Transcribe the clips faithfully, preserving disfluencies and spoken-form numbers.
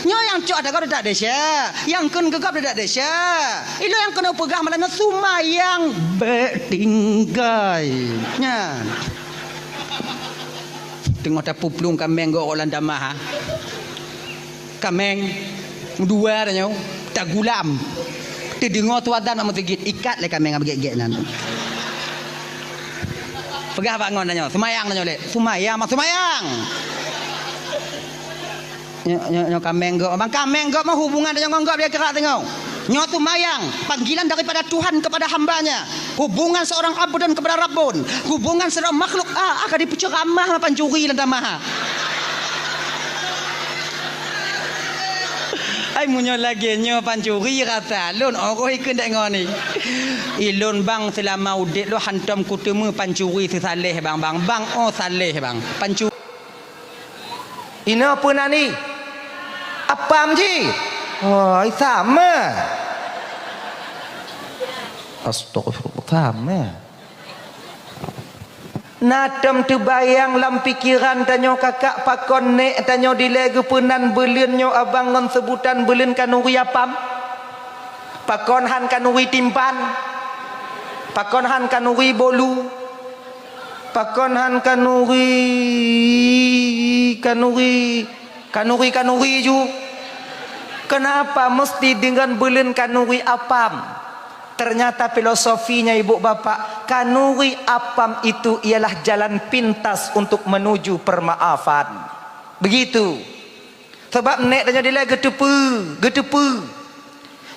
Nyoe nyang cok ata gob dak desya, nyang kheun geugob dak desya. Ilôn nyang keuneuk peugah malam nyoe sumayang bék tinggai. Nyan. Teungoh tapuplueng kaméng gob lam tamah, ha. Kaméng dua tanyoe tagulam. Teudeungoe su azan bak meuseujid, ikat lé kaméng nyang beugét-gét nyan. Peugah bak ngon tanyoe, "Sumayang tanyoe lé." "Sumayang, mak sumayang." Nyoe, nyoe, nyoe kaméng gob. Bang kaméng gob mah hubungan tanyoe ngon gob dia keurak tanyoe. Nyoe sumayang, panggilan daripada Tuhan kepada hamba-Nya. Hubungan seorang abdun kepada Rabbun. Hubungan seorang makhluk. Ah, ah, ka dipeuceuramah mah pancuri lam tamah. Ai, meunyoe lagée nyoe pancuri rasa lôn, oh, ikheun dek ngon ni. Ilôn bang seulama udeb lôn hantom kuteumé pancuri seusaléh bang, bang. Bang, oh, saléh bang. Pancuri. Inoe peue nan ni? Apam jih? Oh, sama. Astagfirullah, sama. Na tom teubayang lam pikeran tanyoe kakak pakon nék tanyoe dilée geupeunan beuleuen nyoe abang ngon seubutan beuleuen kanuri apam? Pakon han kanuri timpan? Pakon han kanuri bolu? Pakon han kanuri, kanuri, kanuri-kanuri ju? Kenapa mesti dengan beuleuen kanuri apam? Ternyata filosofinya, ibu bapak, kanuri apam itu ialah jalan pintas untuk menuju permaafan. Begitu. Sabab nék tanyoe dilée geuteupeue, geuteupeue.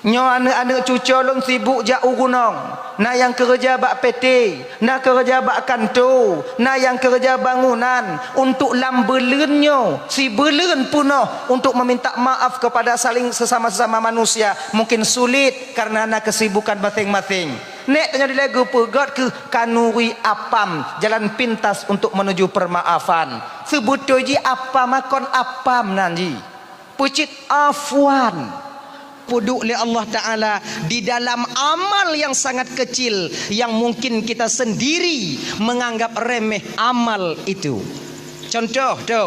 Nyoe aneuëk-aneuëk cucoe lôn sibuk jak u gunong, na nyang keureuja bak P T, na keureuja bak kanto, na nyang keureuja bangunan, untuk lam beuleuen nyoe sibeuleuen peunoh untuk meminta maaf kepada saling sesama-sesama manusia mungkin sulit karena na kesibukan maséng-maséng. Nék tanyoe dilée geupeugot keuh kanuri apam, jalan pintas untuk menuju permaafan. Seubeutôi jih apam kon apam nan jih. Peucit afwan. Peuduek lé Allah Ta'ala di dalam amal yang sangat kecil yang mungkin kita sendiri menganggap remeh amal itu. Contoh tu.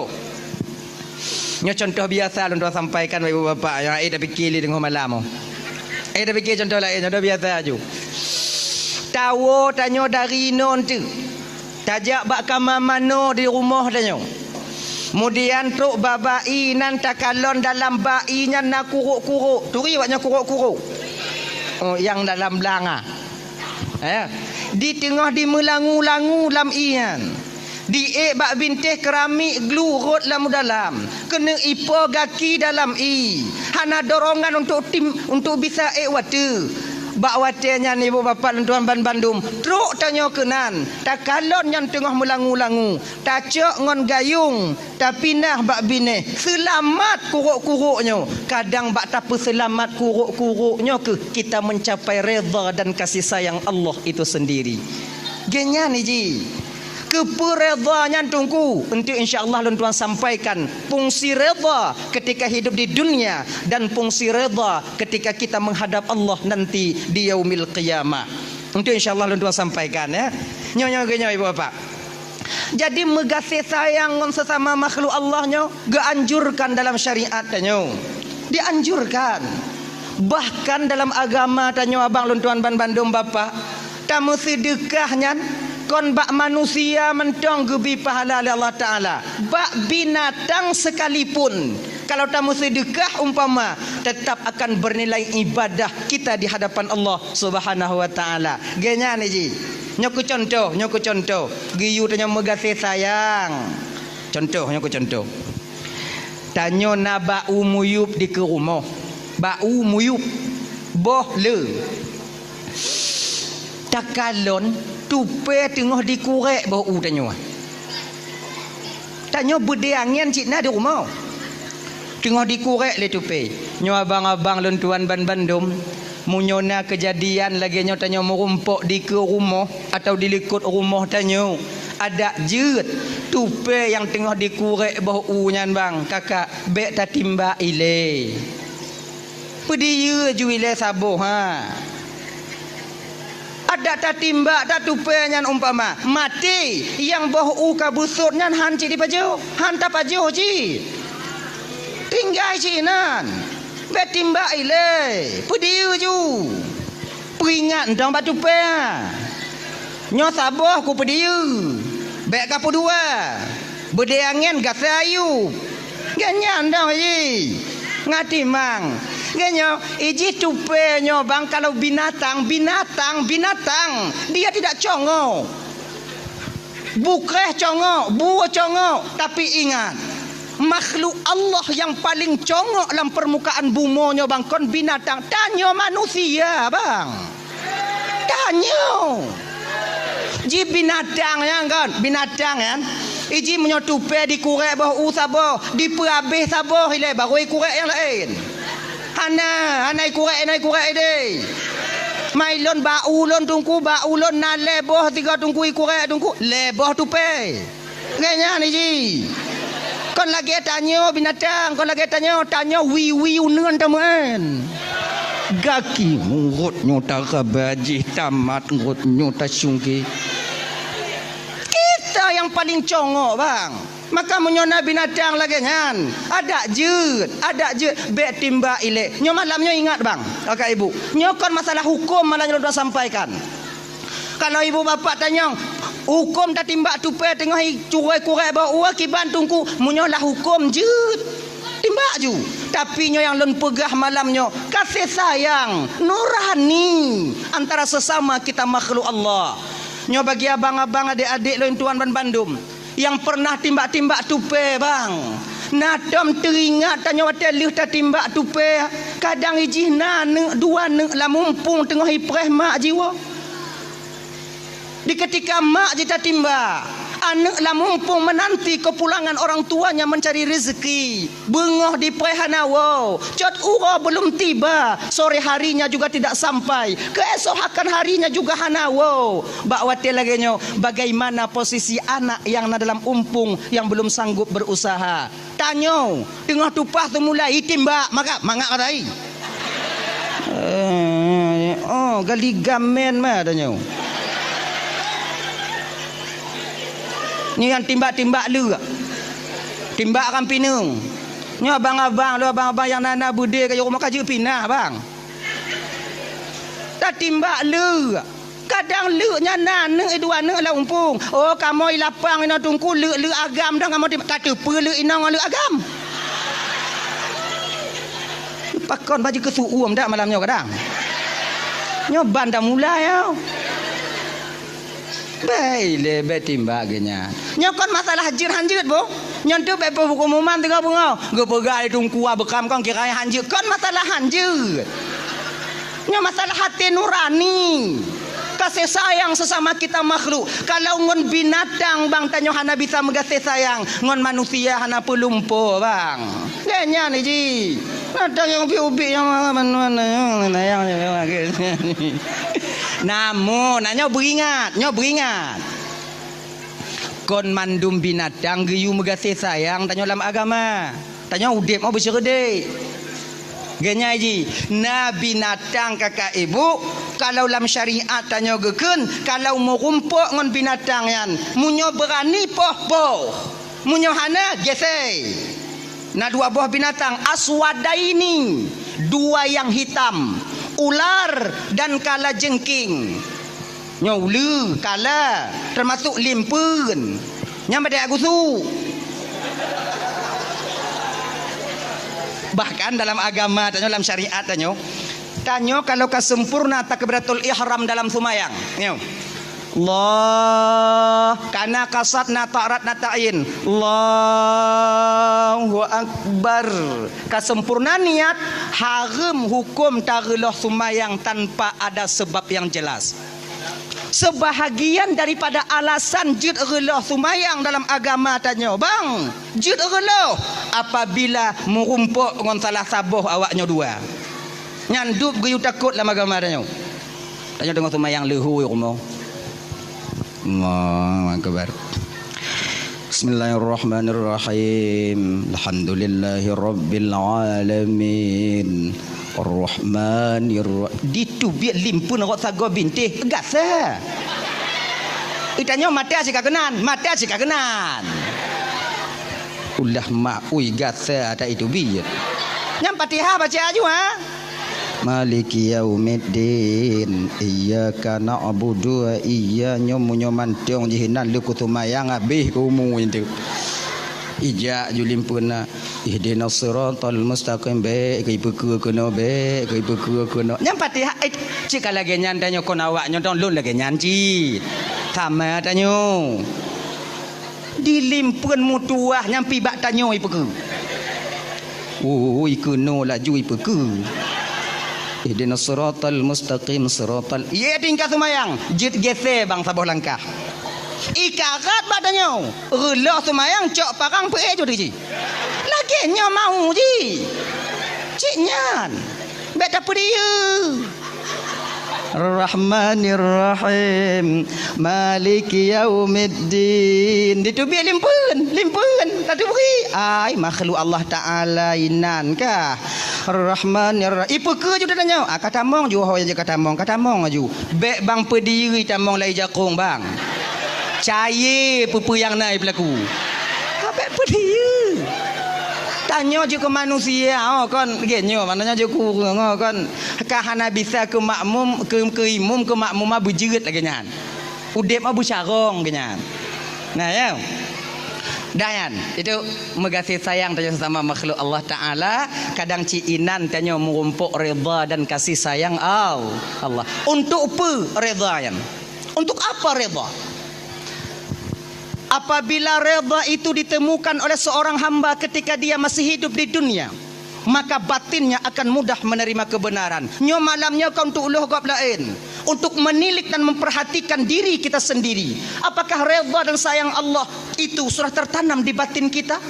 Nyoe contoh biasa lôn tuan sampaikan bak ibu bapak nyang ék tapike lé teungoh malam. Ék tapike contoh laén, contoh biasa aju. Tawoe tanyoe dari inoe teuk. Tajak bak kama manoe di rumoh tanyoe. Kemudian trok bak ba'i nan takalon dalam ba'i nyan na kurok-kurok. Turi awak nyoe kurok-kurok. Oh, nyang dalam blang ah. Eh, di teungoh dimeulangu-langu lam ié nyan. Diék bak bintéh keramik glu rot lam u dalam. Keuneuk ipo gaki dalam ié. Hana dorongan untuk tim, untuk bisa ék watée. Bak watée nyan ibu bapak lôn tuan ban bandum, trok tanyoe keunan, takalon nyan teungoh meulangu-langu, tacok ngon gayong, tapinah bak binéh, seulamat kurok-kurok nyoe. Kadang bak tapeuseulamat kurok-kurok nyoe keuh kita mencapai redha dan kasih sayang Allah itu sendiri. Geuhnyan jih. Keupeue redha nyan Teungku? Enteuk insya Allah lôn tuan sampaikan fungsi redha ketika hidup di dunia dan fungsi redha ketika kita menghadap Allah nanti di yaumil qiyamah. Enteuk insya Allah lôn tuan sampaikan ya. Nyoe nyoe geuhnyoe ibu bapak. Jadi meugaséh sayang ngon sesama makhluk Allah nyoe geuanjurkan dalam syariat tanyoe. Dianjurkan. Bahkan dalam agama tanyoe abang lôn tuan ban bandum bapak, tameuseudeukah nyan kon bak manusia mantong geubri pahala lé Allah Ta'ala. Bak binatang sekalipun, kalau tameuseudeukah umpama, tetap akan bernilai ibadah kita di hadapan Allah Subhanahu wa Ta'ala. Geuhnyan jih. Nyoe keu contoh, nyoe keu contoh. Geuyue tanyoe meugaséh sayang. Contoh, nyoe keu contoh. Tanyoe na bak u muyueb dikeue rumoh. Bak u muyueb. Boh le. Takalon tupée teungoh dikurek boh u tanyoe. Tanyoe beudée angén cit na di rumoh. Teungoh dikurek lé tupée. Nyoe abang-abang lôn tuan ban bandum. Meunyoe na keujadian lagée nyoe tanyoe meurumpok dikeue rumoh atawa dilikot rumoh tanyoe, adak jeuet tupée nyang teungoh dikurek boh u nyan bang, kakak, bék tatimbak ilée. Peudiyeu ju ilée saboh, ha. Adak tatimbak that tupée nyan umpama maté, nyang boh u ka beusot nyan han cit dipajoh, han tapajoh cit. Tinggai sinan. Bèk timbak ilèe. Peudiyeu ju. Peuingat mantong bak tupèe. Nyoe saboh kupeudiyeu. Bèk kapeudua. Beudé angèn gasa ayue. Geuh nyan dong jih. Ngatimang. Geuh nyoe, ijih tupèe nyoe bang kalau binatang, binatang, binatang. Dia tidak congok. Bukréh congok, bue congok, tapi ingat, makhluk Allah nyang paleng congok lam peurmukaan bumoe nyoe bang kon binatang, tanyoe manusia bang. Tanyoe. Jih binatang nyan kon, binatang nyan. Ijih meunyoe tupèe dikurek boh u saboh, dipeuhabéh saboh ilèe, barô ikurek nyang laén. Hana, hana ikurek, hana ikurek idéh. Mai lôn bak ulôn teungku, bak ulôn na lhèe boh sigoe teungku ikurek teungku, lhèe boh tupèe. Lagèe nyan jih. Kon lagèe tanyoe binatang, kon lagèe tanyoe, tanyoe wiwi uneuen tameu'en. Gaki murot nyoe taraba jih tamat rot nyoe tasungke. Kita nyang paleng congok bang. Maka meunyoe na binatang lagèe nyan, adak jeuet, adak jeuet, bèk timbak ilèe. Nyoe malam nyoe ingat bang, kakak ibu. Nyoe kon masalah huköm malam nyoe lôn sampaikan. Kalau ibu bapak tanyong, huköm tatimbak tupèe teungoh i-, curôi kurek boh u kiban teungku, meunyoe lah huköm jeuet, timbak ju. Tapi nyoe nyang lôn peugah malam nyoe, kasih sayang nurani antara sesama kita makhluk Allah. Nyoe bagi abang-abang, adék-adék lôn tuan banbandum. Nyang peureunah timbak-timbak tupèe bang. Na tom teuingat tanyoe watèe lheueh tatimbak tupèe, kadang ijih na aneuk dua aneuk lam umpung teungoh ipreh mak jiwoe. Di keutika mak jitatimbak, aneuk lam umpung meunanti keupulangan orang tuanya meuncari reuzeuki. Beungoh dipreh hana woe, cot uroe beulom tiba, sore harinya juga tidak sampai, keuesokan harinya juga hana woe. Bak watèe lagèe nyoe, bagaimana posisi anak nyang na dalam umpung nyang beulom sanggup berusaha? Tanyoe, teungoh tumpah teumulai itimbak, maka mangat matai. Eh, oh, gali gamen ma tanyoe. Nyoe nyang timbak-timbak leuk. Timbak kan pineung. Nyoe abang-abang, lôn abang-abang nyang na-na beudé keu rumoh ka jeuet pinah, bang. Tatimbak leuk. Kadang leuk nyan na aneuk dua aneuk lam umpung. Oh, kamoe i lapang inoe teungku leuk-leuk agam dong kamoe timbak. Ka teupeue leuk inong ngon leuk agam. Pakon baju keusu'uem dak malam nyoe kadang. Nyoe ban dah mulai, yo. Bèk ilèe, bèk timbak geuh nyan. Nyoe kon masalah jeuet han jeuet, boh. Nyan teuk bèk peuhuköm-huköman teungoh beungoh. Geupeugah lé teungku beukam kon kira han jeuet. Kon masalah han jeuet. Nyoe masalah até nurani. Kasih sayang sesama kita makhluk. Kalau ngon binatang bang tanyoe hana bisa meugaséh sayang, ngon manusia hana peulumpo bang. Lé nyan jih. Ada nyang ubit-ubit nyang mana-mana nyang sayang. Namun, nah, nyoe beuingat, nyoe beuingat. Kon mandum binatang geuyue meugaséh sayang tanyoe lam agama. Tanyoe udép meuh beuseureudeuk. Geunyai jih, na binatang kakak ibu, kalau lam syariat tanyoe geukheun, kalau meurumpok ngon binatang nyan, meunyoe beurani poh-poh, meunyoe hana gesei. Na dua boh binatang, aswadaini, dua nyang hitam, ular dan kalajengking. Nyoe uleue, kala, teumasok limpeuen. Nyan bak gusuk. Bahkan dalam agama tanyoe, dalam syariat tanyoe, tanyoe kalau ka sempurna takbiratul ihram dalam seumayang. Nyoe. Allah, kana kasat na ta'rat na ta'yin. Allahu Akbar. Ka sempurna niat, hareuem huköm tareuloh seumayang tanpa ada sebab yang jelas. Seubahagian daripada alasan jeuet reuloh seumayang dalam agama tanyoe, bang, jeuet reuloh apabila meurumpok ngon salah saboh awak nyoe dua. Nyan dub geuyue takot lam agama tanyoe. Tanyoe teungoh seumayang leuhô rumoh. Allahu Akbar. Bismillahirrahmanirrahim. Alhamdulillahirabbil alamin. Arrahmanirrahim. Ditubiet limpeuen rot sagoe bintéh gasa. Itanyoe mata sikakeunan, mata sikakeunan. Ulah mak ui gata ata itu biet. Nyang Fatihah baca aju, ha? Maliki yaumiddin. Iyyaka na'budu wa iyya-, nyoe meunyoe mantong jih nan leuku seumayang habéh umu itu. Ijak ju limpeuna. Ihdinas siratal mustaqim, bék keu ipeukeu keunoe, bék keu ipeukeu keunoe. Nyang Fatihah, eh, cit ka lagée nyan tanyoe kon awak nyoe dong lôn lagée nyan cit. Sama tanyoe. Di limpeuen meutuwah nyang pibak tanyoe ipeukeu. Ui, keunoe laju ipeukeu. Ihdinas siratal mustaqim, siratal. Ye tingkat seumayang, jeuet gésé bang saboh langkah. Ikarat bak tanyoe, reuloh seumayang cok parang peuék jeuet jih. Lagée nyoe mau jih. Cit nyan. Bék tapeudiyeu. Rahmanirrahim. Maliki yaumiddin. Diteubiet limpeuen, limpeuen. Tateubiet. Ai, makhluk Allah Taala inan kah. Rahmanirrahim. Ipeukeu ju tanyoe. Ah, ka tamong ju, ho, ka tamong, ka tamong ju. Bék bang peudiri tamong lai jakong bang. Cayée peue-peue nyang na ipeulaku. Ka bék peudiyeu. Tanyoe jeuet keu manusia, oh, kon, lagée nyoe, maknanya jeuet keu ureuëng, oh, kon. Ka hana bisa keu makmum, keu, keu imum, keu makmumah beujeuet lagée nyan. Udeb mah beucarông geuh nyan. Nah, ya. Dah nyan, itu meugaséh sayang tanyoe sesama makhluk Allah Taala, kadang cit inan tanyoe meurumpok redha dan kasih sayang Al-, Allah. Untuk peue redha nyan? Untuk apa redha? Apabila redha itu ditemukan oleh seorang hamba ketika dia masih hidup di dunia, maka batinnya akan mudah menerima kebenaran. Nyoe malam nyoe ka untuk uloh gob laén, untuk menilik dan memperhatikan diri kita sendiri. Apakah redha dan sayang Allah itu sudah tertanam di batin kita?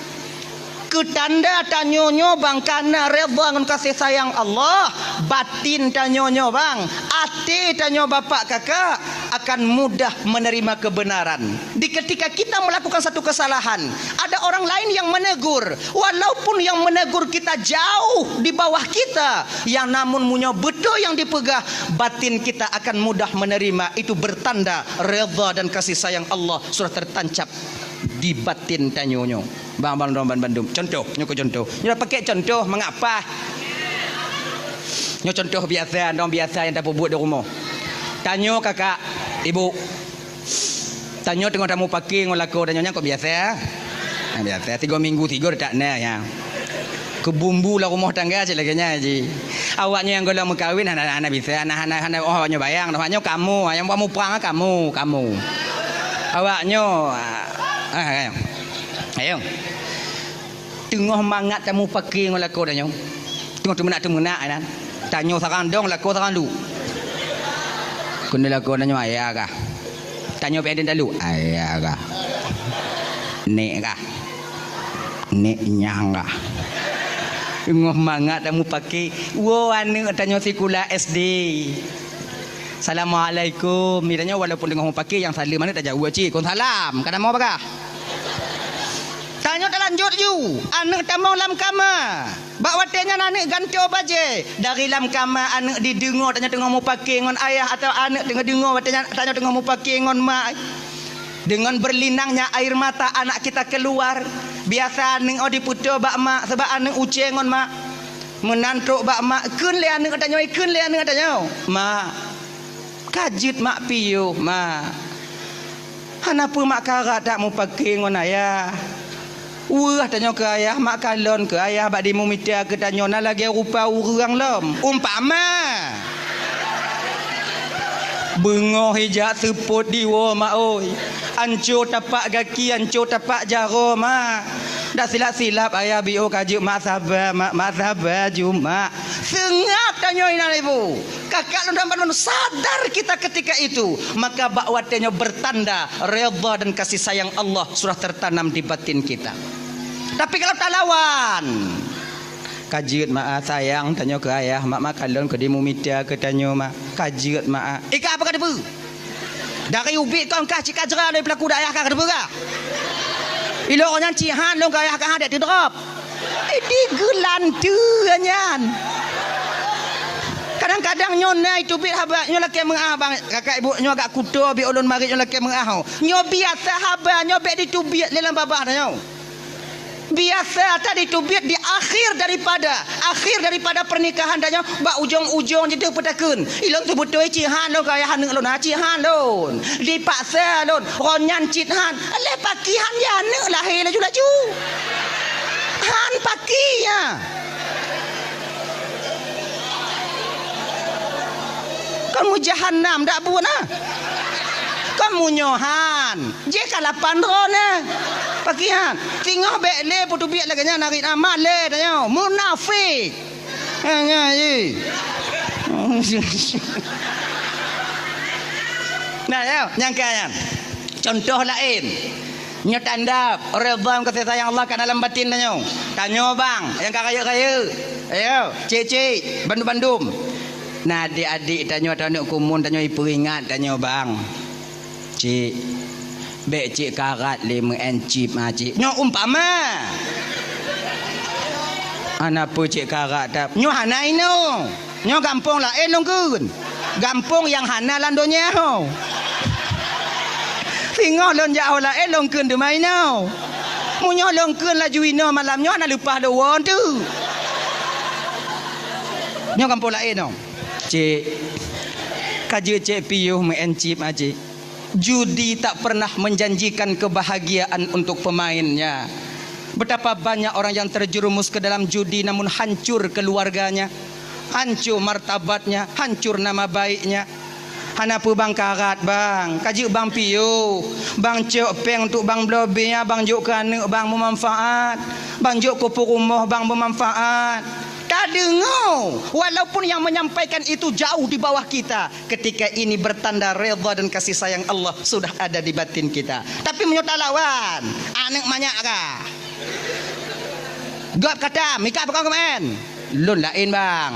Keu tanda tanyoe nyoe bang kana redha ngon kasih sayang Allah, batin tanyoe nyoe bang, até tanyoe bapak kakak akan mudah menerima kebenaran. Di ketika kita melakukan satu kesalahan, ada orang lain yang menegur. Walaupun yang menegur kita jauh di bawah kita, yang namun meunyoe beutôi nyang dipeugah, batin kita akan mudah menerima. Itu bertanda redha dan kasih sayang Allah sudah tertancap di batin tanyoe nyoe. Bang, bang, bang, bandum. Contoh, nyoe keu contoh. Nyoe pakai contoh mangat paih. Nyoe contoh biasa, dong biasa nyang tapeubuet di rumoh. Tanyoe kakak, ibu. Tanyoe teungoh tamupake ngon lakoe tanyoe nyan kok biasa. Ha, biasa, tiga minggu tiga tak na ya. Keu bumbu lam rumoh tangga cit lagée nyan ji. Awak nyoe nyang gohlom meukawen hana, hana bisa, hana, hana, hana, oh, awak nyoe bayang, awak nyoe kamoe, nyang buat muprang kamoe, kamoe. Awak nyoe, ah, ah, ayo. Teungoh mangat tamupake ngon lakoe tanyoe. Teungoh teumeunak-teumeunak inan. Tanyoe sarang dong, lakoe sarang duek. Keuneuk lakoe tanyoe ayah kah? Tanyoe pih aden talu, ayah kah? Nek kah? Nek nyang kah? Teungoh mangat tamupake, woe aneuk tanyoe sikula S D. Assalamualaikum. Tanyoe walaupun teungoh mupake nyang saleuem aneuk tajaweueb cit, kon salam. Ka na mo bagah. Tanyoe talanjut ju, aneuk tamong lam kama. Bak watée nyan aneuk gantoe bajée. Dari lam kama aneuk dideungoe tanyoe teungoh mupake ngon ayah atawa aneuk teungoh deungoe watée nyan tanyoe teungoh mupake ngon mak. Dengan berlinangnya air mata anak kita keluar. Biasa aneuk oh dipeutoe bak mak sabab aneuk uce ngon mak. Meunan trok bak mak, kheun lé aneuk tanyoe, kheun lé aneuk tanyoe. Mak, ka jeuet mak piôh, mak. Hana peue mak karat that mupake ngon ayah. Weueh tanyoe keu ayah, mak kalon keu ayah bak dimumita keu tanyoe na lagée rupa ureuëng lom. Umpama, beungoh ijak seupôt diwoe mak oi. Anco tapak gaki, anco tapak jaroe mak. Dak silap-silap ayah biôh ka jeuet mak saba, mak, mak saba ju mak. Seungab tanyoe inan ibu. Kakak lôn dan bandum sadar kita ketika itu, maka bak watée nyoe bertanda redha dan kasih sayang Allah sudah tertanam di batin kita. Tapi kalau talawan, ka jeuet mak ah, sayang tanyoe keu ayah, mak, mak kalon keu dimumita keu tanyoe mak, ka jeuet mak ah. Ika apa ka teupeu? Dari ubit kon kah cika jera lé pelaku dayah kah ka teupeu kah? Ilok nyan cihan lôn keu ayah kah dek teudrop. Di geulanteue nyan. Kadang-kadang nyoe na iteubiet haba nyoe lakée meuah bang, kakak ibu nyoe agak kuto bi ulôn marit nyoe lakée meuah. Nyoe biasa haba nyoe bék diteubiet lé lam babah tanyoe. Biasa that diteubiet di akhir daripada, akhir daripada pernikahan tanyoe, bak ujong-ujong jih teuh peutakheun. Ilôn seubeutôi cit han lôn keu ayah aneuk lôn, ha, cit han lôn. Dipaksa lôn, ron nyan cit han. Lé pakri han, ya aneuk lahé laju-laju. Han pakri, ya. Kon meujahannam dak buet na. Kon meunyoe han. Jih ka lapan droe na. Pakri han. Singoh bék lé peuteubiet lagée nyan, narit amat lé tanyoe. Munafik. Ha, nyan, ye. Nah, ya, nyang ka nyan. Contoh laén. Nyoe tanda redha ngon kasih sayang Allah ka dalam batin tanyoe. Tanyoe bang, nyang ka rayeuk-rayeuk. Ayo, cik-cik, bandum-bandum. Nah, adik-adik tanyoe, tanyoe kumun, tanyoe ipeuingat tanyoe bang. Cik, bék cik karat lé meu'en cip, ha, cik. Nyoe umpama. Hana peue cik karat that. Nyoe hana inoe. Nyoe gampông laén lôn kheun. Gampông nyang hana lam donya ho. Singoh lôn jak ho laén lôn kheun teuma inoe. Meunyoe lôn kheun laju inoe malam nyoe hana leupah lôn woe teuk. Nyoe gampông laén nyoe. Cik, ka jeuet cik piôh meu'en cip, ha, cik. Judi tak pernah menjanjikan kebahagiaan untuk pemainnya. Betapa banyak orang yang terjerumus ke dalam judi namun hancur keluarganya, hancur martabatnya, hancur nama baiknya. Hana peue bang karat bang, ka jeuet bang piôh, bang cok péng untuk bang bloe bir, bang jok keu aneuk bang beumanfaat, bang jok keu peurumoh bang beumanfaat. Tadeungoe, walaupun yang menyampaikan itu jauh di bawah kita, ketika ini bertanda redha dan kasih sayang Allah sudah ada di batin kita. Tapi meunyoe talawan, aneuk manyak kah? Gob kata, mika pakon keumaén? Lôn laén bang.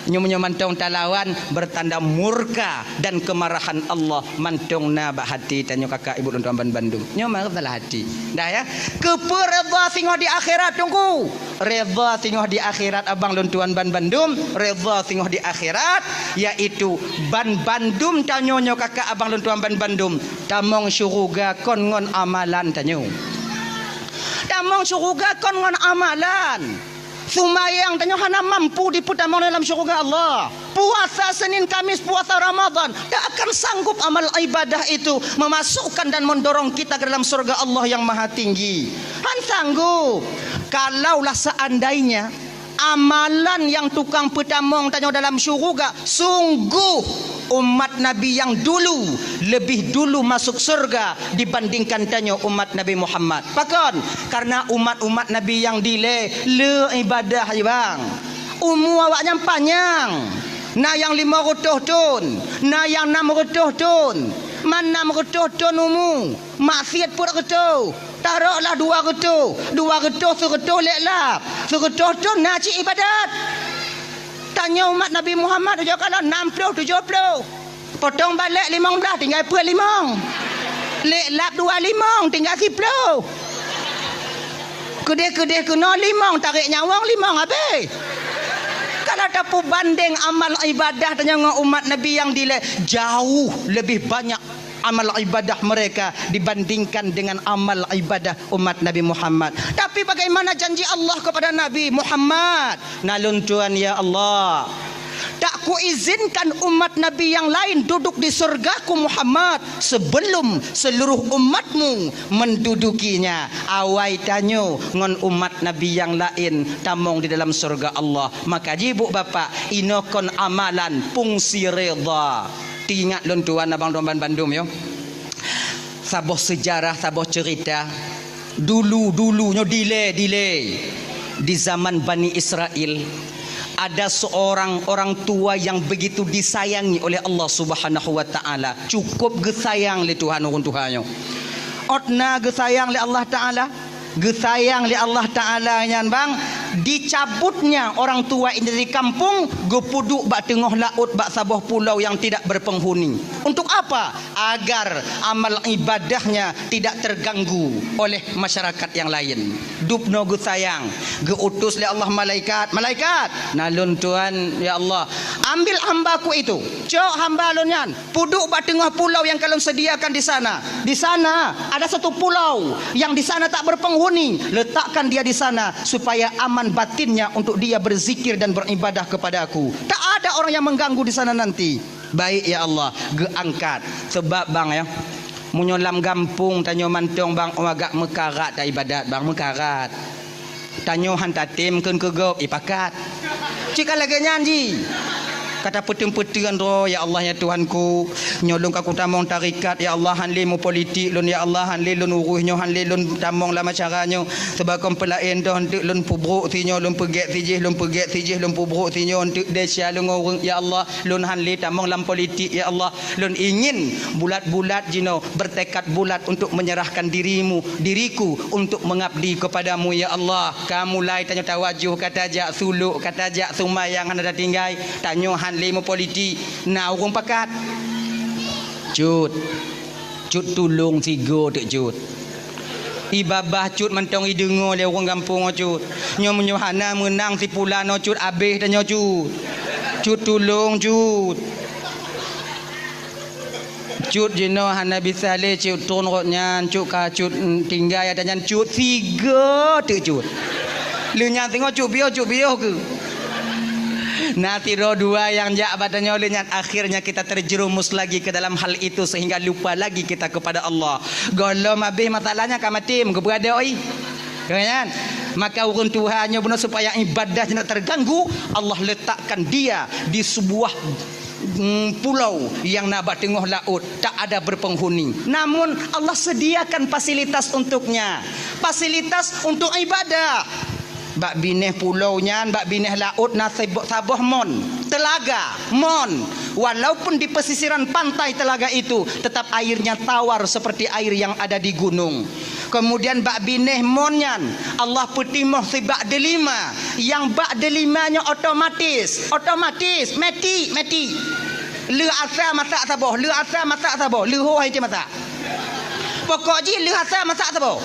Nyoe meunyoe mantong talawan, bertanda murka dan kemarahan Allah mantong na bak hati tanyoe kakak ibu lôn tuan ban bandum. Nyoe masalah hati. Dah ya. Keupeue redha singoh di akhirat, Teungku? Redha singoh di akhirat abang lôn tuan ban bandum, redha singoh di akhirat, yaitu ban bandum tanyoe nyoe kakak abang lôn tuan ban bandum, tamong syuruga kon ngon amalan tanyoe. Tamong syuruga kon ngon amalan. Seumayang tanyoe hana mampu dipeutamong dalam syuruga Allah. Puasa Senin Kamis, puasa Ramadan, tak akan sanggup amal ibadah itu memasukkan dan mendorong kita ke dalam surga Allah yang Maha Tinggi. Han sanggup. Kalaulah seandainya amalan yang tukang peutamong tanyoe dalam syuruga, sungguh umat Nabi yang dulu lebih dulu masuk surga dibandingkan tanyoe umat Nabi Muhammad. Pakon? Karena umat-umat Nabi yang dilée le ibadah, bang. Umu awaknyan panyang. Na nyang limong reutôh thon, na nyang nam reutôh thon. Man nam reutôh thon umu, maksiet peuet reutôh, taroklah dua reutôh, dua reutôh seureutôh lé lap, seureutôh thon na cit ibadat. Tanyoe umat Nabi Muhammad ujoe kalon nam ploh tujoh ploh. Potong balek limong blaih tinggai peuet limong. Lé lap dua limong tinggai siploh. Keudeh-keudeh keunoe limong, tarek nyawöng limong habéh. Kalau tapeubandeng amal ibadah tanyoe ngon umat Nabi nyang dilée, jauh lebih banyak amal ibadah mereka dibandingkan dengan amal ibadah umat Nabi Muhammad. Tapi bagaimana janji Allah kepada Nabi Muhammad? Na lôn tuan, ya Allah, tak kuizinkan umat Nabi yang lain duduk di surgaku Muhammad sebelum seluruh umatmu mendudukinya. Awai tanyoe ngon umat Nabi yang lain tamong di dalam surga Allah. Maka jih bu bapak, inoe kon amalan fungsi redha. Teuingat lôn tuan abang lôn ban bandum yo. Saboh seujarah, saboh ceurita. Dulu-dulu nyoe dilée, dilée. Di zaman Bani Israel, ada seorang orang tua yang begitu disayangi oleh Allah Subhanahu wa Taala. Cukup geusayang lé Tuhan ureuëng tuha nyoe. Ôt na geusayang lé Allah Taala, geusayang lé Allah Taala nyan bang, Dicabutnya orang tua ini dari kampung, geupeuduek bak teungoh laôt, bak saboh pulau yang tidak berpenghuni. Untuk apa? Agar amal ibadahnya tidak terganggu oleh masyarakat yang lain. Dubnoe geusayang, geuutus lé Allah malaikat, "Malaikat, na lôn tuan, ya Allah, ambil hambaku itu, cok hamba lôn nyan, peuduek bak teungoh pulau yang ka lôn sediakan di sana. Di sana ada satu pulau yang di sana tak berpenghuni, letakkan dia di sana supaya aman batinnya untuk dia berzikir dan beribadah kepada-Ku. Tak ada orang yang mengganggu di sana nanti." "Baik, ya Allah," geuangkat. Sebab, bang, ya, meunyoe lam gampông tanyoe mantong, bang, oh, agak meukarat taibadat, bang, meukarat. Tanyoe han tatem kheun keu gob, ipakat. Cit ka lagée nyan jih. Ka tapeuteun-peuteun droe, "Ya Allah, ya Tuhanku, nyoe lôn ka kutamong tarekat, ya Allah, han lé meupolitik lôn, ya Allah, han lé lôn urus nyoe, han lé lôn tamong lam acara nyoe. Sebab kon peulaén doh, eunteuk lôn peubrok si nyoe, lôn peugét si jih, lôn peugét si jih, lôn peubrok si nyoe, eunteuk desya lôn ngon ureuëng, ya Allah." Lôn han lé tamong lam politik, ya Allah. Lôn ingin bulat-bulat jinoe, bertekad bulat untuk menyerahkan dirimu, diriku untuk mengabdi kepada-Mu, ya Allah. Ka mulai tanyoe tawajoh, ka tajak suluk, ka tajak seumayang hana tatinggai. Tanyoe han lé meupolitik, na ureuëng pakat. Cut. Cut tulông sigoe teuk cut. Ibabah cut mantong ideungoe lé ureuëng gampông nyoe cut. Nyoe meunyoe hana meunang si pulan nyoe cut, abéh tanyoe cut. Cut tulông cut. Cut jinoe hana bisa lé cut tron rot nyan, cut ka cut, mm, tinggai ata nyan cut sigoe teuk cut. Lheueh nyan singoh cut piôh, cut piôh keuh. Na sidroe dua nyang jak bak tanyoe lheueh nyan, akhirnya kita terjerumus lagi ke dalam hal itu sehingga lupa lagi kita kepada Allah. Gohlom abéh masalahnya ka maté, meugeubeuradoi. Kan? Maka ureuëng tuha nyoe bunoe supaya ibadah tidak terganggu, Allah letakkan dia di sebuah, mm, pulau yang na bak teungoh laôt, tak ada berpenghuni. Namun Allah sediakan fasilitas untuknya. Fasilitas untuk ibadah. Bak binéh pulau nyan, bak binéh laôt na sebo-, saboh mon, telaga, mon. Walaupun di pesisiran pantai telaga itu, tetap airnya tawar seperti air yang ada di gunung. Kemudian bak binéh mon nyan, Allah peutimoh sibak delima. Nyang bak delima nyoe otomatis, otomatis, meti, meti. Lheueh asa masak saboh, lheueh asa masak saboh, lheueh ho hai masak. Pokok jih lheueh asa masak saboh.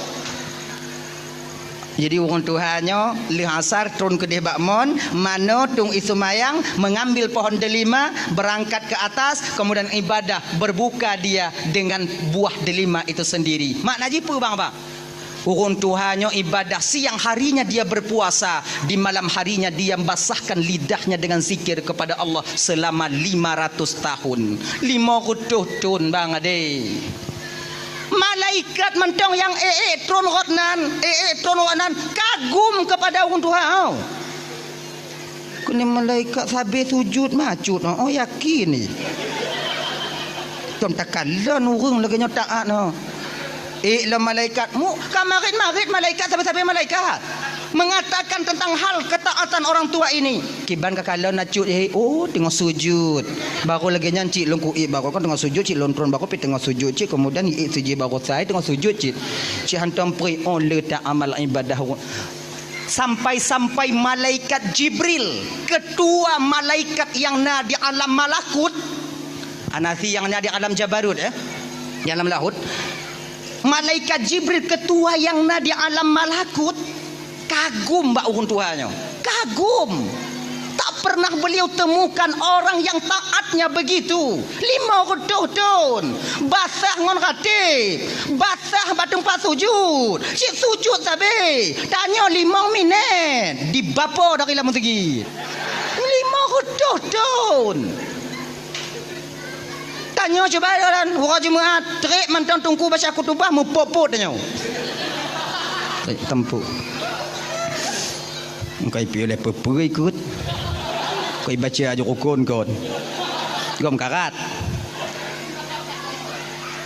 Jadi, ureuëng tuha nyoe lheueh asar tron keudeh bak mon, manoe tueng ie seumayang, mengambil pohon delima, berangkat ke atas, kemudian ibadah, berbuka dia dengan buah delima itu sendiri. Makna jih peue, bang, bang? Ureuëng tuha nyoe ibadah, siang harinya dia berpuasa, di malam harinya dia basahkan lidahnya dengan zikir kepada Allah selama lima ratus tahun. Lima reutôh thon, bang, adé. Malaikat mantong nyang ék-ék tron rot nan, ék-ék tron rot nan, kagum kepada ureuëng tuha nyoe. Keuneuk malaikat sabe sujud macut, oh, yakin ni. Tom takalon ureuëng lagée nyoe taát nyoe. Ék lom malaikat, mu ka marit-marit malaikat sabe-sabe malaikat. Mengatakan tentang hal ketaatan orang tua ini. Kiban ka kalon na cut, eh, oh, teungoh sujud. Baru lagée nyan cit lôn kuék, baru kan teungoh sujud cit lôn tron, baru pi teungoh sujud cit, kemudian iék sijih baru sai teungoh sujud cit. Cit hantom pri, oh, le ta amal ibadah. Sampai-sampai malaikat Jibril, ketua malaikat yang na di alam malakut, anasi yang na di alam jabarut, eh, di alam lahut. Malaikat Jibril, ketua yang na di alam malakut, kagum bak ureuëng tuha nyoe. Kagum. Tak pernah beliau temukan orang yang taatnya begitu. Lima reutôh thon. Basah ngon rateb. Basah bak teumpat sujud. Cit sujud sabe. Tanyoe limong minét. Dibapo dari lam meuseujid. Lima reutôh thon. Tanyoe cuba jalan, uroe Jumat, trép mantong teungku baca khutubah, meupot-pot tanyoe. Trép teumpu. Engkai piôh lé peue-peue ikot. Koi baca aju rukun kon. Gom karat.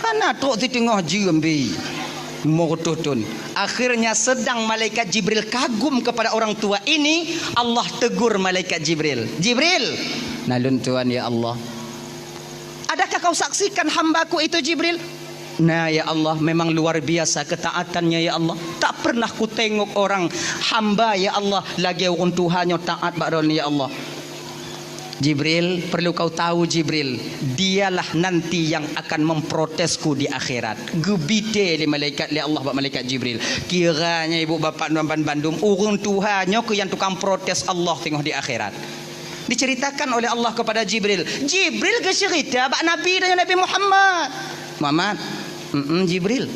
Hana trok siteungoh jeuem bi. Lima reutôh thon. Akhirnya sedang malaikat Jibril kagum kepada orang tua ini, Allah tegur malaikat Jibril. "Jibril, na lôn tuan ya Allah." "Adakah kau saksikan hambaku itu, Jibril?" Na, ya Allah, memang luar biasa ketaatannya, ya Allah. Tak pernah kutengok orang hamba, ya Allah, lagée ureuëng tuha nyoe taat bak Droeneuh, ya Allah. Jibril, perlu kau tahu, Jibril, dialah nanti yang akan memprotesku di akhirat. Geubite lé malaikat, lé Allah bak malaikat Jibril. Kiranya ibu bapak nuan bandum, ureuëng tuha nyoe keuh nyang tukang protes Allah teungoh di akhirat. Diceritakan oleh Allah kepada Jibril. Jibril geucerita bak Nabi dan Nabi Muhammad. Muhammad, mm Jibril.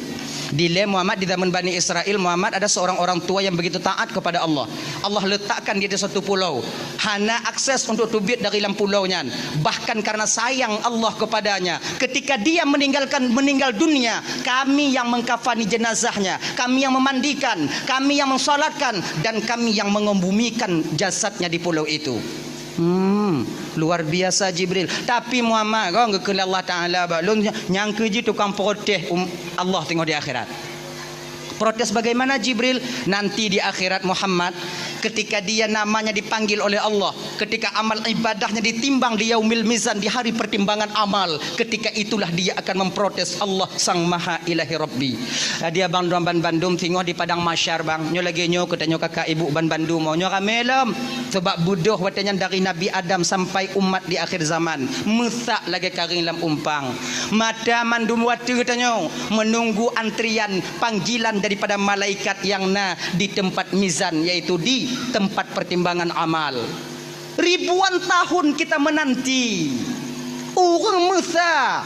Dilée Muhammad di zaman Bani Israel, Muhammad ada seorang orang tua yang begitu taat kepada Allah. Allah letakkan dia di satu pulau, hana akses untuk teubiet dari lam pulau nyan. Bahkan karena sayang Allah kepadanya, ketika dia meninggalkan, meninggal dunia, kami yang mengkafani jenazahnya, kami yang memandikan, kami yang mensalatkan, dan kami yang mengebumikan jasadnya di pulau itu. Hmm, luar biasa Jibril. Tapi Muhammad, kong geukheun Allah Taala bak lôn, nyang keuji tukang protes um, Allah teungoh di akhirat. Protes bagaimana, Jibril? Nanti di akhirat, Muhammad, ketika dia namanya dipanggil oleh Allah, ketika amal ibadahnya ditimbang di yaumil mizan, di hari pertimbangan amal, ketika itulah dia akan memprotes Allah Sang Maha Ilahi Rabbi. Jadi abang droen bandum teungoh di padang mahsyar, bang. Nyoe lagée nyoe keu tanyoe kakak ibu bandum, nyoe ramé lom. Sebab beudôh watée nyan dari Nabi Adam sampai umat di akhir zaman, meusak lagée karéng lam umpang. Mata mandum watée tanyoe menunggu antrian panggilan daripada malaikat yang na di tempat mizan, yaitu di tempat pertimbangan amal. Ribuan tahun kita menanti. Ureuëng meusa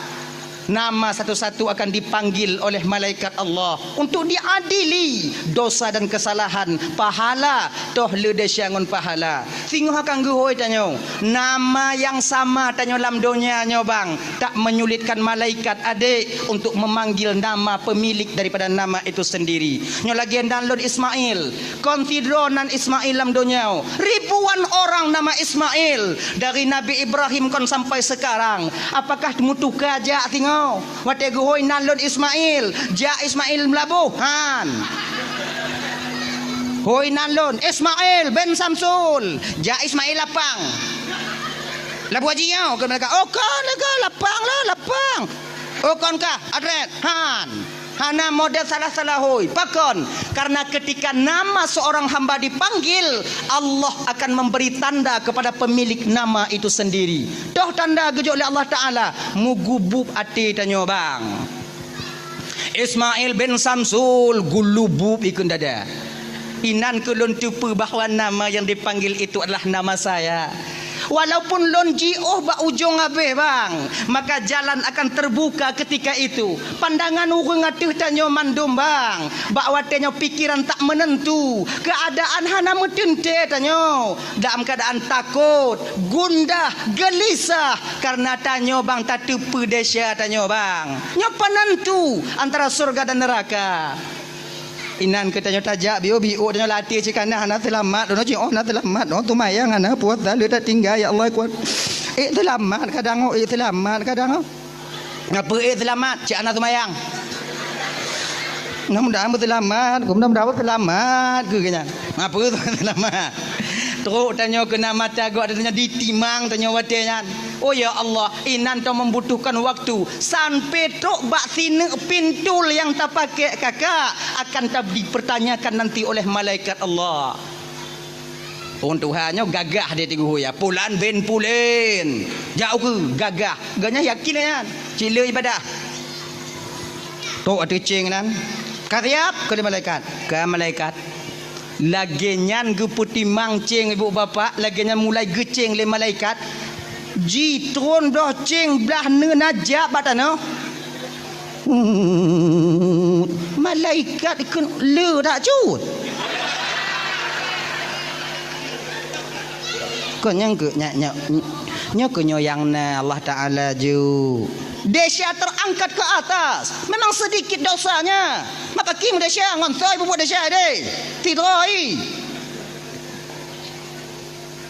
nama satu-satu akan dipanggil oleh malaikat Allah untuk diadili dosa dan kesalahan, pahala, toh le desya ngon pahala. Singoh akan geuhôi tanyoe, nama yang sama tanyoe lam donya nyoe bang, tak menyulitkan malaikat adek untuk memanggil nama pemilik daripada nama itu sendiri. Nyoe lagée nan lôn Ismail, kon sidroe nan Ismail lam donya. Ribuan orang nama Ismail, dari Nabi Ibrahim kon sampai sekarang. Apakah meutuka jak singoh? Watée geuhôi nan lôn Ismail, jak Ismail Meulaboh, han. Hôi nan lôn Ismail bin Samsul, jak Ismail Lapang. Laboh Haji nyoe keu malaikat. Oh kon lagée Lapang lah, Lapang. Oh kon kah Adret, han. Hana model salah-salah hôi. Pakon? Karena ketika nama seorang hamba dipanggil, Allah akan memberi tanda kepada pemilik nama itu sendiri. Toh tanda geujok lé Allah Taala, mugubub até tanyoe bang. Ismail bin Samsul gulubub ikun dada. Inan keu lôn teupeue bahwa nama yang dipanggil itu adalah nama saya. Walaupun lôn jiôh bak ujong abéh bang, maka jalan akan terbuka ketika itu. Pandangan ureuëng ateueh tanyoe mandum bang, bak watée nyoe pikiran tak menentu, keadaan hana meuteuntée tanyoe, dalam keadaan takot, gundah, gelisah, karena tanyoe bang tateupeue desya tanyoe bang. Nyoe penentu antara surga dan neraka. Inan keu tanyoe tajak biôh-biôh tanyoe latih cit kana hana seulamat, droeneuh cit oh hana seulamat, oh teumayang hana puasa le tatinggai ya Allah kuat. Eh seulamat kadang oh, eh seulamat kadang oh. Ngapa eh seulamat cit hana teumayang. Mudah-mudahan beuseulamat, mudah-mudahan beuseulamat keu nyan. Ngapa seulamat? Trok tanyoe keu na mata gok tanyoe ditimang tanyoe watée nyan. Oh ya Allah, inan ta membutuhkan waktu sampai trok bak sineuk pintul nyang tapakék kakak akan ta dipertanyakan nanti oleh malaikat Allah. Ureuëng tuha nyoe gagah dia tigu ya, pulan bin pulen. Jak ukeue gagah. Ganya yakin nyan. Cile ibadah. Trok ateueh ceng nan. Ka siap keu lé malaikat. Ka malaikat. Lagée nyan geupeutimang ceng ibu bapak, lagée nyan mulai geuceng lé malaikat. Jitron bloh ceng blah neuna jak bak tanoh. Malaikat keu le dak cut. Kon nyang keu nyak nyak nyoe keu nyoe nyang na Allah Taala ju. Desya terangkat ke atas. Memang sedikit dosanya. Maka kim desya ngon soe bubuet desya deh. Tidroi.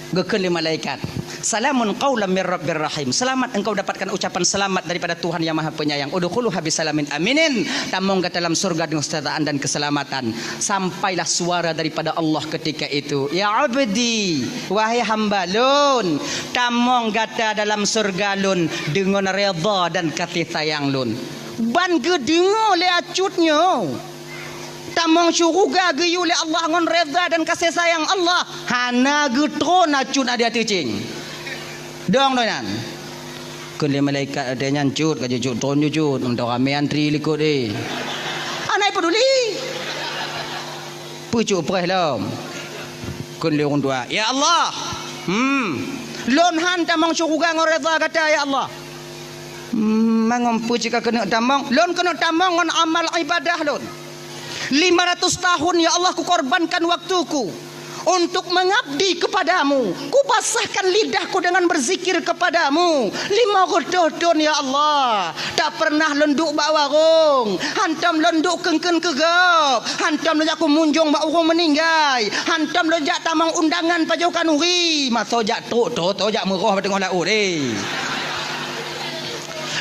Geukheun lé malaikat, "Salamun qaulam mir rabbir rahim." Selamat engkau dapatkan ucapan selamat daripada Tuhan yang Maha Penyayang. "Udkhuluha bisalamin aminin." Tamong gata dalam surga dengan kesejahteraan dan keselamatan. Sampailah suara daripada Allah ketika itu, "Ya abdi, wahai hamba lôn, tamong gata dalam surga lôn dengan redha dan kasih sayang lôn." Ban geudeungoe lé acut nyoe, tamong syeuruga geuyue lé Allah ngon reza dan kasih sayang Allah, hana geutron acut na di ateueh céng. Dong doh nyan. Kheun lé malaikat watée nyan, "Cut, ka jeuet cut, tron jeuet cut, mantong ramé antri likot, eh." Hana peduli. Peucok preh lom. Kheun lé ureuëng tuha, "Ya Allah, hmm, lôn han tamong syeuruga ngon reza gata, ya Allah." "Hmm, mangon peue cit ka keuneuk tamong?" "Lôn keuneuk tamong ngon amal ibadah lôn. Lima ratus tahun, ya Allah, kukorbankan waktuku untuk mengabdi kepadamu. Kupasahkan lidahku dengan berzikir kepadamu. Lima reutôh thon, ya Allah, tak pernah lôn duek bak warong, hantom lôn duek keun-keun keu gob, hantom lôn jak kumunjong bak ureuëng meuninggai, hantom lôn jak tamong undangan pajoh khanuri, masa jak trok, trok, trok jak meuroh bak teungoh laôt, eh."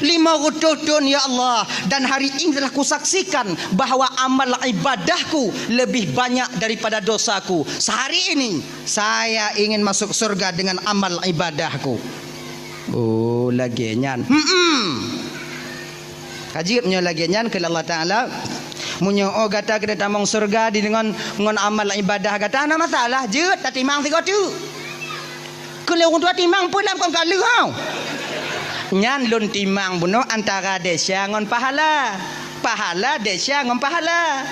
Lima reutôh thon, ya Allah, dan hari ini telah kusaksikan bahwa amal ibadahku lebih banyak daripada dosaku. Sehari ini, saya ingin masuk surga dengan amal ibadahku. Oh, lagée nyan. Hmm. Ka jeuet meunyoe lagée nyan, kheun Allah Taala, "Meunyoe oh gata keuneuk tamong surga di deungon ngon amal ibadah gata, hana masalah, jeuet tatimang sigoe teuk." Kheun lé ureuëng tuha, "Timang peue lam kon ka lheueh hau?" "Nyan lôn timang bunoe antara desya ngon pahala. Pahala desya ngon pahala.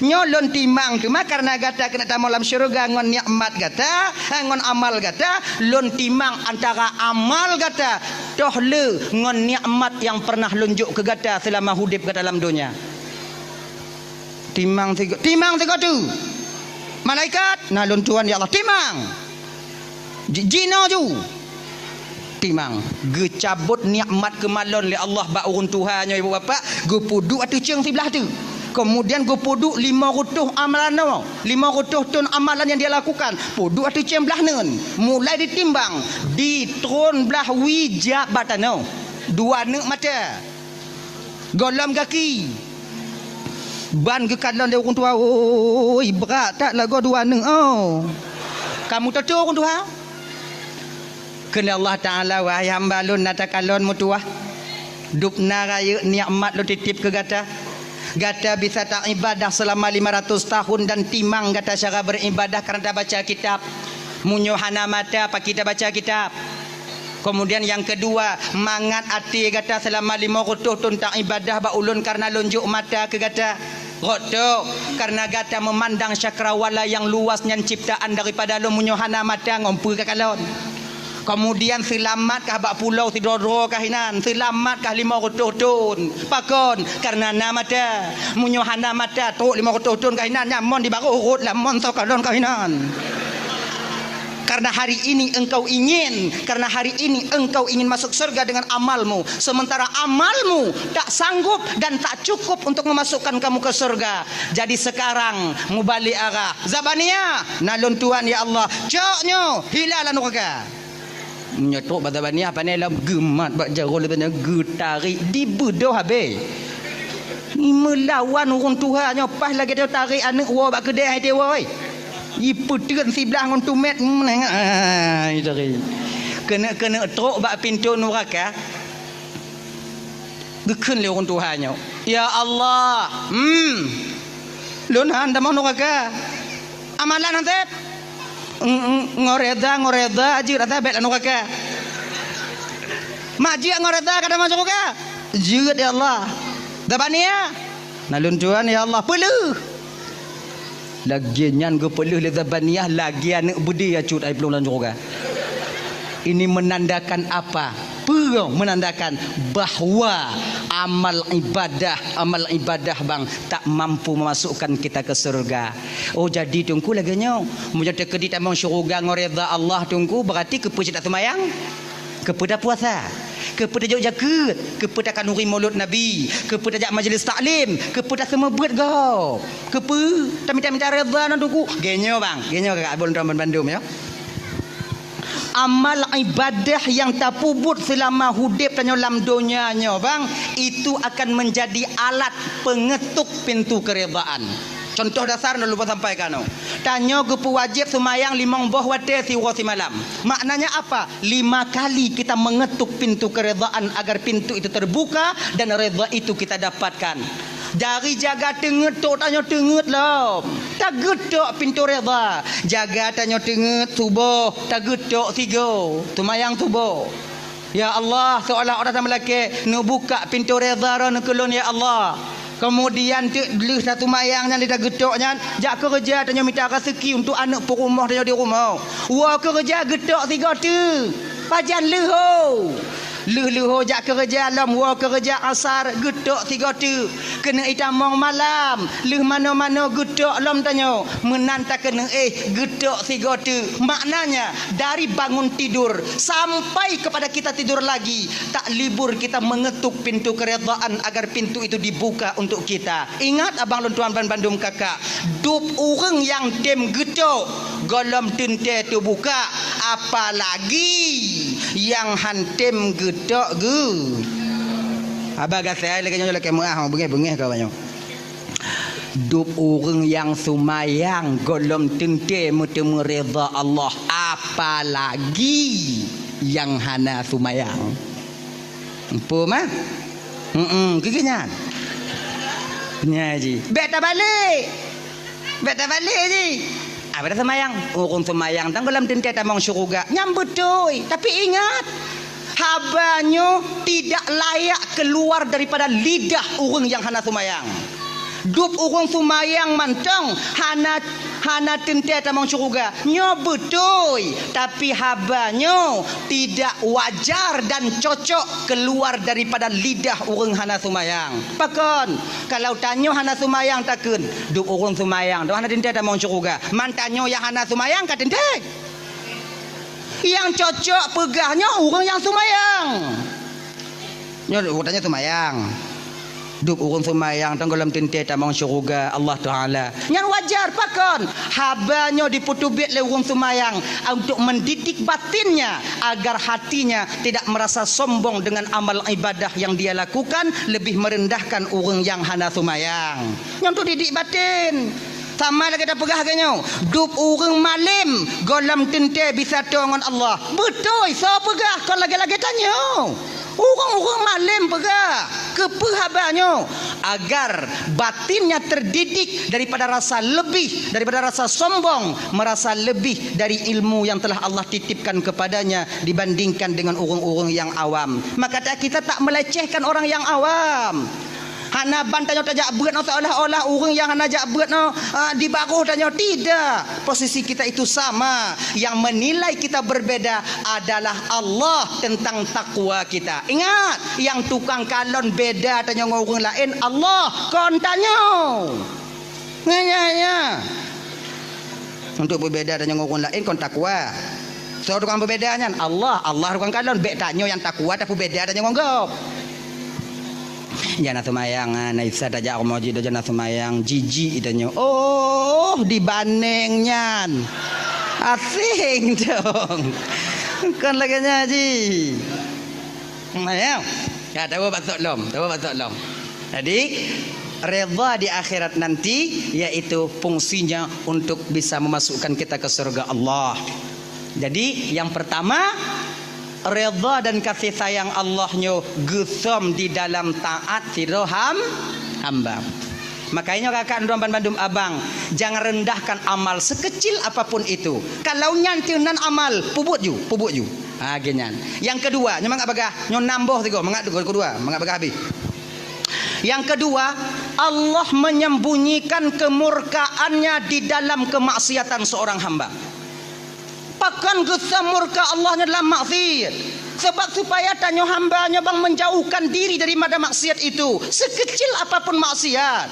Nyoe lôn timang teuma kareuna gata keuneuk tamong lam syeuruga ngon nikmat gata, eh, ngon amal gata, lôn timang antara amal gata toh le ngon nikmat nyang pernah lôn jok keu gata seulama udeb gata lam donya." Timang sigo-, timang sigoe teuk. Malaikat, "Na lôn tuan, ya Allah, timang." Ji-, jinoe ju. Timang. Geucabot nikmat keumalon lé Allah bak ureuëng tuha nyoe, ibu bapak, geupeuduek ateueh céng siblah teuk. Kemudian geupeuduek lima reutôh amalan nyoe, lima reutôh thon amalan nyang dia lakukan. Peuduek ateueh céng blah neuen. Mulai ditimbang, ditron blah wie jak bak tanoh. Dua neuk mata. Gohlom gaki. Ban geukalon lé ureuëng tuha, "Oi, brat that lagoe dua neuk, oh." Ka meutoto ureuëng tuha. Kheun lé Allah Taala, "Wahai hamba lôn, na takalon meutuwah. Dubna rayeuk nikmat lôn titip keu gata. Gata bisa taibadah seulama lima ratus tahun dan timang gata cara beribadah kareuna tabaca kitab. Meunyoe hana mata, pakri tabaca kitab?" Kemudian nyang keudua, mangat até gata seulama lima reutôh thon taibadah bak ulôn kareuna lôn jok mata keu gata. Rot tok, kareuna gata meumandang cakrawala nyang luas nyan ciptaan daripada lôn, meunyoe hana mata ngon peue kakalon. Kemudian seulamat kah bak pulo sidroe-droe kah inan, seulamat kah lima reutôh thon. Pakon? Kareuna na mata. Meunyoe hana mata, trok lima reutôh thon kah inan, nyan mon di barôh rot lam mon soe kalon kah inan. Karena hari ini engkau ingin, karena hari ini engkau ingin masuk surga dengan amalmu, sementara amalmu tak sanggup dan tak cukup untuk memasukkan kamu ke surga. Jadi sekarang mubalik arah. Zabaniah, na lôn tuan ya Allah. Cok nyoe, hila lam nuraka. Nyoe trok bak Zabaniah, pane lom geumat bak jaroe lé tanyoe, geutarek, dibeudôh habéh. Meulawan ureuëng tuha nyoe, paih lagée nyoe tarek aneuëk woe bak keudée hai teuwoe. Jipeuteun siblah ngon tumét, meunengah, ah, jitari. Keuneuk-keuneuk trok bak pintoe nuraka. Geukheun lé ureuëng tuha nyoe, "Ya Allah, hmm, lôn han tamong nuraka. Amalan han sép. Ng-, ng-, ngon reda, ngon reda jeuet ata bék lam nuraka. Mak jeuet ngon reda ka tamong syeuruga? Jeuet, ya Allah." Zabaniah, "Na lôn tuan, ya Allah, peuleueh." Lagée nyan geupeuleueh lé Zabaniah lagée aneuëk beudé acut ai plueng lam syeuruga. Ini menandakan apa? Peue menandakan bahwa amal ibadah, amal ibadah bang tak mampu memasukkan kita ke surga. Oh, jadi Teungku lagée nyoe, meunyoe teukeudi tamong syeuruga ngon reda Allah Teungku, berarti keupeue cit taseumayang? Keupeue tapuasa? Keupeue tajok jakeuet? Keupeue takhanuri Maulud Nabi? Keupeue tajak majlis taklim? Keupeue taseumeubeuet gob? Keupeue tamita-mita reda nan Teungku? Geuh nyoe bang, geuh nyoe kakak abon tuan bandum nyoe. Amal ibadah nyang tapeubuet seulama udeb tanyoe lam donya nyoe bang, itu akan menjadi alat pengetuk pintu keredaan. Contoh dasar lôn lubang sampaikan nyoe. Tanyoe geupeuwajéb seumayang limong boh watée siuroe simalam. Maknanya apa? Lima kali kita mengetuk pintu keredaan agar pintu itu terbuka dan redha itu kita dapatkan. Dari jaga teungeut tok tanyoe teungeut lom. Tageutok pintu redha. Jaga tanyoe teungeut suboh, tageutok sigoe. Seumayang suboh. Ya Allah, seolah-olah tameulakée, neubuka pintu redha droe neukeulon, ya Allah. Kemudian teuk lheueh taseumayang nyan lé tageutok nyan, jak keureuja tanyoe mita raseuki untuk aneuëk peurumoh tanyoe di rumoh. Woe keureuja geutok sigoe teuk. Pajan leuho. Lheueh leuho jak keureuja lom, woe keureuja asar geutok sigoe teuk. Keuneuk itamong malam, lheueh manoe-manoe geutok lom tanyoe, meunan takeuneuk éh geutok sigoe teuk. Maknanya, dari bangun tidur sampai kepada kita tidur lagi, tak libur kita mengetuk pintu keredaan agar pintu itu dibuka untuk kita. Ingat, abang lôn tuan banbandum kakak, dub ureuëng nyang tem geutok, gohlom teuntée teubuka, apalagi nyang han tem geutok geu. Haba gasai lagée nyoe lakée meuah, beungéh-beungéh ka banyoe. Dub ureuëng nyang seumayang gohlom teuntée meuteumé redha Allah, apalagi nyang hana seumayang. Empu mah? Heeh, keu nyan. Nya ji. Bék tabalek. Bék tabalek ji. Abah dah seumayang. Ureuëng seumayang tan gohlom teuntée tamong syeuruga. Nyan beutôi. Tapi ingat, haba nyoe tidak layak keluar daripada lidah ureuëng nyang hana seumayang. Dub ureuëng seumayang mantong hana, hana teuntée tamong syeuruga. Nyoe beutôi, tapi haba nyoe tidak wajar dan cocok keluar daripada lidah ureuëng hana seumayang. Pakon? Kalau tanyoe hana seumayang takheun, dub ureuëng seumayang, dub hana teuntée tamong syeuruga. Man tanyoe nyang hana seumayang ka teuntée. Nyang cocok peugah nyoe ureuëng nyang seumayang. Nyoe utanyoe seumayang. Dub ureuëng seumayang tan gohlom teuntée tamong syeuruga Allah Taala. Nyan wajar pakon? Haba nyoe dipeuteubiet lé ureuëng seumayang untuk mendidik batinnya agar hatinya tidak merasa sombong dengan amal ibadah yang dia lakukan, lebih merendahkan ureuëng nyang hana seumayang. Nyan untuk didik batin. Sama lagée tapeugah lagée nyoe, dub ureuëng malem gohlom teuntée bisa toe ngon Allah. Beutôi, soe peugah kon lagée-lagée tanyoe. Ureuëng-ureuëng malem peugah, keupeue haba nyoe? Agar batinnya terdidik daripada rasa lebih, daripada rasa sombong, merasa lebih dari ilmu yang telah Allah titipkan kepadanya dibandingkan dengan ureuëng-ureuëng yang awam. Maka kita tak melecehkan orang yang awam. Hana ban tanyoe tajak beuet nyoe seolah-olah ureuëng nyang hana jak beuet nyoe, ah, di baroh tanyoe. Tidak. Posisi kita itu sama. Yang menilai kita berbeda adalah Allah tentang takwa kita. Ingat, nyang tukang kalon beda tanyoe ngon ureuëng laén Allah, kon tanyoe. Nyan, nyan, nyan. Untuk beubeda tanyoe ngon ureuëng laén kon takwa. Soe tukang beubeda nyan? Allah. Allah tukang kalon. Bék tanyoe nyang takwa tapeubeda tanyoe ngon gob. Jana seumayang, ah, na Isa tajak rumoh jih, jana seumayang, jijik tanyoe. Oh, dibaneng nyan. Asing dong. Kon lagée nyan jih. Nah, ya. Ya, tahu batok lom, tahu batok lom. Jadi, redha di akhirat nanti yaitu fungsinya untuk bisa memasukkan kita ke surga Allah. Jadi, yang pertama, redha dan kasih sayang Allah nyoe geusom di dalam taat sidroe ham-, hamba. Makanya kakak droe banbandum abang, jangan rendahkan amal sekecil apapun itu. Kalau nyan teunan amal, pubuet ju, pubuet ju. Ha, geuh nyan. Yang kedua, nyoe mangat bagah, nyoe nam boh sigoe, mangat kedua, mangat bagah habéh. Yang kedua, Allah menyembunyikan kemurkaannya di dalam kemaksiatan seorang hamba. Pakon geusom murka Allah nyoe dalam maksiat? Sebab supaya tanyoe hamba nyoe bang menjauhkan diri daripada maksiat itu, sekecil apapun maksiat.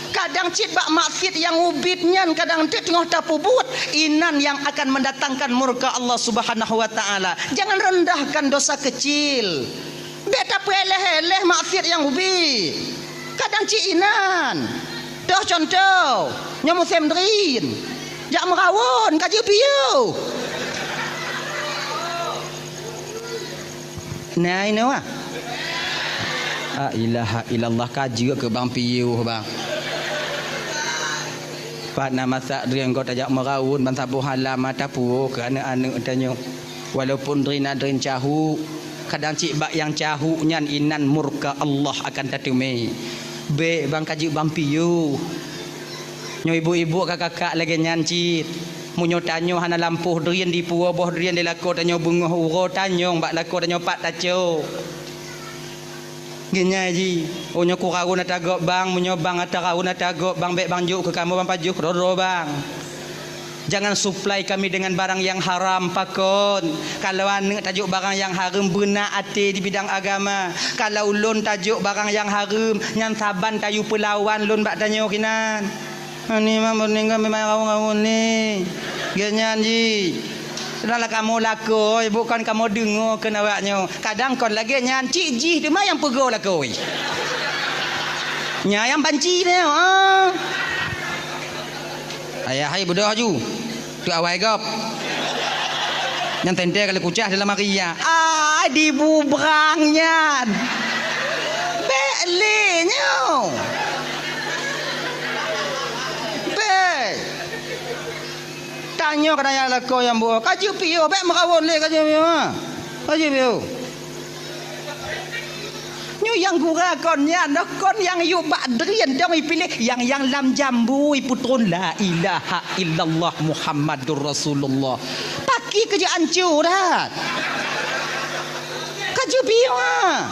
Kadang cit bak maksiat nyang ubit nyan kadang teuk teungoh tapubuet, inan nyang akan mendatangkan murka Allah Subhanahu wa Taala. Jangan rendahkan dosa kecil. Bék tapeuéléh-éléh maksiat nyang ubit. Kadang cit inan. Toh contoh, nyoe musém drin. Jak meurawon ka jeuet piôh. Nah, inoe ah. La ilaha illallah, ka jeuet keu bang piôh, bang. Pat na masak drien gob tajak meuraun ban saboh alam mata puwoe keu aneuk-aneuk tanyoe. Walaupun drien na drien cahuk, kadang cit bak nyang cahuk nyan inan murka Allah akan tateumé. Bék bang ka jeuet bang piôh. Nyoe ibu-ibu ka kakak lagée nyan cit. Meunyoe tanyoe hana lampôh drien dipuwoe boh drien di lakoe tanyoe beungoh uroe tanyong bak lakoe tanyoe pat tacok. Geunyai jih, oh nyoe kuraun ata gob bang, meunyoe bang ata raun ata gob bang, bék bang jok keu kamoe bang pajoh keudroe-droe bang. Jangan supply kami dengan barang yang haram, pakon. Kalau aneuk tajok barang yang hareuem, beuna até di bidang agama. Kalau ulôn tajok barang yang hareuem, nyan saban tayue peulawan lôn bak tanyoe kinan. Ani mah meuninggai memang rawon-rawon ni. Geuh nyan jih. Seudanglah kamoe lakoe, bukan kamoe deungoe keu awaknyoe. Kadang kon lagée nyan, cit jih teuma nyang peugoe lakoe. Nyan nyang banci nyoe, ah. Ayah hai beudôh aju. Tu awai gob. Nyang teuntée kali kucah dalam hari ya. Ai dibubrang nyan. Bék lé nyoe. Bék. Tanyoe keunan nyang lakoe nyang buet. Ka jeuet piôh, bék meurawon lé ka jeuet piôh. Ha. Ka jeuet piôh. Nyoe nyang gura kon nyan, noh kon nyang yue bak drien dong ipiléh, nyang, nyang lam jambu ipeutron la ilaha illallah Muhammadur Rasulullah. Pakri keu jeuet anco that. Ka jeuet piôh, ha.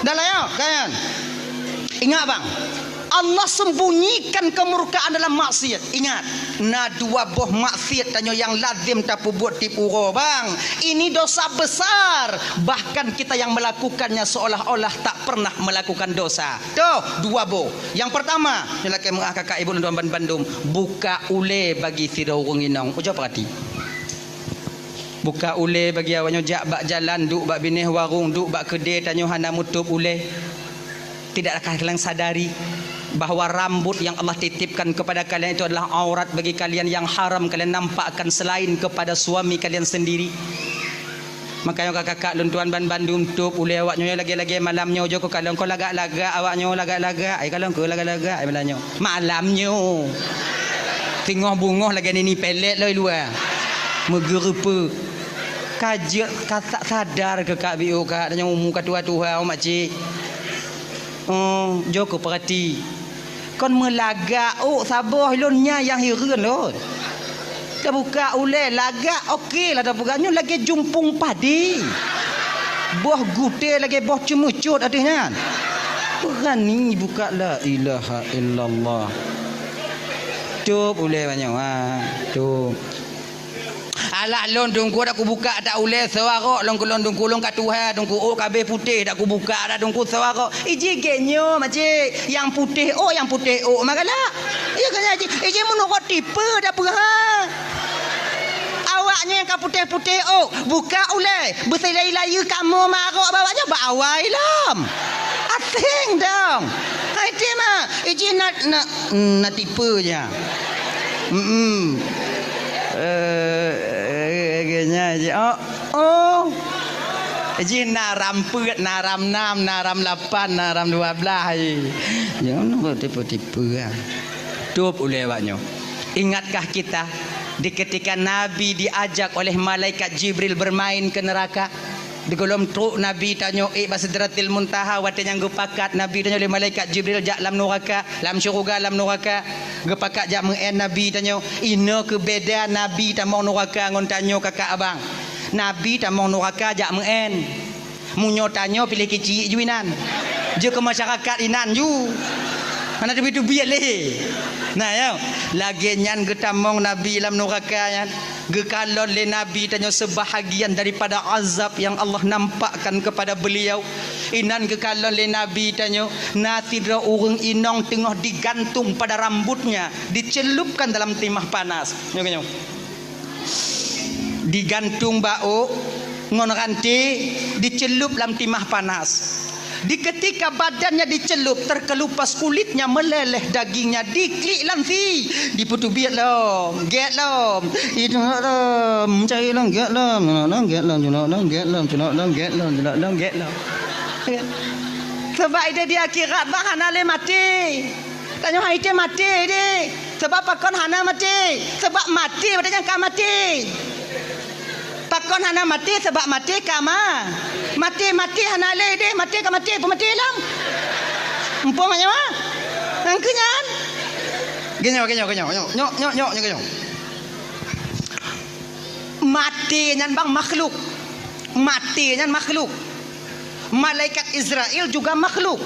Dah lah, ya, kan? Ingat, bang. Allah sembunyikan kemurkaan dalam maksiat. Ingat, na dua boh maksiat tanyoe nyang lazem tapeubuet tieb uroe, bang. Ini dosa besar. Bahkan kita yang melakukannya seolah-olah tak pernah melakukan dosa. Toh, dua boh. Nyang pertama, nyang lakée meu'ah kakak ibu dan tuan bandum, buka ulée bagi sidroe ureuëng inong. Ujoe peurati. Buka ulée bagi awaknyoe jak bak jalan, duek bak binéh warong, duek bak keudée tanyoe hana meutup ulée. Tidakkah kalian sadari bahwa rambut yang Allah titipkan kepada kalian itu adalah aurat bagi kalian yang haram kalian nampakkan selain kepada suami kalian sendiri? Makanya kakak-kakak lôn tuan ban bandum tup ulée awaknyoe lagée-lagée malam nyoe jok kalon ko lagak-lagak awaknyoe lagak-lagak ai kalon ko lagak-lagak ai malam nyoe. Malam nyoe. Teungoh bungoh lagée nini pelet loi luwa. Meugeureupeuk. Ka jeuet ka sa-, sadar keu Kak Biu Kak, nyang umu ka tuha-tuha, oh, makcik. Oh, jok keu peurati. Kon meulagak, oh, saboh lôn nya nyang hireuen lôn. Tabuka ulée lagak, oke lah tabuka. Nyoe lagée jumpung padi. Boh gutée lagée boh ceumeucot ateueh nyan. Beurani buka, la ilaha illallah. Tup ulée banyoe, ha. Tup. Alah lôn teungku dak kubuka dak ulée suarok lôn keu lôn teungku lôn ka tuha teungku ôk ka abéh putéh dak kubuka dak teungku suarok. Iji gét nyoe makcik, nyang putéh ôk, nyang putéh ôk mah galak. Iya kan iji, iji meunurot tipe dak peue ha. Awaknyoe nyang ka putéh-putéh ôk, buka ulée, beusilai-layeue kamoe marok bak awaknyoe bak awai lom. Aséng dong. Hai ti mah, iji na, na, na tipe nya. Mm-mm. Eh, eh, eh, nya, ji, oh, oh. Ji na ram peuet, na ram nam, na ram lapan, na ram dua belas, ji. Jangan tipe-tipe, ah. Tup ulée awaknyoe. Ingatkah kita di ketika Nabi diajak oleh malaikat Jibril bermain ke neraka? Di gohlom trok Nabi tanyoe ék bak Sidratil Muntaha, watée nyang geupakat Nabi tanyoe lé malaikat Jibril jak lam nuraka, lam syeuruga lam nuraka. Geupakat jak meu'én Nabi tanyoe. Inoe keu beda Nabi tamong nuraka ngon tanyoe kakak abang. Nabi tamong nuraka jak meu'én. Meunyoe tanyoe piléh keuciek ju inan. Jeuet keu masyarakat inan ju. Hana teubiet-teubiet lé. Nah, ya. Lagée nyan geutamong Nabi lam nuraka nyan. Geukalon lé Nabi tanyoe seubahagian daripada azab nyang Allah nampakkan keupada beuliau. Inan geukalon lé Nabi tanyoe, na sidroe ureuëng inong teungoh digantung pada rambutnya, dicelupkan dalam timah panas. Nyoe, nyoe. Digantung bak ôk ngon ranté, dicelup lam timah panas. Di ketika badannya dicelup, terkelupas kulitnya, meleleh dagingnya, diklik lam sie, dipeuteubiet lom, gét lom, iduek lom, cai lom, gét lom, cunok lom, gét lom, cunok lom, gét lom, cunok lom, gét lom, cunok lom, gét lom. Sabab ideh di akhirat bah hana lé maté. Tanyoe hai teuh maté deh. Sabab pakon hana maté? Sabab maté watée nyan ka maté. Pakon hana maté? Sabab maté ka ma-, maté, maté hana lé deh, maté ka maté, peumaté lom. Muphom nyoe? Nyang keu nyan? Geunyoe, geunyoe, geunyoe, nyoe, nyoe, nyoe, nyoe, nyoe, geunyoe. Maté nyan bang makhluk. Maté nyan makhluk. Malaikat Israel juga makhluk.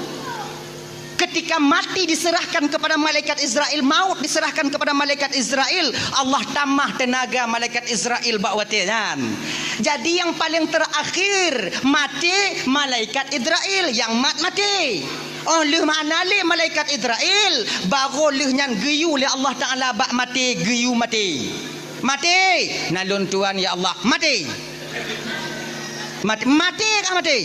Ketika mati diserahkan kepada malaikat Israel, maut diserahkan kepada malaikat Israel, Allah tamah tenaga malaikat Israel bak watée nyan. Jadi nyang paleng terakhir maté malaikat Israel, nyang mat maté. Oh lheueh mana lé malaikat Israel, baru lheueh nyan geuyue lé Allah Taala bak maté, geuyue maté. Maté, na lôn tuan ya Allah, maté. Maté, maté ka maté.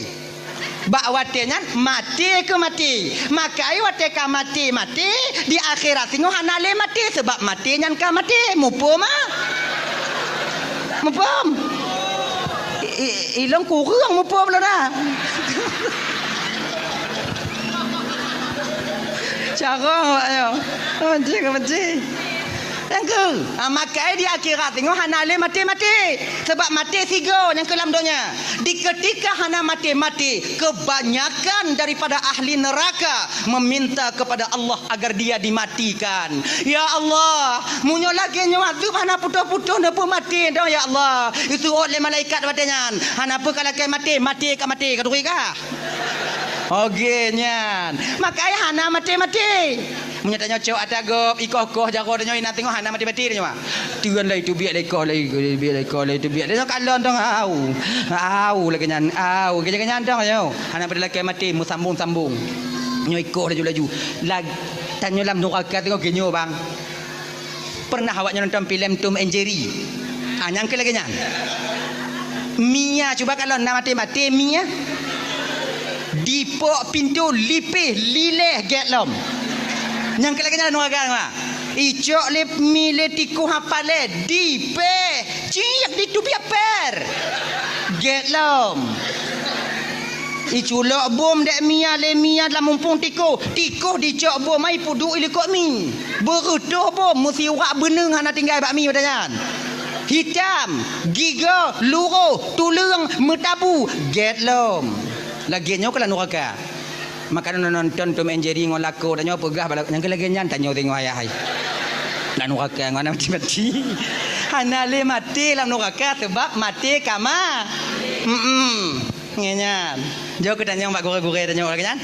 Bak watée nyan maté keu maté. Makai watée ka maté, maté di akhirat singoh hana lé maté, sabab maté nyan ka maté. Muphom ah? Muphom? I, i, ilong kureueng muphom lôn ah. Cara awak nyoe. Benci ke benci? Nyang keu, ha, makai di akhirat singoh hana lé maté-maté. Sabab maté sigoe nyang keu lam donya. Di ketika hana maté-maté, kebanyakan daripada ahli neraka meminta kepada Allah agar dia dimatikan. Ya Allah, meunyoe lagée nyoe adeueb hana putôh-putôh neupeumaté dong ya Allah. Itu ôt lé malaikat watée nyan. Hana peue ka lakée maté, maté ka maté, ka turi kah? Oke nyan. Makai hana maté-maté. Meunyoe tanyoe cok ata gob, ikoh-koh jaroe tanyoe inan teungoh hana maté-maté tanyoe. Tuan lai teubiet lai koh lai, teubiet lai koh lai, teubiet lai. Tanyoe kalon dong au. Au lagée nyan, au. Lagée nyan dong nyoe. Hana pada lakée maté meusambong-sambong. Nyoe ikoh laju-laju. Lag-, tanyoe lam nuraka teungoh geunyoe bang. Pernah awak nyoe nonton filem Tom and Jerry? Ah, nyang keu lagée nyan. Mia, cuba kalon na maté-maté Mia. Dipok pintoe lipéh lilée gét lom. Nyang keu lagée nyan nuraka nyoe. Icok lé mi lé tikoh hapalée dipéh ciek diteubiet pér. Gét lom. Iculok bom dék Mia lé Mia lam muphom tikoh. Tikoh dicok bom ai peuduek ilikot mi. Beureutoh bom meusiwak beuneueng hana tinggai bak mi watée nyan. Hitam, gigoe, luroh, tuleueng, meutabu, gét lom. Lagée nyoe keuh lam nuraka. Maka nonton Tom and Jerry ngon lakoe tanyoe peugah bak lakoe nyang keu lagée nyan tanyoe teungoh ayah hai. Lam nuraka ngon hana maté-maté. Hana lé maté lam nuraka sabab maté ka ma-, mm-mm. Ngieng nyan. Jok keu tanyong bak gurée-gurée tanyoe lagée nyan.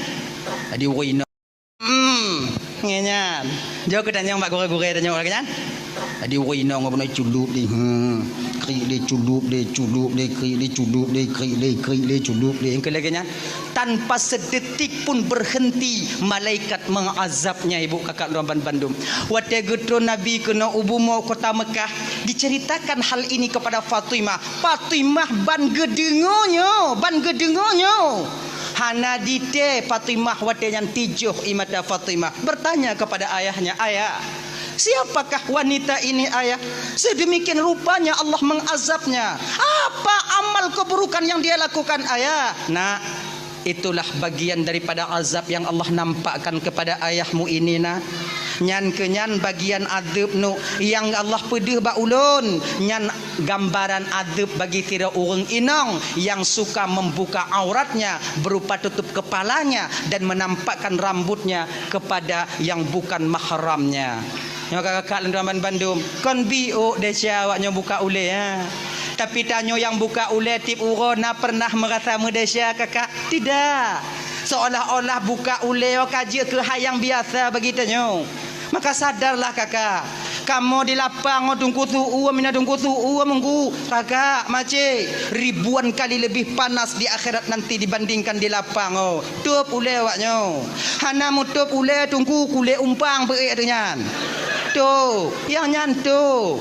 Jadi ureueng inong. Hmm, ngieng nyan. Jok keu tanyong bak gurée-gurée tanyoe lagée nyan. Jadi ureueng inong bunoe culop deh. Hmm. Krik deh culop deh, culop deh, krik deh culop deh, krik deh, krik deh culop deh. Nyang keu lagée nyan. Tanpa sedetik pun berhenti malaikat mengazabnya, ibu kakak droe ban bandum. Watée geutron Nabi keunoe u bumoe kota Mekah, diceritakan hal ini kepada Fatimah. Fatimah ban geudeungoe nyoe, ban geudeungoe nyoe. Hana ditée Fatimah watée nyan tijoh ie mata Fatimah bertanya kepada ayahnya, "Ayah, siapakah wanita ini, Ayah? Sedemikian rupanya Allah mengazabnya. Apa amal keburukan yang dia lakukan, Ayah?" Nak, itulah bagian daripada azab yang Allah nampakkan kepada ayahmu ini, Nak. Nyan keuh nyan bagian adeueb nu nyang Allah peudeuh bak ulôn. Nyan gambaran adeueb bagi sidroe ureuëng inong yang suka membuka auratnya berupa tutup kepalanya dan menampakkan rambutnya kepada yang bukan mahramnya. Nyoe kakak-kakak lôn tuan bandum, kon biôk desya awak nyoe buka ulée, ha. Tapi tanyoe nyang buka ulée tieb uroe na pernah meurasa meudesya kakak? Tidak. Seolah-olah buka ulée ka jeuet keu hai nyang biasa bagi tanyoe. Maka sadarlah kakak, kamoe di lapang ngon teungku su-uem, mina teungku su-uem, teungku, kakak, macé, ribuan kali lebih panas di akhirat nanti dibandingkan di lapang, oh. Tôb ulée awak nyoe. Hana meutôb ulée teungku kulét umpang beuék teuh nyan. Tôb, nyang nyan tôb.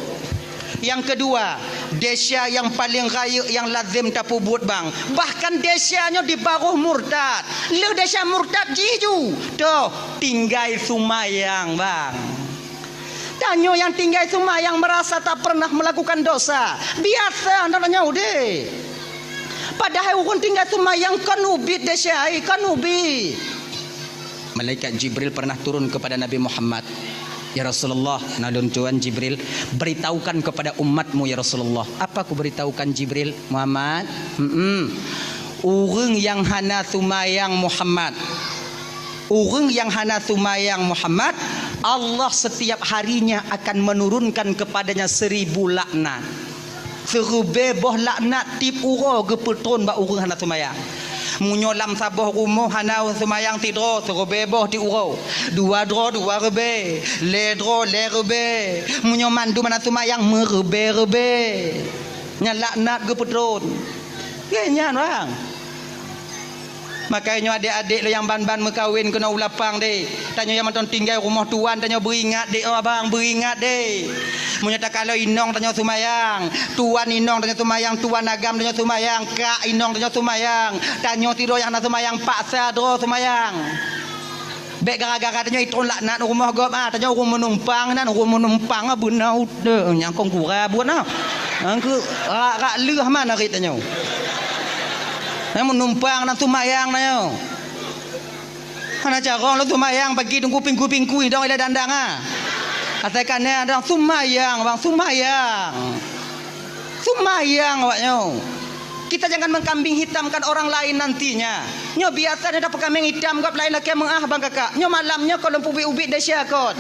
Nyang keudua, desya nyang paleng rayeuk nyang lazem tapeubuet bang. Bahkan desya nyoe di baroh murtad. Lheueh desya murtad jih ju. Toh, tinggai seumayang bang. Tanyoe nyang tinggai seumayang meurasa tak pernah meulakukan dosa. Biasa tanyoe udeb. Padahai ureuëng tinggai seumayang kon ubit desya, kon ubit. Malaikat Jibril pernah turun kepada Nabi Muhammad. "Ya Rasulullah, na lôn tuan Jibril, beritahukan kepada umatmu, ya Rasulullah." "Apa kuberitahukan, Jibril?" "Muhammad, hmm, ureuëng nyang hana seumayang Muhammad, ureuëng nyang hana seumayang Muhammad, Allah setiap harinya akan menurunkan kepadanya seribu laknat." Siribée boh laknat tieb uroe geupeutron bak ureuëng hana seumayang. Meunyoe lam saboh rumoh hana seumayang sidroe, siribée boh tieb uroe. Dua droe, dua ribée. Lhée droe, lhée ribée. Meunyoe mandum hana seumayang, meuribée-ribée. Nyan laknat geupeutron. Lheueh nyan, bang. Makajih nyoe adék-adék lôn nyang ban-ban meukawen keunoe u lapang deh. Tanyoe nyang mantong tinggai rumoh tuan, tanyoe beuingat deh, oh abang, beuingat deh. Meunyoe takalon inong tanyoe seumayang, tuan inong tanyoe seumayang, tuan agam tanyoe seumayang, kak inong tanyoe seumayang, tanyoe sidroe nyang hana seumayang, paksa droe seumayang. Bék gara-gara tanyoe itron laknat u rumoh gob, ah, tanyoe ureuëng meunumpang nan, ureuëng meunumpang, ah, beuna udeueng nyang kong gura buet, ah. Nyang keu rak-rak leuh man arit tanyoe. Nyang meunumpang nan seumayang tanyoe. Hana carông lôn seumayang pagi teungku pingkui-pingkui dong ilée dandang, ah. Asai ka na dong seumayang, bang, seumayang. Seumayang awak nyoe. Kita jangan mengkambing hitamkan orang lain nantinya. Nyoe biasa nyoe tapeukaméng itam gob laén lakée meuáh bang kakak. Nyoe malam nyoe kon lôn peubiet-ubiet desya kon.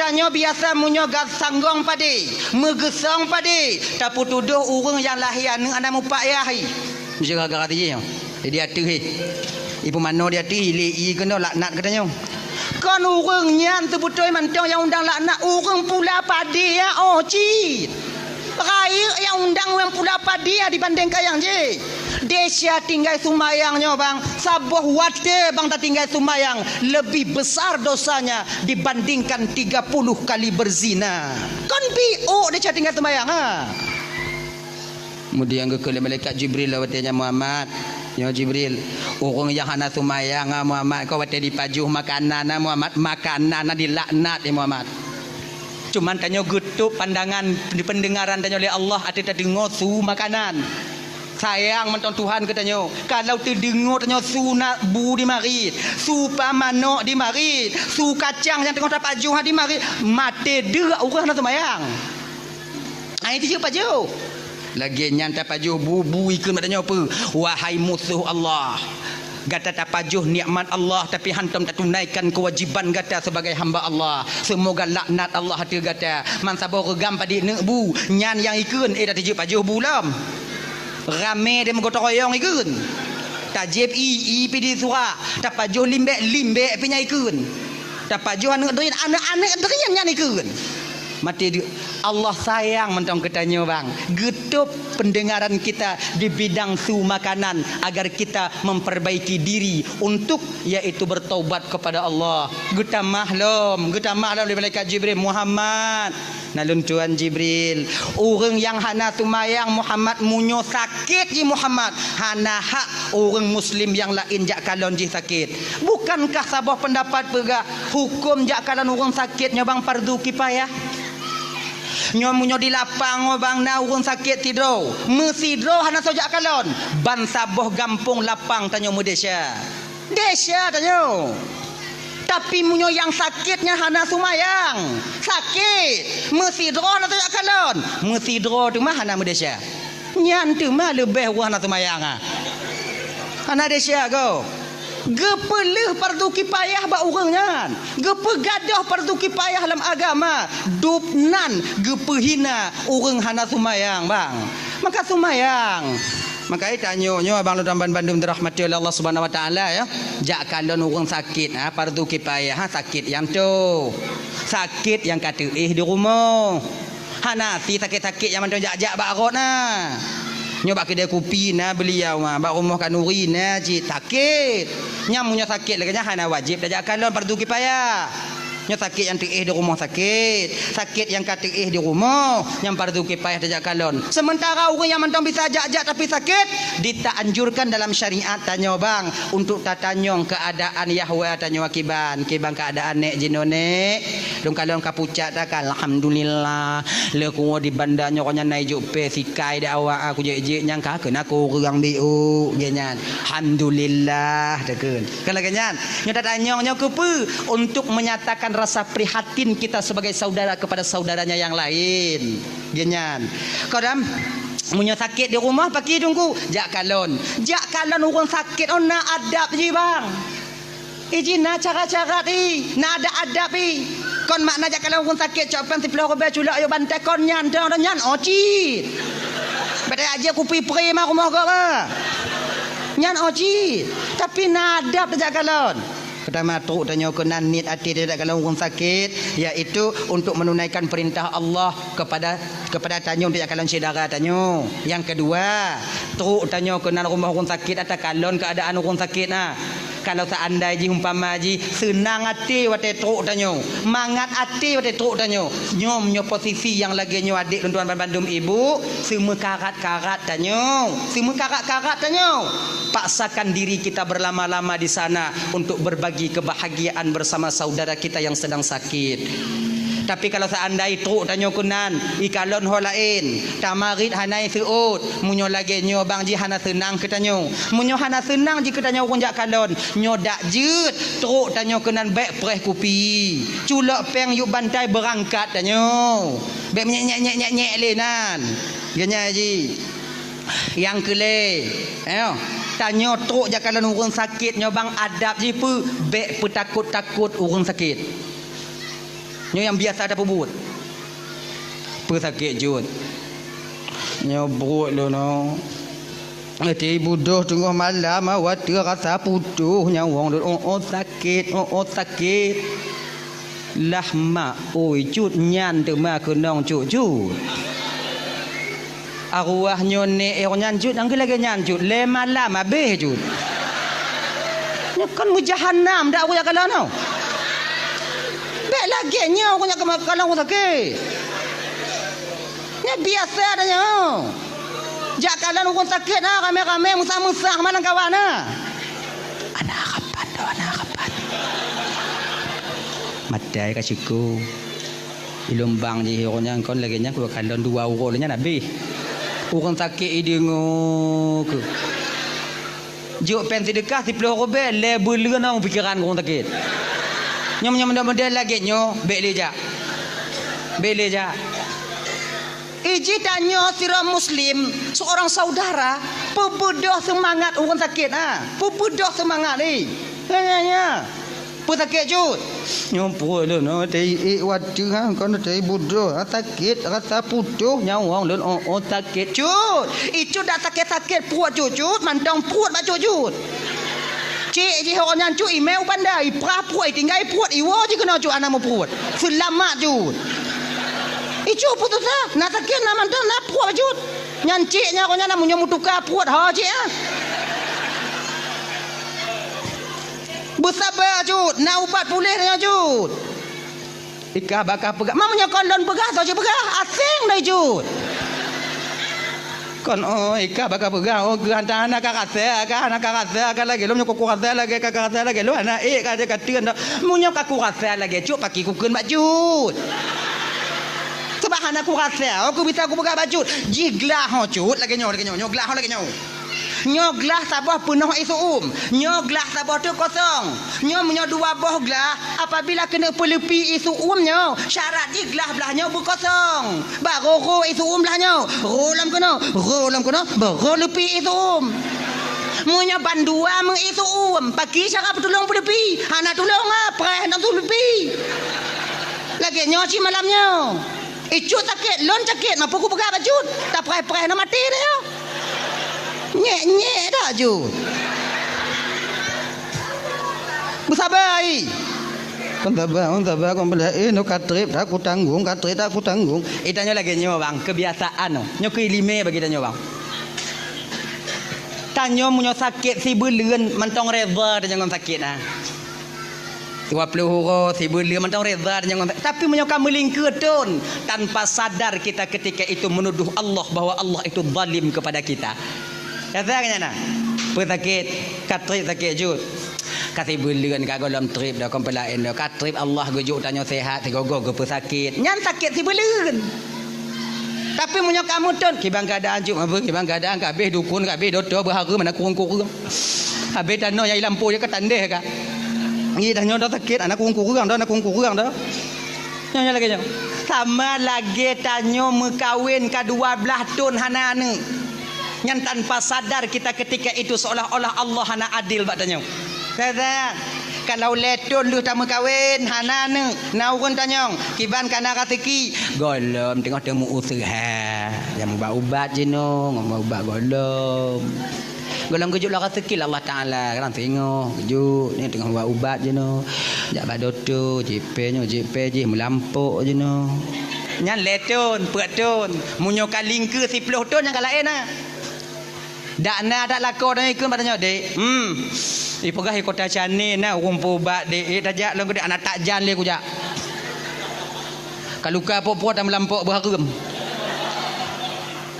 Tanyoe biasa meunyoe gat sanggong padé, meugeusong padé, tapeutudôh ureuëng nyang lahé aneuëk hana mupak yah. Meuseuga gara-gara teuh jih nyoe. Jadi ateueh hé. Ipeumanoe di ateueh, ilée ié keunoe laknat geutanyoe. Kon ureuëng nyan teubeutôi mantong nyang undang laknat, ureuëng pula padé nyan, oh, cit. Rayeuk nyang undang ureuëng pula padé nyan dibandéng kayang jih. Desya tinggai seumayang nyoe, bang, saboh watée bang tatinggai seumayang, lebih besar dosanya dibandingkan tiga puluh kali berzina. Kon biôk desya tinggai seumayang, ha? Kemudian geukheun lé malaikat Jibril lom watée nyan, "Muhammad, nyoe Jibril, ureuëng nyang hana seumayang, ah, Muhammad, kon watée jipajoh makanan, ah, Muhammad, makanan na jilaknat, ya Muhammad. Cuman tanyoe geutôb pandangan, peundengaran tanyoe lé Allah ateueh tadeungoe su makanan. Sayang mantong Tuhan keu tanyoe. Kalau teudeungoe tanyoe su na bu jimarit, su pamanok jimarit, su kacang nyang teungoh tapajoh jimarit, maté deuek ureuëng hana seumayang." Ai tijeuet pajoh. Lagée nyan tapajoh bu-bu ikheun bak tanyoe peue? Wahai musoh Allah, gata tapajoh nikmat Allah, tapi hantom tatunaikan keuwajiban gata sebagai hamba Allah. Seumoga laknat Allah ateueh gata. Man saboh reugam padit neuk bu, nyan nyang ikheun, eh, dah tijeuet pajoh bu lom. Ramé deh meugotong royong ikheun. Tajieb ié, ié pih di surak. Tapajoh limbek, limbek pih nyan ikheun. Tapajoh aneuëk drien, aneuëk-aneuëk drien nyan ikheun. Maté deuek. Allah sayang mantong keu tanyoe, bang. Geutôb pendengaran kita di bidang su makanan agar kita memperbaiki diri untuk, yaitu bertaubat kepada Allah. Geutamah lom, geutamah lom lé malaikat Jibril, "Muhammad, na lôn tuan Jibril, ureuëng nyang hana seumayang Muhammad, meunyoe sakét jih Muhammad, hana hak ureuëng muslim nyang laén jak kalon jih sakét." Bukankah saboh peundapat peugah hukôm jak kalon ureuëng sakét nyoe bang fardu kipayah? Nyoe meunyoe di lapang nyoe bang na ureuëng sakét sidroe, meusidroe hana soe jak kalon, ban saboh gampông lapang tanyoe meudesya. Desya tanyoe. Tapi meunyoe nyang sakét nyan hana seumayang, sakét, meusidroe hana soe jak kalon, meusidroe teuma hana meudesya. Nyan teuma leubeh ureuëng hana seumayang, ah. Hana desya gob. Geupeuleueh fardu kipayah bak ureuëng nyan. Geupeugadôh fardu kipayah lam agama. Dub nan geupeuhina ureuëng hana seumayang, bang. Maka seumayang. Maka tanyoe nyoe abang lôn ban-bandum dirahmati oleh Allah Subhanahu Wa Taala, ya. Jak kalon ureuëng sakét, ha, fardu kipayah, ha, sakét nyang toh. Sakét nyang ka teuéh di rumoh. Hana si sakét-sakét nyang mantong jak-jak bak rot na. Nyoe bak keudè kupi na beuliau, ha, bak rumoh Kak Nuri na cit sakét. Nyan meunyoe sakét lagée nyan hana wajéb tajak kalon, fardu kipayah. Nyoe sakét nyang teuéh di rumoh sakét, sakét nyang ka teuéh di rumoh, nyan fardu kipayah tajak kalon. Sementara ureuëng nyang mantong bisa jak-jak tapi sakét, ditaanjurkan dalam syariat tanyoe bang untuk tatanyong keuadaan yahwa tanyoe kiban, kiban keuadaan nék jinoe nék. Lôn kalon ka pucak that kan, alhamdulillah. Lé kuwoe di banda nyoe nyan na ijok pèng sikai di awak, aku jek-jek nyang ka keunan kureueng biôk, geuh nyan. Alhamdulillah, takheun. Kan lagèe nyan. Nyoe tatanyong nyoe keupeue? Untuk menyatakan rasa prihatin kita sebagai saudara kepada saudaranya yang lain. Geuh nyan. Kadang, meunyoe sakét di rumoh, pakri Teungku, jak kalon. Jak kalon ureueng sakét, oh, na adab jih, bang. Iji na cara-cara i, na adab-adab i. Kon makna jak kalon ureueng sakét, cok pèng siplôh ribèe, culok yôh bantai, kon nyan, dong, dong, nyan, oh, cit. Bèk tajak jép kupi pri ma rumoh gob, ah. Nyan, oh, cit. Tapi na adab tajak kalon. Peutama, trok tanyoe keunan niet até tajak kalon ureueng sakét, yaitu untuk menunaikan perintah Allah kepada, kepada tanyoe untuk jak kalon syedara tanyoe. Nyang keudua, trok tanyoe keunan rumoh ureueng sakét, takalon keuadaan ureueng sakét na. Kalau seandai jih, umpama jih, seunang até watèe trok tanyoe, mangat até watèe trok tanyoe, nyoe, nyoe posisi nyang lagèe nyoe, adék lôn tuan banmandum ibu, seumeukarat-karat tanyoe, seumeukarat-karat tanyoe. Paksakan diri kita berlama-lama di sana untuk berbagi kebahagiaan bersama saudara kita yang sedang sakit. Tapi kalau seandai trok tanyoe keunan, ikalon ho laén, tamarit hana iseuôt, meunyoe lagèe nyoe bang jih hana seunang keu tanyoe. Meunyoe hana seunang jih keu tanyoe ureueng jak kalon, nyoe dak jeuet, trok tanyoe keunan bèk preh kupi. Culok pèng yôh bantai beurangkat tanyoe. Bèk nyek, nyek, nyek, nyek, nyek lé nan. Geuh nyan jih. Nyang keu lhèe, ayo, tanyoe trok jak kalon ureueng sakét nyoe bang adab jih peue, bèk peutakot-takot ureueng sakét. Nyoe nyang biasa tapeubuet. Peue sakét jeuet? Nyoe pruet lôn, oh. Até budôh teungoh malam, ah, watèe rasa putôh nyawöng lôn, oh, oh, sakét, oh, oh, sakét. Lah mak, oi, cut nyan teuma keunong cut-cut. Arwah nyoe nèk eh nyan cut, nyang keu lagèe nyan cut, lhèe malam abéh cut. Nyoe kan meujahanam dak ureueng jak kalon nyoe. Bèk lagèe nyoe ureueng jak kalon ureueng sakét. Nyoe biasa dah nyoe. Jak kalon ureueng sakét na, ramé-ramé, meusah-meusah, meunan kawan na. Ana kapan dah, ana kapan? Maté ka siku. Di Lumbang jih ureueng nyan kon lagèe nyan, kukalon dua uroe nyan abéh. Ureueng sakét ideungoe keuh. Jok pèng seudeukah siplôh ribèe, lhèe buleuen na pikeran ureueng sakét. Nyoe, nyoe, nyoe, model lagèe nyoe, bèk lé jak. Bèk lé jak. Iji tanyoe sidroe muslim, seorang saudara, peubeudoh seumangat ureueng sakét, ha. Peubeudoh seumangat, eh. Ya, ya, ya. Peue sakét cut? Nyoe pruet lôn, oh, teuiek watèe, ha, kon teuiek budôh, ha, sakét, rasa putôh nyawöng lôn, oh, oh, sakét cut. Icut dak sakét-sakét pruet cut, cut, mantong pruet bak cut, cut. Cék jih ureueng nyan cut, imè u banda, iprah pruet, itinggai pruet, iwoe jih keunoe cut, hana meupruet. Seulamat cut. Icut putus asa, na sakét, na mantong, na pruet bak cut. Nyan cék nyan, ureueng nyan na meunyoe meutuka pruet, ho cék, ha. Beusaba cut, na ubat puléh nyoe cut. Ikah bakah peugah, ma meunyoe kon lôn peugah, soe jipeugah, aséng dai cut. Kon, oh, ikah bakah peugah, oh, geuh hana ka rasa, ka hana ka rasa, ka lagèe lôn, meunyoe ka kurasa lagèe, ka, ka rasa lagèe lôn, hana ék ka, ka teun dah. Meunyoe ka kurasa lagèe cut, pakri kukheun bak cut. Sabab hana kurasa, oh, kubisa kupeugah bak cut. Jih glah ho cut, lagèe nyoe, lagèe nyoe, nyoe glah ho lagèe nyoe. Nyoe glah saboh peunoh ie seu-uem. Nyoe glah saboh teuk kosong. Nyoe meunyoe dua boh glah, apabila keuneuk peuleupi ie seu-uem nyoe, syarat jih glah blah nyoe beukosong. Barô rô ie seu-uem blah nyoe. Rô lom keunoe, rô lom keunoe, barô leupi ie seu-uem. Meunyoe bandua meu ie seu-uem, pakri cara peutulông peuleupi. Hana tulông, ah, preh ngon tuleupi. Lagèe nyoe cit malam nyoe. Icut sakét, lôn sakét, ma peue kupeugah bak cut. Tapreh-preh na maté dah nyoe. Nyek-nyek dah cut. Beusaba ai. Kon saba, kon saba, kon beulah, eh, nyoe ka trép, dak kutanggong, ka trép, dak kutanggong. Eh, tanyoe lagèe nyoe, bang, keubiasaan nyoe. Nyoe keu ileumèe bagi tanyoe, bang. Tanyoe meunyoe sakét sibuleuen mantong reda tanyoe ngon sakét, nah. Dua ploh uroe sibuleuen mantong reda tanyoe ngon sakét. Tapi meunyoe ka meulingkeue thon, tanpa sadar kita ketika itu menuduh Allah bahwa Allah itu zalim kepada kita. Rasa nyan, nah? Peue sakét, ka trép sakét cut. Ka sibuleuen ka gohlom treb dah, kon peulaén dah. Ka treb Allah geujok tanyoe sehat, sigoe-goe geupeusakét. Nyan sakét sibuleuen. Tapi meunyoe kamoe thon, kiban keuadaan cut, meubeue kiban keuadaan, ka habéh dukon, ka habéh dokto, beuhareuem, hana kureueng-kureueng. Habéh tanoh nyang i lampôh jih ka tandeh ka. Ngi tanyoe dah sakét, hana kureueng-kureueng dah, hana kureueng-kureueng dah. Nyoe, nyoe lagée nyoe. Sama lagée tanyoe meukawen ka dua blaih thon hana aneuk. Nyan tanpa sadar kita ketika itu seolah-olah Allah hana adil bak tanyoe. Teuka, kalau lhée thon lheueh tameukawen, hana aneuk, na ureuëng tanyong, kiban ka na raseuki, gohlom teungoh teumeuuseuha. Nyang ubat-ubat jinoe, ngon ubat gohlom. Gohlom geujok lam raseuki lé Allah Taala, kadang singoh geujok, nyoe teungoh ubat-ubat jinoe. Jak bak dokto, jieb pèng nyoe, jieb pèng jih, meulampôk jinoe. Nyan lhée thon, peuet thon. Meunyoe ka lingkeue siplôh thon nyang ka laén na. Dak na dak lakoe tanyoe ikheun bak tanyoe, "Dek, hmm, ipeugah i Kota Chennai na ureuëng peuubat, Dek, eh, tajak lôn keu Dek, hana tajak lé kujak." Ka luka po-po tameulampôk beuhareuem.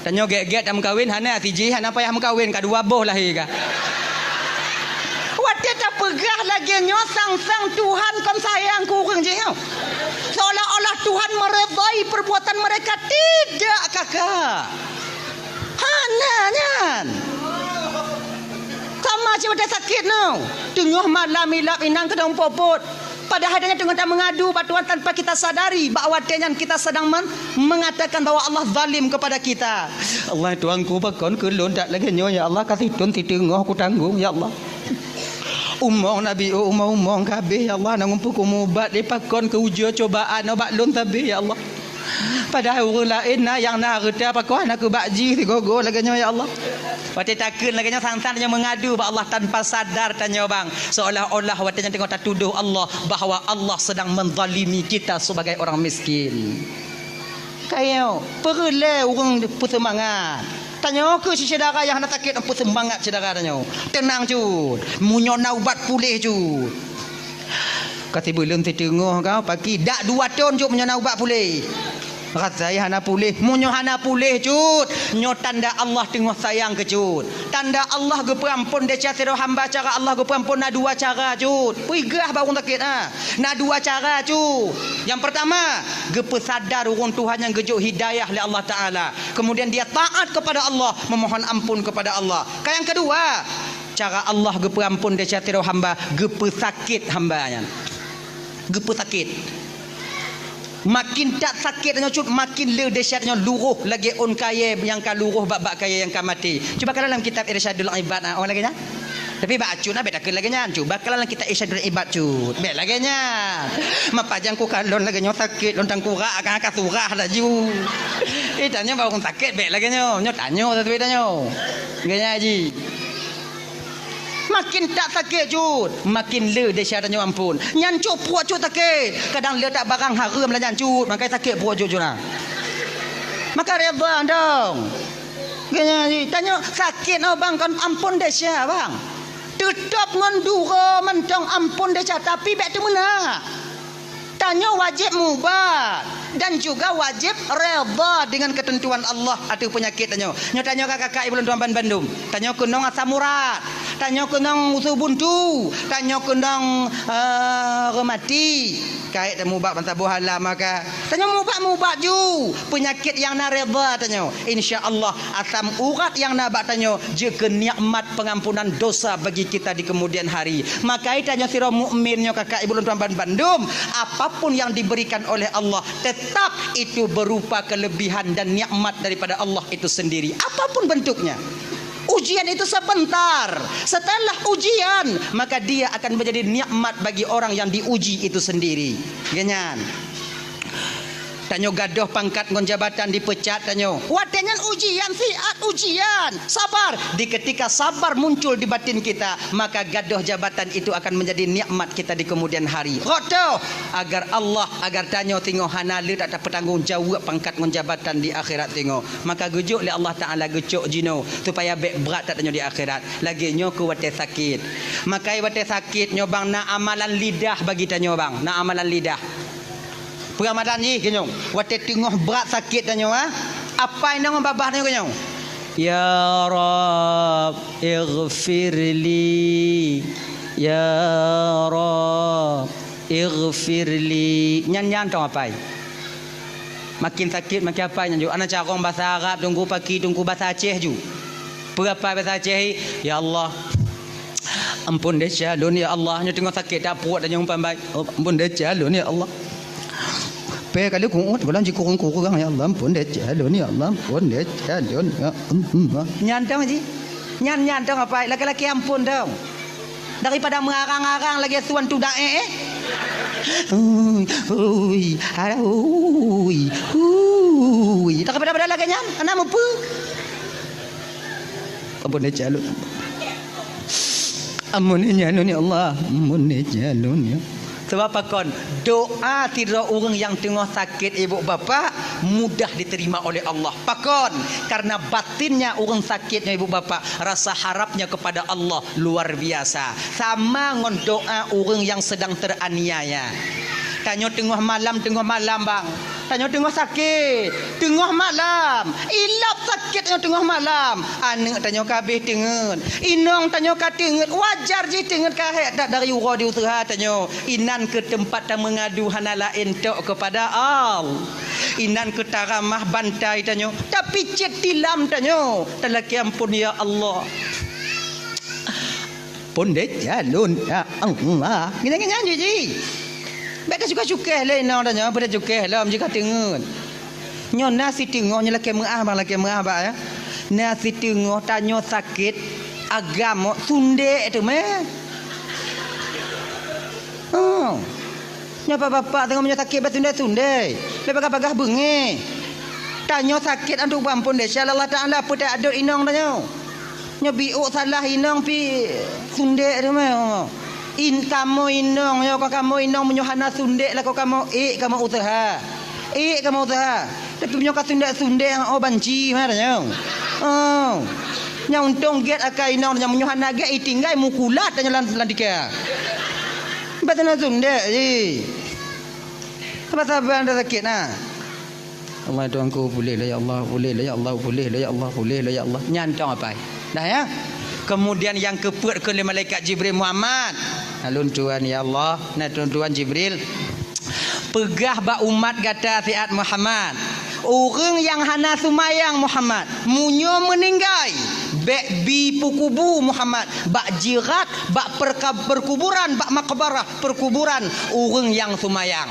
Tanyoe gét-gét tameukawen, hana sijih, hana payah meukawen, ka dua boh lahé ka. Watée tapeugah lagée nyoe, sang-sang Tuhan kon sayang keu ureuëng jih nyoe. Seolah-olah Tuhan meredai perbuatan mereka, tidak, kakak. Hana nyan. Sama cit watée sakét nyoe. Teungoh malam ilab inong keudong popot. Padahai tanyoe teungoh tameungadu bak Tuhan tanpa kita sadari bahwa watée nyan kita sedang men-, mengatakan bahwa Allah zalim kepada kita. "Allah Tuhanku, pakon keu lôn that lagée nyoe, ya Allah, ka sithon siteungoh kutanggong, ya Allah. Umong nabi, oh, umong-umong ka habéh, ya Allah, na ureuëng peukumeubat, dipakon keu ujoe cobaan bak lôn sabe, ya Allah." Padahai ureuëng laén na nyang na hareuta, pakon hana keu bak jih sigoe-goe lagée nyoe, ya Allah. Watée takheun lagée nyoe, sang-sang tanyoe meungadu bak Allah tanpa sadar tanyoe bang, seolah-olah watée nyan teungoh tatudoh Allah bahwa Allah sedang menzalimi kita sebagai orang miskin. Kayoe, peureulée ureuëng peuseumangat. Tanyoe kheueh syedara nyang hana sakét, peuseumangat syedara tanyoe. Teunang cut, meunyoe na ubat puléh cut. Ka sibuleuen siteungoh ka paki, dak dua thon cut meunyoe na ubat puléh. Rasai hana puléh, meunyoe hana puléh cut, nyoe tanda Allah teungoh sayang keu cut. Tanda Allah geupeuamphon desya sidroe hamba, cara Allah geupeuamphon na dua cara cut. Peugah bak ureuëng sakét, ha. Na dua cara cut. Nyang peurtama, geupeusadar ureuëng Tuhan nyang geujok hidayah lé Allah Taala. Kemudian dia taat kepada Allah, memohon ampun kepada Allah. Ka nyang keudua, cara Allah geupeuamphon desya sidroe hamba, geupeusakét hamba nyan. Geupeusakét. Makin that sakét tanyoe cut, makin le desya tanyoe luroh lagée ôn kayée nyang ka luroh bak-bak kayée nyang ka maté. Cuba kalon lam kitab Irsyadul Ibad, ah, oh lagée nyan. Tapi bak acut na bèk takheun lagée nyan, cuba kalon lam kitab Irsyadul Ibad cut. Bèk lagée nyan. Mapa jang ku kalon lagée nyoe sakét lôn tangkurak ka, ka surah laju. Eh, tanyoe bak ureuëng sakét bèk lagée nyoe. Nyoe tanyoe satu tanyoe. Lagée nyan ji. Makin that sakét cut, makin le desya tanyoe amphon. Nyan cut pruet cut sakét. Kadang le that barang hareuem lah nyan cut, maka sakét pruet cut cut na. Maka redha dong. Geunya tanyoe sakét nyoe bang kon amphon desya bang. Teutap ngon duro mantong amphon desya, tapi bèk teumeuna. Tanyoe wajéb mubat dan juga wajéb redha dengan ketentuan Allah ateueh peunyakét tanyoe. Nyoe tanyoe ka kakak ibu lôn tuan ban bandum. Tanyoe keunong asam urat, tanyoe keunong usu buntu, tanyoe keunong, eh, reumati. Kayée tamubat ban saboh alam maka. Tanyoe mubat-mubat ju peunyakét nyang na redha tanyoe. Insya Allah asam urat nyang na bak tanyoe jeuet keu nikmat pengampunan dosa bagi kita di kemudian hari. Maka tanyoe sidroe mukmin nyoe kakak ibu lôn tuan ban bandum, apapun yang diberikan oleh Allah tetap itu berupa kelebihan dan nikmat daripada Allah itu sendiri. Apapun bentuknya. Ujian itu sebentar. Setelah ujian, maka dia akan menjadi nikmat bagi orang yang diuji itu sendiri. Geunya nyan. Tanyoe gadôh pangkat ngon jabatan dipeucat tanyoe. Watée nyan ujian, siat ujian. Sabar. Di ketika sabar muncul di batin kita, maka gadôh jabatan itu akan menjadi nikmat kita di kemudian hari. Rot toh, agar Allah, agar tanyoe singoh hana le that tapeutanggong jaweueb pangkat ngon jabatan di akhirat singoh. Maka geujok lé Allah Taala geucok jinoe supaya bèk brat that tanyoe di akhirat. Lagée nyoe keu watée sakét. Maka watée sakét nyoe bang na amalan lidah bagi tanyoe bang, na amalan lidah. Peuramadan jih keunoe, watée teungoh brat sakét tanyoe, ha? Apai nong babah tanyoe keunoe. Ya Rabb, ighfirli. "Ya Rabb, ighfirli." Nyan, nyan tong apai. Makin sakét, makin apai nyan ju. Ana carông basa Arab, teungku paki, teungku basa Aceh ju. Peue apai basa Aceh, "Ya Allah, ampôn desya lôn, ya Allah." Nyoe teungoh sakét that pruet, tanyoe umpan bai. "Oh, ampôn desya lôn, ya Allah." Pé kali kuôt, gohlom jikurong-kurong, "Ya Allah, ampôn desya lôn, ya Allah, ampôn desya lôn, ya Allah." Nyan tong ji. Nyan, nyan tong apai, laki-laki ampôn tong. Daripada meurarang-rarang lagèe suan tudak, eh, eh. Ui, ui, alah, ui, ui. Daripada-pada lagèe nyan, hana meupeu. Ampôn desya lôn. Ampôn desya lôn, ya Allah. Ampôn desya lôn, ya. Sabab pakon? Doa sidroe ureueng nyang teungoh sakét, ibu bapak, mudah diterima oleh Allah. Pakon? Karena batinnya ureueng sakét nyoe, ibu bapak, rasa harapnya kepada Allah luar biasa. Sama ngon doa ureueng nyang sedang teraniaya. Tanyoe teungoh malam, teungoh malam, bang. Tanyoe teungoh sakét, teungoh malam. Ilap sakét tanyoe teungoh malam. Aneuk tanyoe ka habéh teungeut. Inong tanyoe ka teungeut. Wajar jih teungeut ka hék that dari uroe di useuha tanyoe. Inan keuh teumpat tameungadu hana laén tok keupada Allah. Inan keuh taramah bantai tanyoe. Tapicét tilam tanyoe. Talakèe ampôn, ya Allah. Pondét jalon, ya Allah. Gina-gina jih jih. Bèk tacukeh-cukeh lé inong tanyoe, bèk tacukeh lom jih ka teungeut. Nyoe na siteungoh nyoe lakèe meu'ah bang, lakèe meu'ah bang, ya. Na siteungoh tanyoe sakét agam sundek teumé. Oh. Nyoe bapak-bapak teungoh meunyoe sakét bèk sundek-sundek. Bèk bagah-bagah beungéh. Tanyoe sakét antu bang pondét, insya Allah Taala peutak dot inong tanyoe. Nyoe biôk salah inong pih sundek teumé. In kamoe inong, nyoe ka kamoe inong meunyoe hana sundek lakoe kamoe ék kamoe useuha. Ék kamoe useuha. Tapi meunyoe ka sundek-sundek, oh banci meunan nyoe. Oh. Nyang untông gét akai inong nyoe meunyoe hana gét itinggai mukulat nyoe lam, lam tika. Bèk sundek-sundek jih. Saban-saban dah sakét nah. Allah Tuhanku, puléh lah ya Allah, puléh lah ya Allah, puléh lah ya Allah, puléh lah ya Allah. Nyan tong apai. Dah ya. Kemudian nyang keupeuet keu lé malaikat Jibril, Muhammad. Nah, lôn tuan ya Allah, nah lôn tuan Jibril. Peugah bak umat gata siat Muhammad. Ureueng nyang hana seumayang Muhammad, meunyoe meuninggai, bèk bi peukubu Muhammad, bak jirat, bak perka-, perkuburan, bak makbarah, perkuburan ureueng nyang seumayang.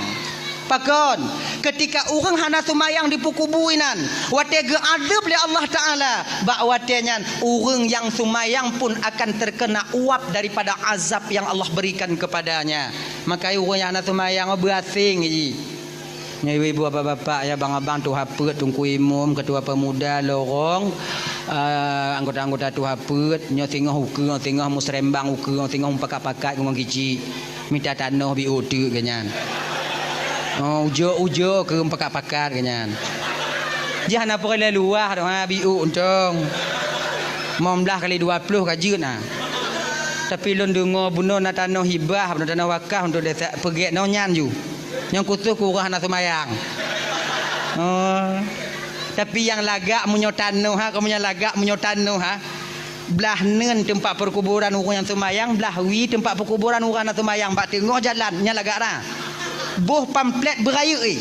Pakon? Keutika ureueng hana seumayang dipeukubu inan, watèe geuazeueb lé Allah Taala, bak watèe nyan ureueng nyang seumayang pun akan terkena uap daripada azab yang Allah berikan kepadanya. Maka ureueng nyang hana seumayang beuaséng jih. Nyoe ibu-ibu, bapak-bapak, ya, abang-abang, tuha peuet, teungku imum, ketua pemuda, lorong, eh, anggota-anggota tuha peuet, nyoe singoh ukeue, singoh musrembang ukeue, singoh mupakat-pakat ngon giji. Mita tanoh biôk teuk geuh nyan. Oh, ujok-ujok keu pakat-pakat geuh nyan. Jih hana peureulèe luwah doh, ha, biôk untông. Limong blaih kali dua ploh ka jeuet na. Tapi lôn deungö bunoe na tanoh hibah, bunoe tanoh wakaf untuk desa peugèt nyoe nyan ju. Nyang khusos keu ureueng hana seumayang. Oh. Tapi nyang lagak meunyoe tanoh ha, kamoe nyang lagak meunyoe tanoh ha. Blah neun teumpat peukuburan ureueng nyang seumayang, blah wie teumpat peukuburan ureueng hana seumayang bak teungoh jalan, nyan lagak na. Boh pamflet beurayeuk, eh.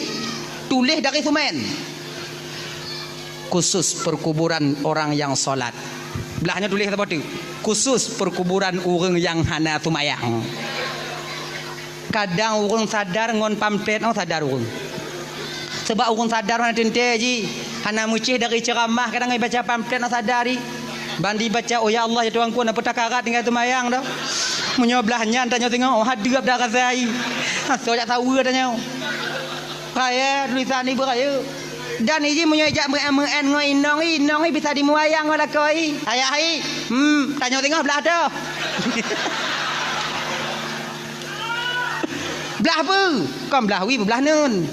Tuléh dari seumén. Khusus perkuburan orang yang salat. Blah nyoe tuléh saboh teuk. Khusus perkuburan ureueng nyang hana seumayang. Kadang ureueng sadar ngon pamflet, oh, sadar ureueng. Sabab ureueng sadar hana teuntèe jih, hana meucéh dari ceuramah, kadang ibaca pamflet hana sadar jih. Ban dibaca, "Oh ya Allah, ya Tuhanku, na peutakarat tinggai seumayang dah." Meunyoe blah nyan tanyoe singoh, oh, hadeup dah rasa jih. Asoe jak saweue tanyoe. Raya, tulisan ibu raya. Dan iji meunyoe jak meu'en-meu'en ngon inong, inong bisa dimeuayang ngon lakoe. Ayah, hmm, tanyoe singoh blah toh. Blah peue? Kon blah wie, blah neun.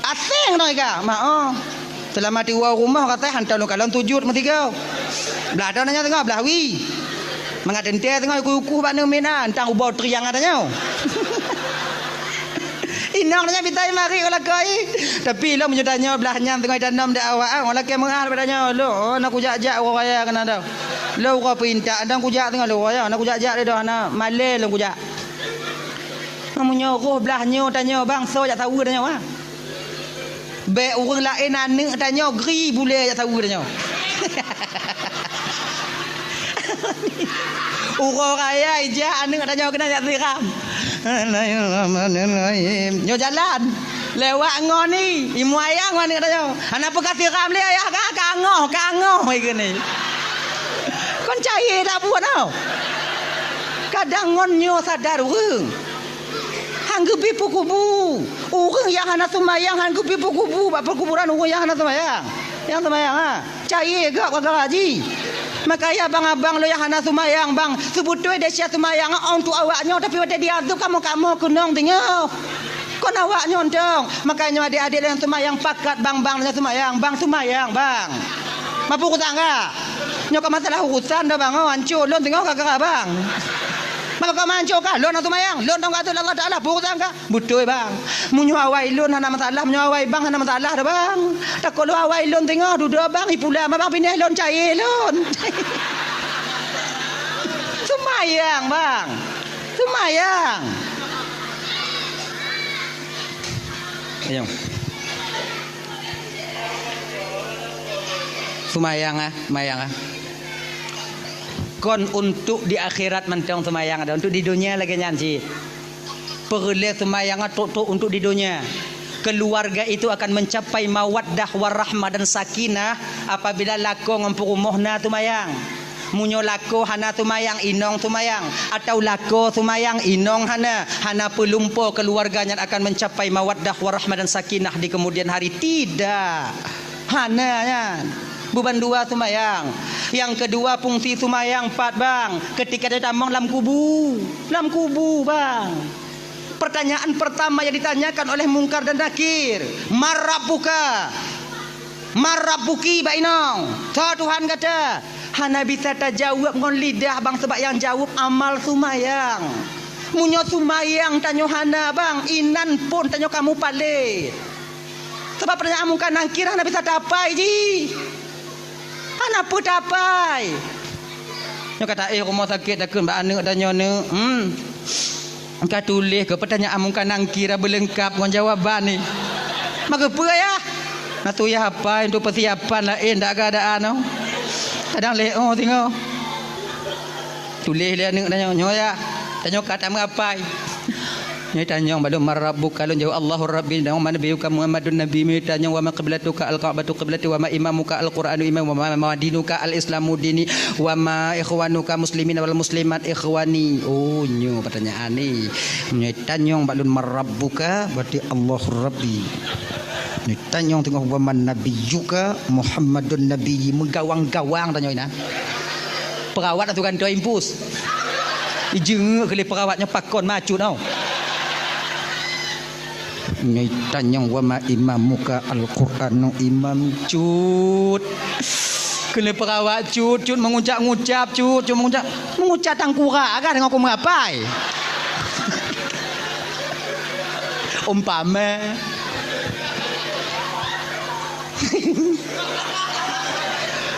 Aséng ngon iga, mak oh. Seulamat tiwoe u rumoh, katai hantom lôn kalon sujut meusigoe. Blah toh nyan singoh, blah wie. Mangat teuntèe singoh, uku-uku bak neun miet na, hantom ubau triang gata nyoe. Inong nyan bisa mari u lakoe. Tapi lom meunyoe tanyoe blah nyan singoh tanom dak awak, ah, lakèe meu'ah bak tanyoe. Lôn, oh, na kujak-jak uroe raya keunan tau. Lôn uroe peuintat, dan kujak teungoh lôn uroe, ya, na kujak-jak lé doh, hana malèe lôn kujak. Meunyoe roh blah nyoe tanyoe bang, soe jak saweue tanyoe, ha? Bèk ureueng laén aneuk tanyoe gri bulèe jak saweue tanyoe. Uroe raya ijak aneuk tanyoe keunan jak siram. Bismillahirrahmanirrahim. Nyoe jalan. Lewat ngon ni, imeum ayang ngon aneuk tanyoe. Hana peugah siram lé ayah ka, kangoh, kangoh ikeu ni. Kon cayé dak buet tau. Kadang ngon nyoe sadar ureueng. Han geubri peukubu. Ureueng nyang hana seumayang han geubri peukubu bak peukuburan ureueng nyang hana seumayang. Nyang seumayang, ha. Cayé gop gara-gara jih. Makanya abang-abang lôn nyang hana seumayang, bang, seubeutôi desya seumayang untuk awak nyoe, tapi watèe diazeueb kamoe-kamoe keunong teungoh. Kon awak nyoe tong. Makanya adék-adék lôn nyang seumayang pakat, bang, bang, lôn nyang seumayang, bang, seumayang, bang. Mapue urusan ka? Nyoe ka masalah urusan dah, bang, oh, hancô lôn teungoh gara-gara bang. Maka kau hancô ka? Lôn nyang seumayang, lôn tong ka ateueh Allah Taala, peue urusan ka? Beutôi, bang. Meunyoe awai lôn hana masalah, meunyoe awai bang hana masalah dah, bang. Takot lôn awai lôn teungoh dudoe bang, ipula ma bang pinéh lôn cayé lôn. Seumayang, bang. Seumayang. Ayo. Seumayang, ah, seumayang, ah. Kon untuk di akhirat mantong seumayang, ada untuk di dunia lagèe nyan cit. Peureulèe seumayang trok-trok untuk di dunia. Keluarga itu akan mencapai mawaddah warahmah dan sakinah apabila lakoe ngon peurumoh na seumayang. Meunyoe lakoe hana seumayang, inong seumayang, atau lakoe seumayang, inong hana, hana peulumpoe keluarga nyan akan mencapai mawaddah warahmah dan sakinah di kemudian hari. Tidak. Hana nyan. Beuban dua seumayang. Nyang keudua fungsi seumayang pat, bang, keutika tamong lam kubu. Lam kubu, bang. Pertanyaan pertama yang ditanyakan oleh Mungkar dan Nakir, "Man rabbuka?" "Man rabbuki, bak inong? Soe Tuhan gata?" Hana bisa tajaweueb ngon lidah, bang, sabab nyang jaweueb amal seumayang. Meunyoe seumayang tanyoe hana, bang, inan phon tanyoe ka mupalét. Sabab pertanyaan Mungkar Nakir hana bisa tapai jih. Hana peue tapai. Nyoe ka taéh rumoh sakét takheun bak aneuk tanyoe, "Neuk, hmm, ka tuléh keu peutanyaan Mungkar Nakir beulengkap ngon jawaban ni?" Maka peue, yah? Na tu yah apai untuk persiapan laén dak keadaan, oh. Kadang lé, oh, singoh. Tuléh lé aneuk tanyoe, nyoe, yah. Tanyoe ka tameuapai. Nyoe tanyong bak lôn, "Man rabbuka?" Lôn jaweueb, "Allahu Rabbi." Nyoe, "Man nabiyyuka?" "Muhammadun nabiyyi." Nyoe tanyong, "Wa ma qiblatuka?" "Al-Ka'batu qiblati." "Wa ma imamuka?" "Al-Qur'anu imami." "Wa ma, ma dinuka?" "Al-Islamu dini." "Wa ma ikhwanuka muslimin wal muslimat ikhwani." Oh, nyoe pertanyaan ni. Nyoe tanyong bak lôn, "Man rabbuka?" Berarti, "Allahu Rabbi." Nyoe tanyong teungoh, "Wa man nabiyyuka?" "Muhammadun nabiyyi." Meugawang-gawang tanyong inan. Perawat atau gantoe impus. Ijeungeuk keu lé perawat nyoe pakon macut tau. Nyoe tanyong, "Wa ma imamuka?" "Al-Qur'anu imami." Cut. Keu lé perawat cut, cut mengucap-ngucap, cut, cut mengucap. Mengucap tangkurak kan dengan aku mengapai. Umpama.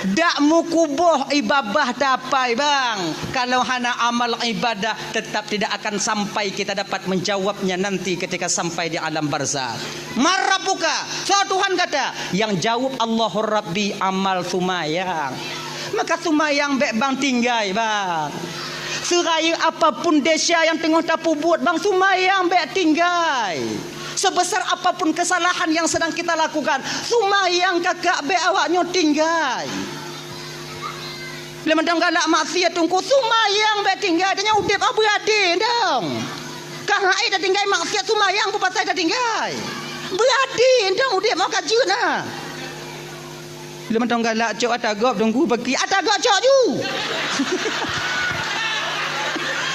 Dak meukuboh ibadah tapai, bang. Kalau hana amal ibadah, tetap tidak akan sampai kita dapat menjawabnya nanti ketika sampai di alam barzakh. "Man rabbuka?" Soe Tuhan gata? Nyang jaweueb, "Allahu Rabbi," amal seumayang. Maka seumayang bèk bang tinggai, bang. Seurayeuk apapun desya nyang teungoh tapeubuet, bang, seumayang bèk tinggai. Sebesar apapun kesalahan yang sedang kita lakukan, seumayang kakak bèk awak nyoe tinggai. Lé mantong galak maksiat teungku, seumayang bèk tinggai. Tanyoe udép ah beuadé dong. Ka hai tatinggai maksiat, seumayang peue pasai tatinggai. Beuadé dong udép, mau ka jeuet na. Lé mantong galak cok ata gob teungku, bagi ata gob cok ju.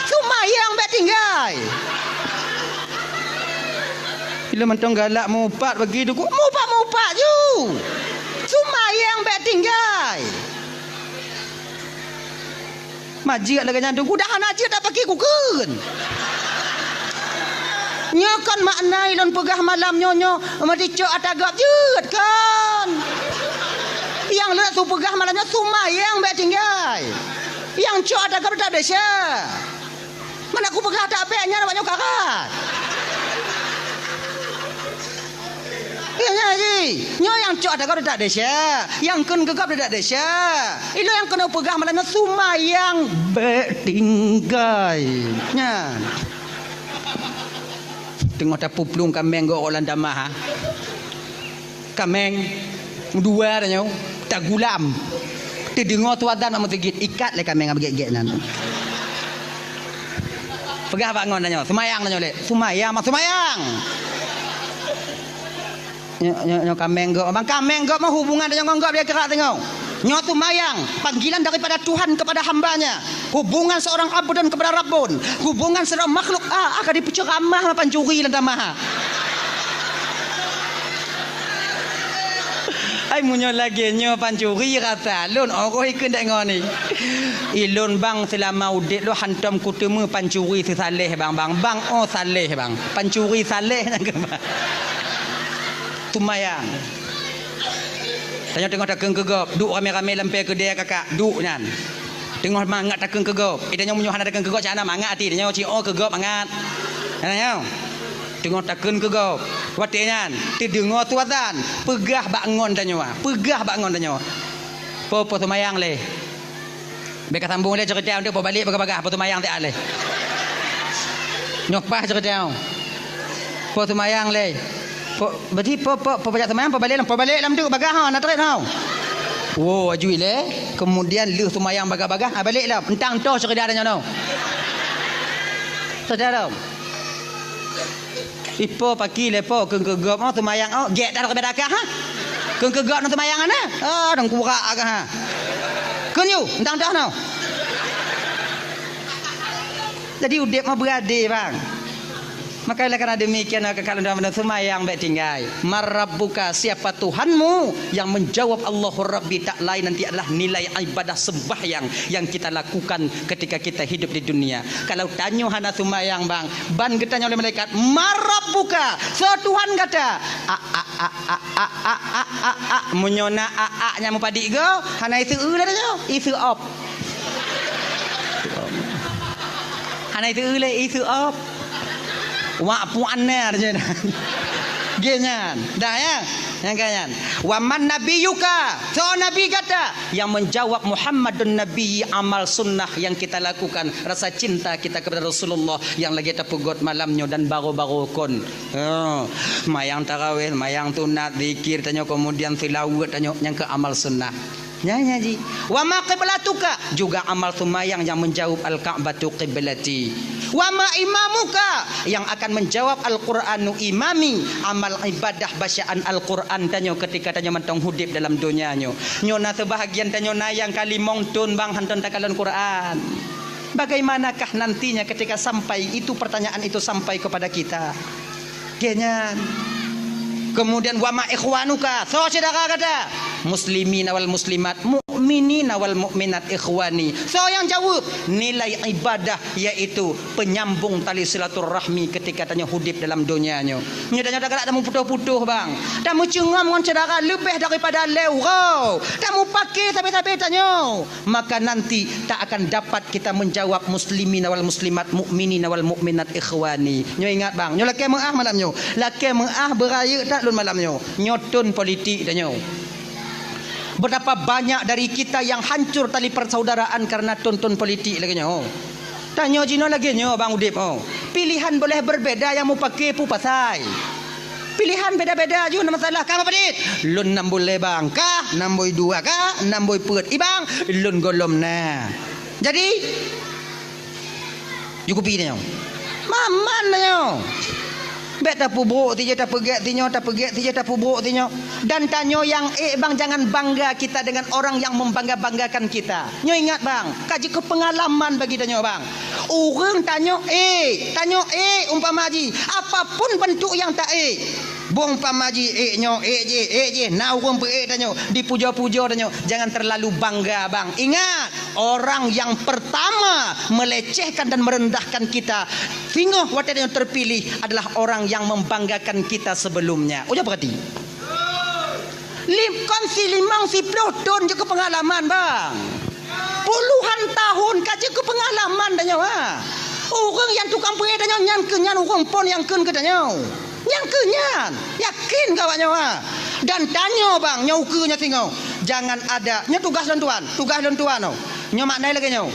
Seumayang bèk tinggai. Lé mantong galak mupat bagi teungku, mupat-mupat ju. Seumayang bèk tinggai. Majeuet lagèe nyan teungku, dah hana jeuet dak paki kukheun. Nyoe kon makna ilôn peugah malam nyoe, nyoe meuticok ata gob jeuet kon. Nyang lôn su peugah malam nyoe, seumayang bék tinggai. Nyang cok ata gob teutab desya. Mana kupeugah that bék nyan awak nyoe karat. Ya, nyan jih. Nyoe nyang cok ata gob teutab desya. Nyang kheun keu gob teutab desya. Ilôn nyang keuneuk peugah malam nyoe, seumayang bék tinggai. Nyan. Teungoh tapuplueng kaméng gob lam tamah, ha. Kaméng dua tanyoe, tagulam. Teudeungoe su azan bak meuseujid, ikat lé kaméng nyang beugét-gét nyan. Peugah bak ngon tanyoe, seumayang tanyoe lé. Seumayang, mak seumayang. Nyoe, nyoe, nyoe kaméng gob. Bang, kaméng gob mah hubungan tanyoe ngon gob dia keurak tanyoe. Nyoe seumayang, panggilan daripada Tuhan kepada hamba-Nya. Hubungan seorang abdun kepada Rabbun. Hubungan seorang makhluk, ah, ah, ka dipeuceuramah mah pancuri lam tamah. Ai, meunyoe lagée nyoe pancuri rasa lôn, oh, ikheun dek ngon ni. Ilôn bang, seulama udeb lôn hantom kuteumé pancuri seusaléh bang, bang. Bang, oh, saléh bang. Pancuri saléh nyan keuh bang. Seumayang. Tanyoe teungoh takheun keu gob, duek ramé-ramé lam pée keudée kakak, duek nyan. Teungoh mangat takheun keu gob. Eh, tanyoe meunyoe hana takheun keu gob, cak hana mangat até tanyoe, ciôh keu gob mangat. Tanyoe teungoh takheun keu gob. Watée nyan, teudeungoe su azan, peugah bak ngon tanyoe, peugah bak ngon tanyoe. Po, po seumayang lé. Bék ka sambong lé ceurita nyoe, po balek bagah-bagah, po seumayang siat lé. Nyoe paih ceurita nyoe. Po seumayang lé. Po, berarti po, po, po pajak seumayang, po balek lom, po balek lom tu bagah ha, na trép ha. Wo, aju ilée, kemudian lheueh seumayang bagah-bagah, ha, balek lom. Entang toh ceurita tanyoe nyoe. Ceurita lom. Ipo paki lepo kheun keu gob, oh, seumayang, oh, gét dah keu dakah, ha? Kheun keu gob na seumayang ana? Ah, dong kurak agak, ha. Kheun yu, entang dah no. Jadi udeb mah beurade, bang. Maka oleh karena demikian, maka kalau dalam seumayang bék tinggai. Man rabbuka, siapa Tuhanmu? Yang menjawab Allahu Rabbi tak lain nanti adalah nilai ibadah sembahyang yang kita lakukan ketika kita hidup di dunia. Kalau tanyoe hana seumayang, bang, ban geutanyoe lé malaikat, "Man rabbuka?" Soe Tuhan gata? A, a, a. Meunyoe na a, a nyang meupadik go, hana iseu lé tanyoe, iseu op. Hana iseu lé, iseu op. Wak puan na, geuh nyan. Dah, ya? Nyang ka nyan. "Wa man nabiyyuka?" Soe nabi gata? Yang menjawab, "Muhammadun Nabi, amal sunnah yang kita lakukan, rasa cinta kita kepada Rasulullah yang lagi tapeugot malam nyoe dan baru-baru kon." Ha, mayang tarawih, mayang sunat, zikir tanyoe, kemudian seulaweuet tanyoe, nyang keu amal sunnah. Nyan, nyan jih. "Wa ma qiblatuka?" Juga amal seumayang yang menjawab, "Al-Ka'batu qiblati." "Wa ma imamuka?" Yang akan menjawab, "Al-Qur'anu imami." Amal ibadah bacaan Al-Qur'an tanyoe ketika tanyoe mantong hudeb dalam donya nyoe. Nyoe na seubahagian tanyoe na nyang ka limong thon bang hantom takalon Qur'an. Bagaimanakah nantinya ketika sampai itu pertanyaan itu sampai kepada kita? Geuh nyan. Kemudian, "Wa ma ikhwanuka?" Soe syedara gata? "Muslimina wal muslimat, mukminina wal mukminat ikhwani." Soe nyang jaweueb? Nilai ibadah, yaitu penyambung tali silaturahmi ketika tanyoe hudeb dalam donya nyoe. Nyoe tanyoe tagalak tameuputoh-putoh, bang. Tameucungom ngon syedara leubeh daripada lhèe uroe. Tameupaké sabe-sabe tanyoe. Maka nanti tak akan dapat kita menjawab, "Muslimina wal muslimat, mukminina wal mukminat, ikhwani." Nyoe ingat, bang, nyoe lakèe meu'ah malam nyoe. Lakèe meu'ah beurayeuk that lôn malam nyoe. Nyoe thon politik tanyoe. Betapa banyak dari kita yang hancur tali persaudaraan karena thon-thon politik lagèe nyoe. Tanyoe jinoe lagèe nyoe, bang, udeb, oh. Pilihan boleh berbeda, nyang meupaké peue pasai. Pilihan beda-beda ju na masalah. Ka meupadit? Lôn nam buleuen bang. Ka nam bui dua, ka nam bui peuet. I bang, lôn gohlom na. Jadi, ju kupi tanyoe. Maman tanyoe. Bèk tapeubrok sijeuh, tapeugèt sinyoe, tapeugèt sijeuh, tapeubrok sinyoe. Dan tanyoe nyang ék bang, jangan bangga kita dengan orang yang membangga-banggakan kita. Nyoe ingat bang, ka jeuet keu peungalaman bagi tanyoe bang. Ureueng tanyoe ék, tanyoe ék umpama jih, apapun bentuk nyang ta ék. Boh umpama jih ék nyoe, ék jih, ék jih, na ureueng peuék tanyoe, dipujoe-pujoe tanyoe, jangan terlalu bangga bang. Ingat, orang yang pertama melecehkan dan merendahkan kita, singoh watèe tanyoe terpilih, adalah orang yang membanggakan kita sebelumnya. Ujoe peurati. Lim-, kon silimong siploh thon jeuet keu peungalaman, bang. Puluhan tahun ka jeuet keu peungalaman tanyoe, ha. Ureuëng nyang tukang peue tanyoe nyan keuh nyan ureuëng phon nyang kheun keu tanyoe. Nyang keuh nyan, yakin keu awak nyoe, ha. Dan tanyoe, bang, nyoe ukeue nyoe singoh. Jangan ada, nyoe tugaih lôn tuan, tugaih lôn tuan, oh. Nyoe makna lagée nyoe.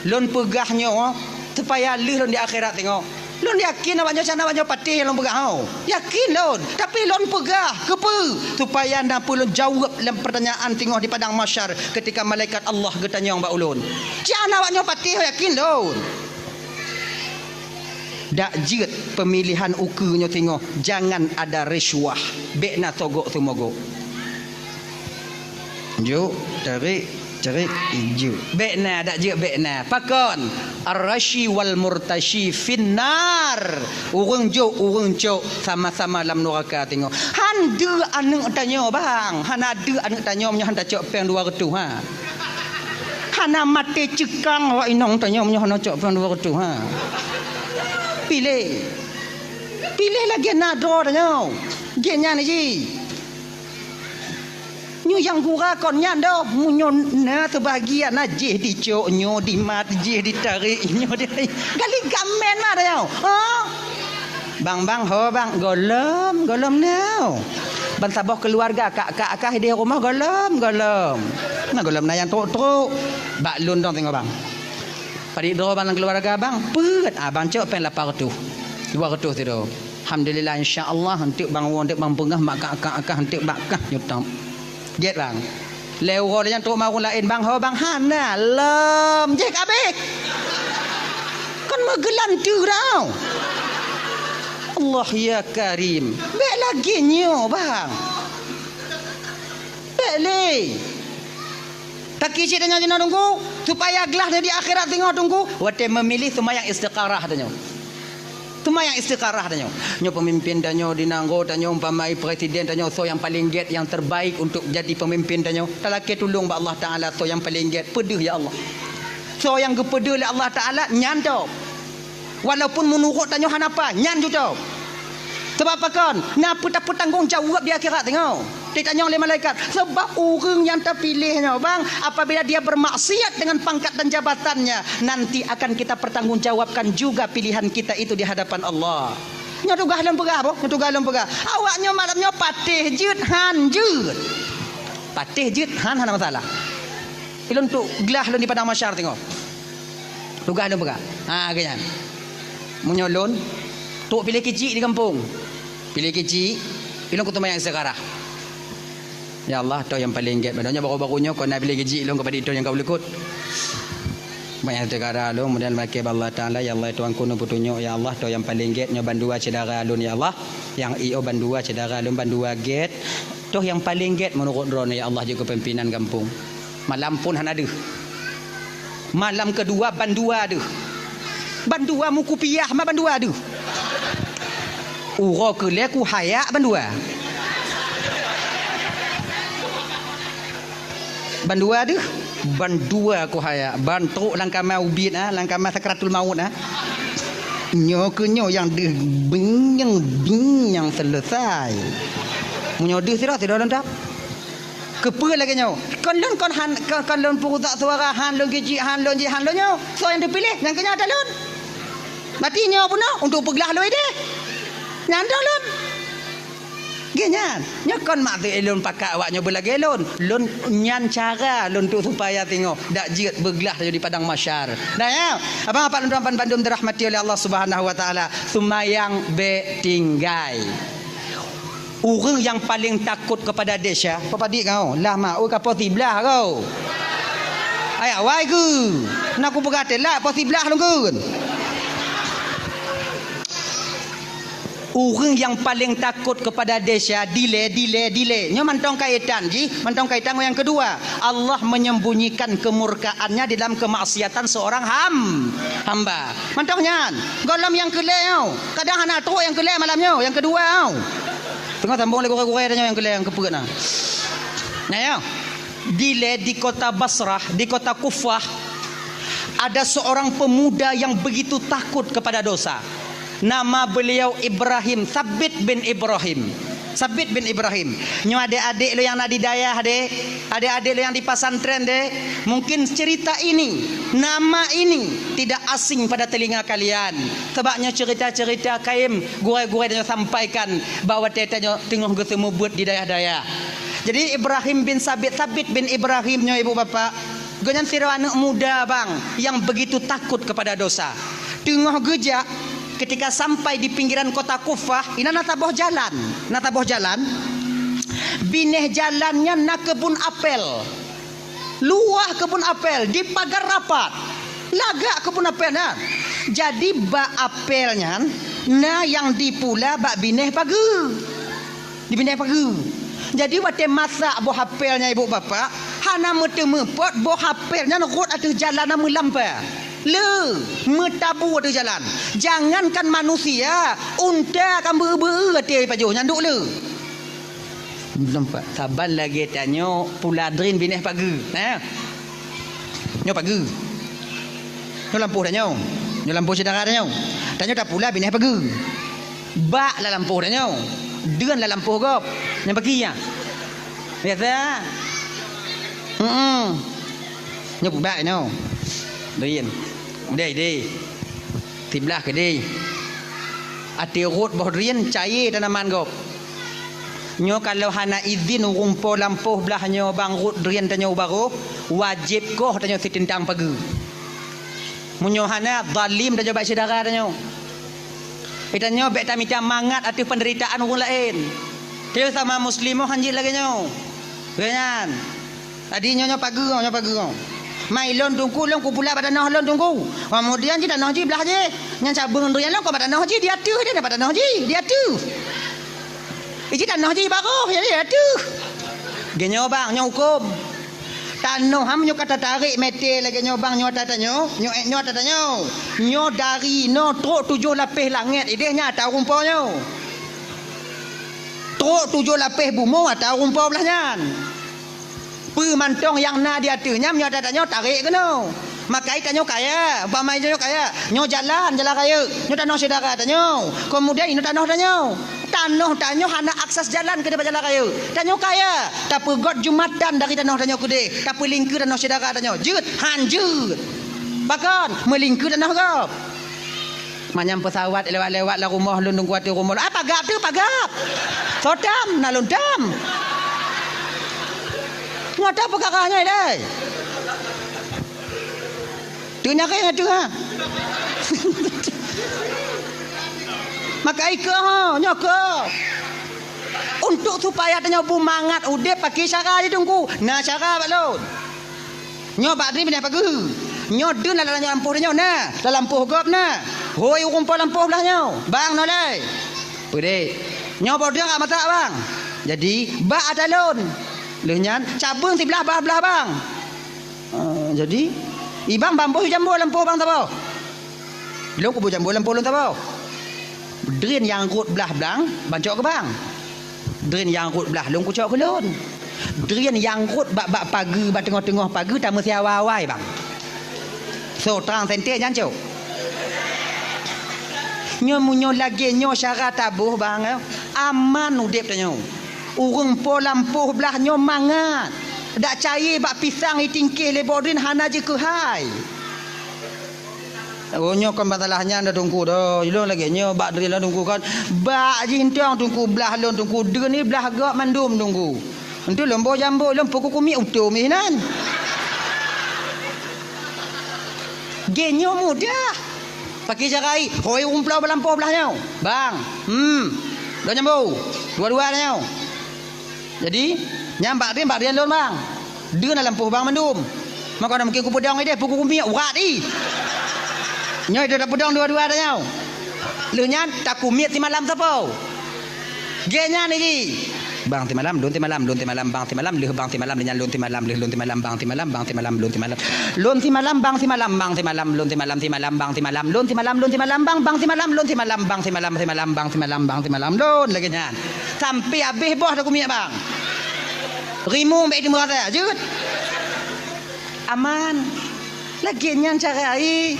Lôn peugah nyoe supaya lheueh lôn di akhirat teungoh. Lôn yakin awak nyoe, awak nyoe patéh lôn peugah, ho. Yakin lôn, tapi lôn peugah keupeue? Supaya na peue lôn jaweueb lam peurtanyaan teungoh di padang mahsyar ketika malaikat Allah geutanyong bak ulôn. Cit awak nyoe patéh, yakin lôn. Dak jeuet peumilihan ukeue nyoe teungoh, jangan ada risuah, bék na sogok seumogok. Juk, tarik, tarik, juk. Bék na, dak jeuet bék na. Pakon? Ar-rashi wal murtashi finnar. Ureuëng jok, ureuëng cok, sama-sama lam nuraka teungoh. Han deuek aneuëk tanyoe, bang. Hana deuek aneuëk tanyoe meunyoe han tacok péng dua reutôh, ha. Hana maté ceukang awak inong tanyoe meunyoe hana cok péng dua reutôh, ha. Piléh. Piléh lagée na droe tanyoe. Gét nyan jih. Nyoe nyang gura kon nyan doh, meunyoe na seubahagian na jih dicok, nyoe dimat, jih ditarék, nyoe di-, gali gamen mah tanyoe. Ha? Bang, bang, ho, bang, gohlom, gohlom nyoe. Ban saboh keuluwarga, kak, kak, kak, di rumoh gohlom, gohlom. Na gohlom na nyang trok-trok. Bak lôn dong teungoh, bang. Padit droe bang lam keuluwarga bang, peuet, ah, bang cok péng lapan reutôh. Dua reutôh sidroe. Alhamdulillah, insya Allah, eunteuk bang woe, eunteuk bang peungah, mak kak, kak, kak, eunteuk bak kah nyoe tom. Gét bang. Lé uroe nyan trok mawöt laén bang, ho bang, hana, lom. Jih kabeh. Kon meugeulanteue tau. Allah ya Karim. Bék lagée nyoe bang. Bék lé. Taki cit tanyoe jinoe Teungku, supaya glah di akhirat teungoh Teungku, watée meumiléh seumayang istikharah tanyoe. Seumayang istikharah tanyoe. Nyoe peumimpin tanyoe di nanggroe tanyoe, umpama presiden tanyoe, soe nyang paleng gét, nyang terbaik untuk jadi peumimpin tanyoe. Talakée tulông bak Allah Taala, soe nyang paleng gét, peudeuh ya Allah. Soe nyang geupeudeuh lé Allah Taala, nyan tôb. Walaupun meunurot tanyoe hana paih, nyan cocok. Sabab pakon? Na peue tapeutanggong jaweueb di akhirat teungoh. Titanyong lé malaikat. Sabab ureuëng nyang tapiléh nyoe, bang, apabila dia bermaksiat dengan pangkat dan jabatannya, nanti akan kita pertanggungjawabkan juga pilihan kita itu di hadapan Allah. Nyoe tugaih lôn peugah, boh. Nyoe tugaih lôn peugah. Awak nyoe malam nyoe patéh jeuet, han jeuet. Patéh jeuet, han, hana masalah. Ilôn trok glah lôn di padang mahsyar teungoh. Tugaih lôn peugah. Ha, lagée nyan. Meunyoe lôn, trok piléh keuchik di gampông. Piléh keuchik, ilôn keu seumayang istikharah. Ya Allah, toh nyang paleng gét. Padahai nyoe baru-baru nyoe, kon na piléh keuchik ilôn keu padit toh nyang ka ulukot. Seumayang istikharah lôn, kemudian lakée bak Allah Taala, ya Allah, Tuhanku, neupeutunyok, ya Allah, toh nyang paleng gét nyoe bandua syedara lôn, ya Allah. Nyang i o bandua syedara lôn, bandua gét. Toh nyang paleng gét meunurot droeneuh, ya Allah, jeuet keu pimpinan gampông. Malam phon hana deuh. Malam keudua bandua deuh. Bandua meukupiah ma bandua deuh. Uroe keu lhée kuhayak bandua. Bandua deuh. Bandua kuhayak. Ban trok lam kama ubit, ah, lam kama sakratul maut, ah. Nyoe keuh nyoe nyang deuh bing nyang bing nyang seuleusai. Meunyoe deuh sidroe, sidroe lôn dap. Keupeue lagée nyoe? Kon lôn kon han, kon, kon lôn peurusak suara, han lôn keuchik, han lôn jih, han lôn nyoe. Soe nyang teupiléh? Nyang keu nyoe ata lôn. Berarti nyoe bunoe untuk peuglah lôn idéh. Nyan ata lôn. Gét nyan. Nyoe kon maksud lôn pakat awak nyoe beulagée lôn. Lôn nyan cara lôn untuk supaya teungoh dak jeuet beuglah tanyoe di padang mahsyar. Nah, ya. Abang apak lôn tuan bandum dirahmati oleh Allah Subhanahu wa Taala. Seumayang bék tinggai. Ureuëng nyang paleng takot keupada desya, peue padit kau? Lah ma, ui ka poh siblaih kau. Ayak wai keu. Na kupeugah teulat poh siblaih lôn kheun. Ureuëng nyang paleng takot keupada desya, dilée, dilée, dilée. Nyoe mantong kaitan jih, mantong kaitan ngon nyang keudua. Allah menyembunyikan kemurkaannya di dalam kemaksiatan seorang ham-, hamba. Mantong nyan, gohlom nyang keu lhée nyoe. Kadang hana trok nyang keu lhée malam nyoe, nyang keudua nyoe. Teungoh sambong lé gurée-gurée tanyoe nyang keu lhée nyang keu peuet na. Nyan nyoe. Dilée di kota Basrah, di kota Kufah, ada seorang pemuda yang begitu takut kepada dosa. Nama beliau Ibrahim, Thabit bin Ibrahim. Sabit bin Ibrahim. Nyoe adék-adék lôn nyang na di dayah deh, adék-adék lôn nyang di pesantren deh, mungkin cerita ini, nama ini tidak asing pada telinga kalian. Sabab nyoe cerita-cerita kayém gurée-gurée tanyoe sampaikan bak watée tanyoe teungoh geuseumeubeuet di dayah-dayah. Jadi Ibrahim bin Sabit, Sabit bin Ibrahim nyoe ibu bapak, gobnyan sidroe aneuëk muda bang nyang begitu takut kepada dosa. Teungoh geujak, ketika sampai di pinggiran kota Kufah, inan na saboh jalan. Na saboh jalan. Binéh jalan nyan na keubun apel. Luwah keubun apel, dipagar rapat. Lagak keubun apel nyan. Jadi bak apel nyan, na nyang dipula bak binéh pageue. Di binéh pageue. Jadi watée masak boh apel nyan ibu bapak, hana meuteumé pot boh apel nyan rhot ateueh jalan na meulampa. Le, meutabu ateueh jalan. Jangankan manusia, unta ka beu-beu ateueh pajoh nyan duek le. Nampak? Saban lagée tanyoe pula drien binéh pageue. Nah. Nyoe pageue. Nyoe lampôh tanyoe. Nyoe lampôh syedara tanyoe. Tanyoe tapula binéh pageue. Bak lam lampôh tanyoe. Deuen lam lampôh gob. Nyang paki nyan. Biasa. Heeh. Nyoe pubak nyoe. Drien. Udeh ideh. Siblah keudeh. Até rhot boh drien cayée tanaman gob. Nyoe kalau hana izin ureuëng po lampôh blah nyoe bang rhot drien tanyoe u barôh, wajéb koh tanyoe siteuntang pageue. Meunyoe hana, zalim tanyoe bak syedara tanyoe. Geutanyoe bék tamita mangat ateueh peunderitaan ureuëng laén. Tanyoe sama muslim han jeuet lagée nyoe. Lagée nyan. Tadi nyoe, nyoe pageue, nyoe pageue. Mai lôn teungku, lôn kupula bak tanoh lôn teungku. Keumudian jih tanoh jih blah jih. Nyan cabeueng drien lôn kok bak tanoh jih, di ateueh deh, bak tanoh jih, di ateueh. Iji tanoh jih barôh, jadi di ateueh. Geuh nyoe bang, nyoe huköm. Tanoh ham nyoe ka tatarek mete lagée nyoe bang, nyoe ata tanyoe, nyoe, nyoe ata tanyoe. Nyoe dari noe trok tujoh lapéh langét ideh nyan ata ureuëng po nyoe. Trok tujoh lapéh bumoe ata ureuëng po blah nyan. Peue mantong nyang na di ateueh nyan, nyoe ata tanyoe tarek keunoe. Makai tanyoe kaya, umpama tanyoe kaya, nyoe jalan, jalan rayeuk, nyoe tanoh syedara tanyoe. Keumudian inoe tanoh tanyoe. Tanoh tanyoe hana akses jalan keudeh bak jalan rayeuk. Tanyoe kaya, tapeugot jumatan dari tanoh tanyoe keudeh, tapeulingkeue tanoh syedara tanyoe. Jeuet, han jeuet. Pakon, meulingkeue tanoh gob. Manyang peusawat lewat-lewat lam rumoh lôn teungku ateueh rumoh lôn. Ah, pagab teuh, pagab. Soe tam, na lôn tam. Nyoe ata peukara nyoe ilée. Teunyareng ateueh ha. Maka ikeu ho, nyoe keu. Untuk supaya tanyoe beumangat udeb pakai cara di teungku. Na cara bak lôn. Nyoe bak drien binéh pageue. Nyoe deun lam lampôh tanyoe na, lam lampôh gob na. Hôi ureuëng po lampôh blah nyoe, bang nolai. Peudeh. Nyoe boh drien ka masak bang. Jadi bak ata lôn. Lheueh nyan cabeueng siblah bah blah bang. Ah, jadi ibang bamboh jambo lampôh bang saboh. Lôn kuboh jambo lampôh lôn saboh. Drien nyang rhot blah blang, bang cok keu bang. Drien nyang rhot blah lôn kucok keu lôn. Drien nyang rhot bak, bak pageue, bak teungoh-teungoh pageue tameusiawa awai bang. So, trang sente nyan cok. Nyoe meunyoe lagée nyoe syara taboh bang, aman udeb tanyoe. Ureuëng po lampôh blah nyoe mangat. Dak cayée bak pisang itingkeh lé boh drien hana jikeuhai. Oh, nyoe kon masalah nyan dah teungku dah. Ilôn lagée nyoe bak drien lôn teungku kan. Bak jih entong teungku blah lôn teungku deuni blah gob mandum teungku. Entu lôn boh jambo lôn pukul kumiek utom ih nan. Geuh nyoe mudah. Pakai cara ai, hôi umplau balampôh blah nyoe. Bang. Hmm. Dua jambo. Dua-dua nyoe. Jadi, nyang bak drien, bak drien lôn, bang. Deun lam lampôh bang mandum. Maka na mungkin kupeudong ideh, pukul kumiek, urat i. Nyoe ideh tapeudong dua-dua tanyoe. Lheueh nyan, takumiek simalam sapo. Geuh nyan iji. Bang simalam, lôn simalam, lôn simalam, bang simalam, lheueh bang simalam, lheueh nyan lôn simalam, lheueh lôn simalam, bang simalam, bang simalam, lôn simalam. Lôn simalam, bang simalam, bang simalam, lôn simalam, bang simalam, lôn simalam, lôn simalam, bang, bang simalam, lôn simalam, bang simalam, simalam, bang simalam, bang simalam, lôn lagée nyan. Sampai habéh boh takumiek, bang. Rimueng bék teumeu rasa, jeuet. Aman. Lagée nyan cara ai.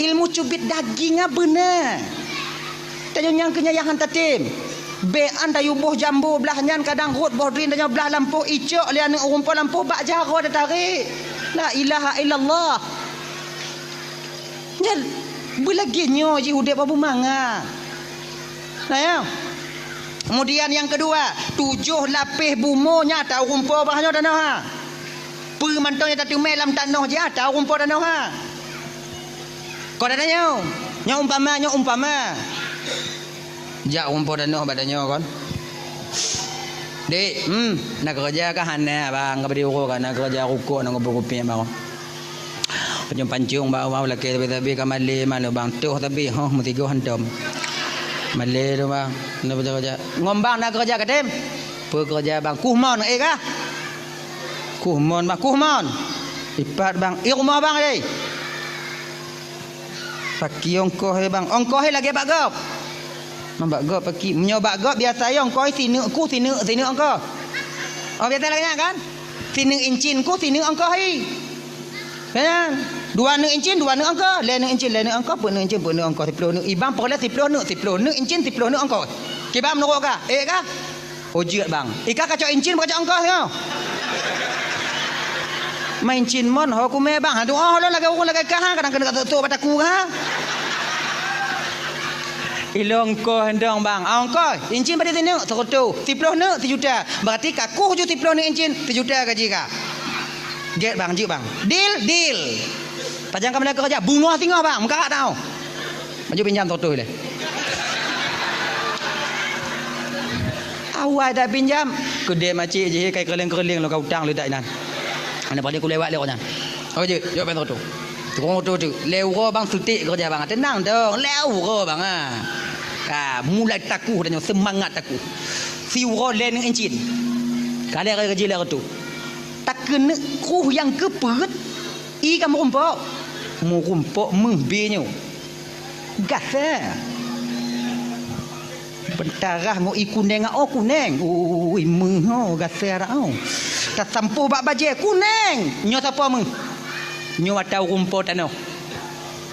Ilmu cubit daging nyan beuna. Tanyoe nyang keu nyan nyang han tatem. Bèk an tayue boh jambo blah nyan, kadang rhot boh drien tanyoe blah lampôh, icok lé aneuk ureueng po lampôh bak jaroe tatarek. La ilaha illallah. Nyan beulagèe nyoe jih udép bak bumoe mangat. Nah, ya. Kemudian nyang keudua, tujoh lapéh bumoe nyang ata ureueng po bak nyoe tanoh ha. Peue mantong nyang tateumèe lam tanoh jih ata ureueng po tanoh ha. Kon ata nyoe, nyoe umpama, nyoe umpama. Jak ureueng po tanoh bak tanyoe kon. Dek, hmm, na keureuja kah? Hana, bang, ka bri uroe ka na keureuja rukok, na kupi-kupi, bang. Pancong-pancong bak awak lakèe sabe-sabe ka malèe malu, bang. Toh sabe, hoh, meusigoe hantom. Malèe tu, bang. Na keureuja. Ngon bang na keureuja katem? Peue keureuja, bang? Kuh mon, eh, kah? Kuh mon, bang. Kuh mon. Ipat, bang. Eh, rumoh, bang, eh. Paki ongkoh he, bang. Ongkoh he lagèe bak gob. Bang, bak gob paki. Meunyoe bak gob biasa he ongkoh he sineuk kuh, sineuk, sineuk ongkoh. Oh, biasa lagèe nyan kan? Sineuk incin kuh, sineuk ongkoh he. Kan? Dua neuk incin, dua neuk ongkoh. Lhèe neuk incin, lhèe neuk ongkoh. Peuet neuk incin, peuet neuk ongkoh. Siploh neuk. Ibang peureulèe siploh neuk, siploh neuk incin, siploh neuk ongkoh. Kiban meunurot kah? Eh kah? Oh, jeuet, bang. Ika kacok incin, bukan kacok ongkoh, nyoe. Main cin mon, ho kumè, bang. Aduh, oh, lôn lagèe ureueng lagèe kah, ha? Kadang keuneuk ka sôk-sôk bak takue, ha? Ilôn ongkoh dong, bang. Ah, ongkoh. Incin padum sineuk? Seureutôh. Siploh neuk? Sijuta. Berarti ka kuh ju siploh neuk incin, sijuta gaji kah. Gèt, bang, jeuet, bang. Deal, deal. Pajan ka meunan keureuja, beungoh singoh, bang. Meukarat tau. Maju pinjam seratus ilèe. Awai dak pinjam, keudè macik jih kai keureulieng-keureulieng lôn ka utang leudak inan. Aneuk paléng kulewat lé awak nyan. Apa jeuet? Jok pèng seratus. Tukang oto tu. Lhèe uroe bang sutik keureuja bang. Teunang dong. Lhèe uroe bang, ha. Ka mulai takuh tanyoe, seumangat takuh. Siuroe lhèe neuk incin. Ka lhèe raya gaji lhèe reutôh. Takeuneuk kruh nyang keu peuet. Ie ka meurumpok. Meurumpok meuh bèe nyoe. Gasa. Beutarah ngon ie kunèng, oh kunèng. Ui, meuh, oh, gasa dak, oh. Tasampôh bak bajèe, kunèng. Nyoe sapo meuh? Nyoe ata ureueng po tanoh.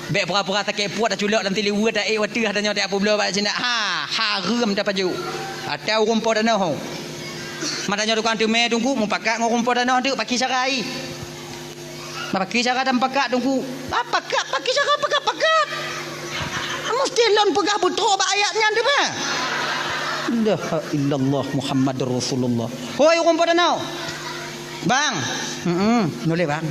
Bèk pura-pura sakét puet, taculok lam siliweue, taék u ateueh, tanyoe tapeubloe bak sinan. Ha, hareuem tapajoh. Ata ureueng po tanoh, oh. Mata nyoe tukang teumè teungku, mupakat ngon ureueng po tanoh teuk, pakri cara ie. Pakri cara tamupakat teungku. Ah, pakat, pakri cara pakat-pakat. Musti lôn peugah beutrok bak ayat nyan teuma. La ilaha illallah Muhammadur Rasulullah. Hoi, ureueng po tanoh. Bang. Heeh, nulèe, bang.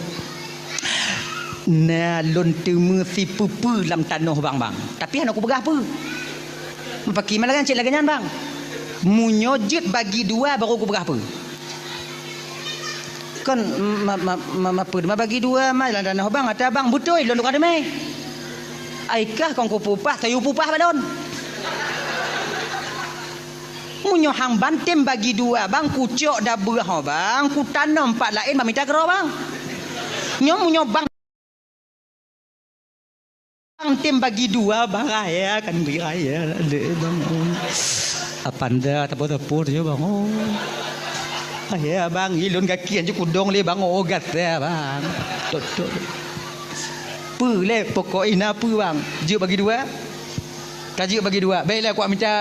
Na lôn teumè sipeue-peue lam tanoh bang, bang. Tapi hana kupeugah peue. Pakri meunan cit lagèe nyan, bang. Meunyoe jeuet bagi dua baru kupeugah peue. Kon ma-, ma-, ma-, ma-, peue, ma bagi dua ma lam tanoh bang, ata bang beutôi lôn tukang teumè. Ai kah kon kupeupah, tayue peupah bak lôn. Meunyoe hang ban tem bagi dua bang, kucok dabeuh ho bang, kutanom pat laén bang mita keudroe bang. Nyoe meunyoe bang Bang tem bagi dua, bang raya kan, bang raya. Aduh, bang. Apanda tapo-tapo tu, bang. Oh. Ah, ya, bang, ilôn gaki anju kudong lé, bang. Oh, gata, bang. Tok, tok. Peue lé, pokok ina peue, bang? Jeuet bagi dua? Ka jeuet bagi dua. Baiklah, kuat minta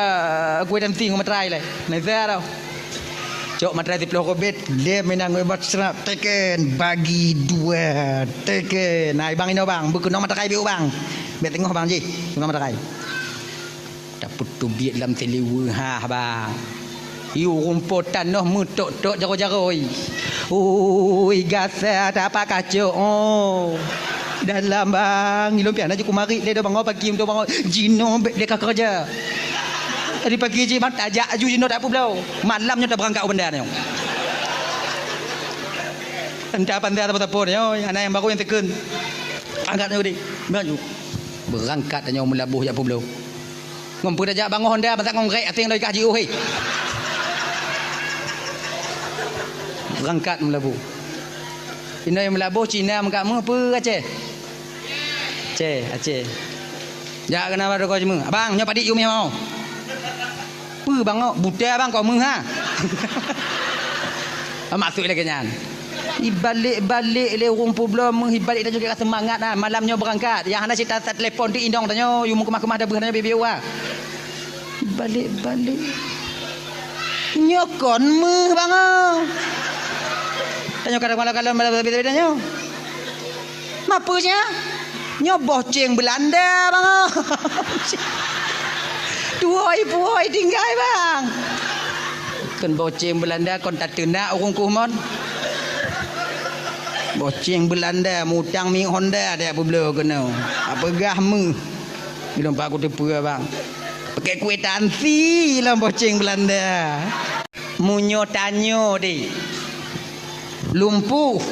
kueh dan ting ngon materai lé. Neza tau. Cok materai siplôh kobet, lé meunan ngon basra, teken, bagi dua, teken. Nah, bang inoe bang, beukeunong materai biôh bang. Bèk teungoh bang jih, keunong materai. Tapeuteubiet lam siliweue ha bang. Yue rumpok tanoh meutok-tok jaroe-jaroe. Ui, gasa tapak kacok, oh. Dalam bang, ilôn pian aju kumarit lé do bang, oh, pagi untuk bang, oh. Jinoe bèk lé ka keureuja. Jadi pagi jih bang, tajak aju jinoe tak peubloe. Malam nyoe tabeurangkat u banda nyoe. Entah apa entah apa-apa nyoe, anak nyang baru nyang teukeun. Angkat nyoe deh. Maju. Beurangkat nyoe meulaboh jak peubloe. Ngon peue tajak bangoh honda, masa ngon grék aséng loi kah jiôh, hé. Beurangkat meulaboh. Inoe meulaboh Cina meukat meuh peue Aceh? Aceh, Aceh. Jak keunan bak toko jimeung. Abang, nyoe padit yue meuh mau. Peue bang, oh, buta bang, kok meuh ha? Maksud lagèe nyan. Ibalek-balek lé ureueng peubloe meuh, ibalek tanyoe kira seumangat ha. Malam nyoe beurangkat. Nyang hana cit ta-, tatelepon ti inong tanyoe, yue meukeumah-keumah dabeuh tanyoe bibi wa. Ibalek-balek. Nyoe kon meuh bangoe. Tanyoe kadang malam-malam malam beda-beda nyoe. Mapeue nya? Nyoe boh ceng Belanda bangoe. Tuwoi-puwoi tinggai bang. Kon boh ceng Belanda kon tateunak ureueng kuh mon. Boh ceng Belanda mutang mi Honda dak peubloe keunoe. Apeugah meuh. Bilong pak kuteupeue bang. Pakai kwitansi lam boh ceng Belanda. Meunyoe tanyoe deh, lumpuh,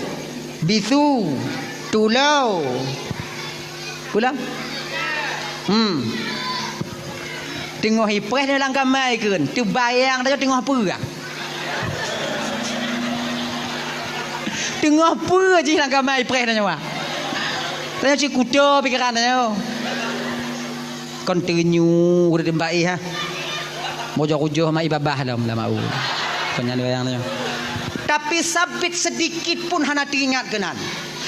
bisu, tulou. Ulang. Hmm. Teungoh ipreh lam kama ikheun, teubayang tanyoe teungoh peue. Teungoh peue jih lam kama ipreh tanyoe. Tanyoe cit kuto pikeran tanyoe. Kon teunyu ureueng baih ha. Bojo kujoh ma ibabah lom lam au. Kon nyan wayang nyoe. Tapi Sabit sedikit pun hana teuingat keunan.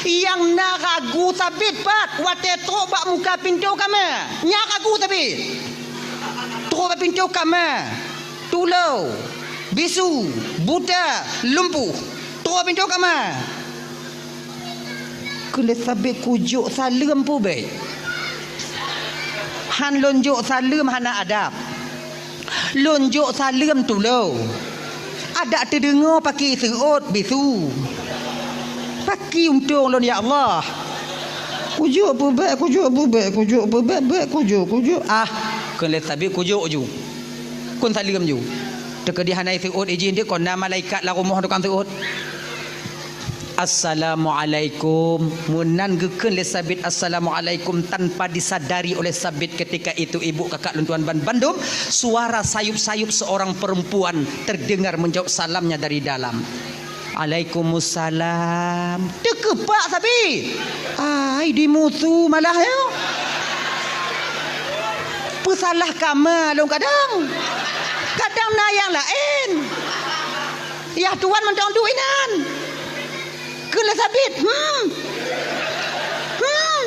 Nyang na ragu Sabit pat watée trok bak muka pintoe kama. Nyang ragu Sabit. Trok bak pintoe kama. Tulou, bisu, buta, lumpuh. Trok bak pintoe kama. Keuneuk sabé kujok saleuem peubeuet. Han lôn jok saleuem hana adab. Lôn jok saleuem tulông. Adak teudeungoe paki seuôt bisu. Paki untông lôn, ya Allah. Kujok peubeuet, kujok peubeuet, kujok peubeuet, beuet kujok, kujok. Ah, keuneuk sabé kujok ju. Kheun saleuem ju. Teukeudi hana seuôt ijih deuh kon na malaikat lam rumoh tukang seuôt. "Assalamualaikum." Meunan geukheun lé Sabit, "Assalamualaikum," tanpa disadari oleh Sabit ketika itu, ibu kakak lôn tuan ban bandum, suara sayup-sayup seorang perempuan terdengar menjawab salamnya dari dalam. "Alaikumussalam." Teukeupak Sabit. Ai, dimusu malah nyoe. Peusalah kama lôn kadang. Kadang na nyang laén. Yah tuan mantong duek inan. Kheun lé Sabit, "Hmm. Hmm."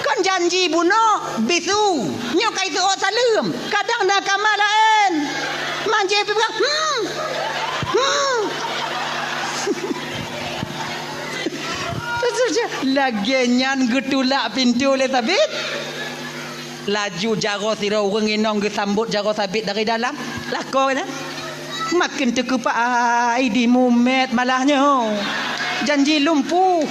Kon janji bunoe bisu. Nyoe ka iseuôt saleuem. Kadang na kama laén. Manjé pih peugah, "Hmm. Hmm." Lagée nyan geutulak pintoe lé Sabit. Laju jaroe sidroe ureuëng inong geusambot jaroe Sabit dari dalam. Lakoe nyan. Makin teukeupak, ai, dimumet malah nyoe. Janji lumpuh.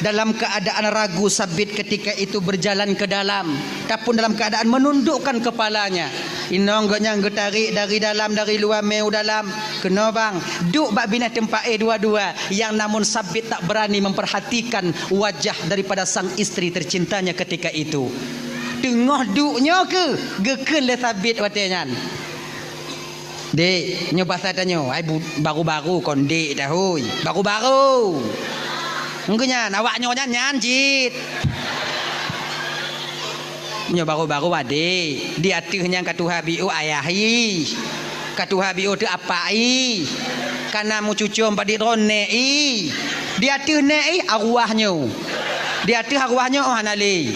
Dalam keadaan ragu, Sabit ketika itu berjalan ke dalam, ataupun dalam keadaan menundukkan kepalanya. Inong gobnyan geutarék dari dalam, dari luwa mé u dalam. Keunoe bang, duek bak binéh teumpat éh dua-dua. Yang namun Sabit tak berani memperhatikan wajah daripada sang istri tercintanya ketika itu. Teungoh duek nyoe keuh geukheun lé Sabit watée nyan, "Dek, nyoe basa tanyoe, ai bu-, baru-baru kon dek tahôi. Baru-baru. Engkeu nyan, awak nyoe nyan, nyan cit." Nyoe baru-baru adék, di ateueh nyan ka tuha biôh ayah ih. Ka tuha biôh teuh apak ih. Ka na meucucom bak di droe nèk ih. Di ateueh nèk ih arwah nyoe. Di ateueh arwah nyoe oh hana lé.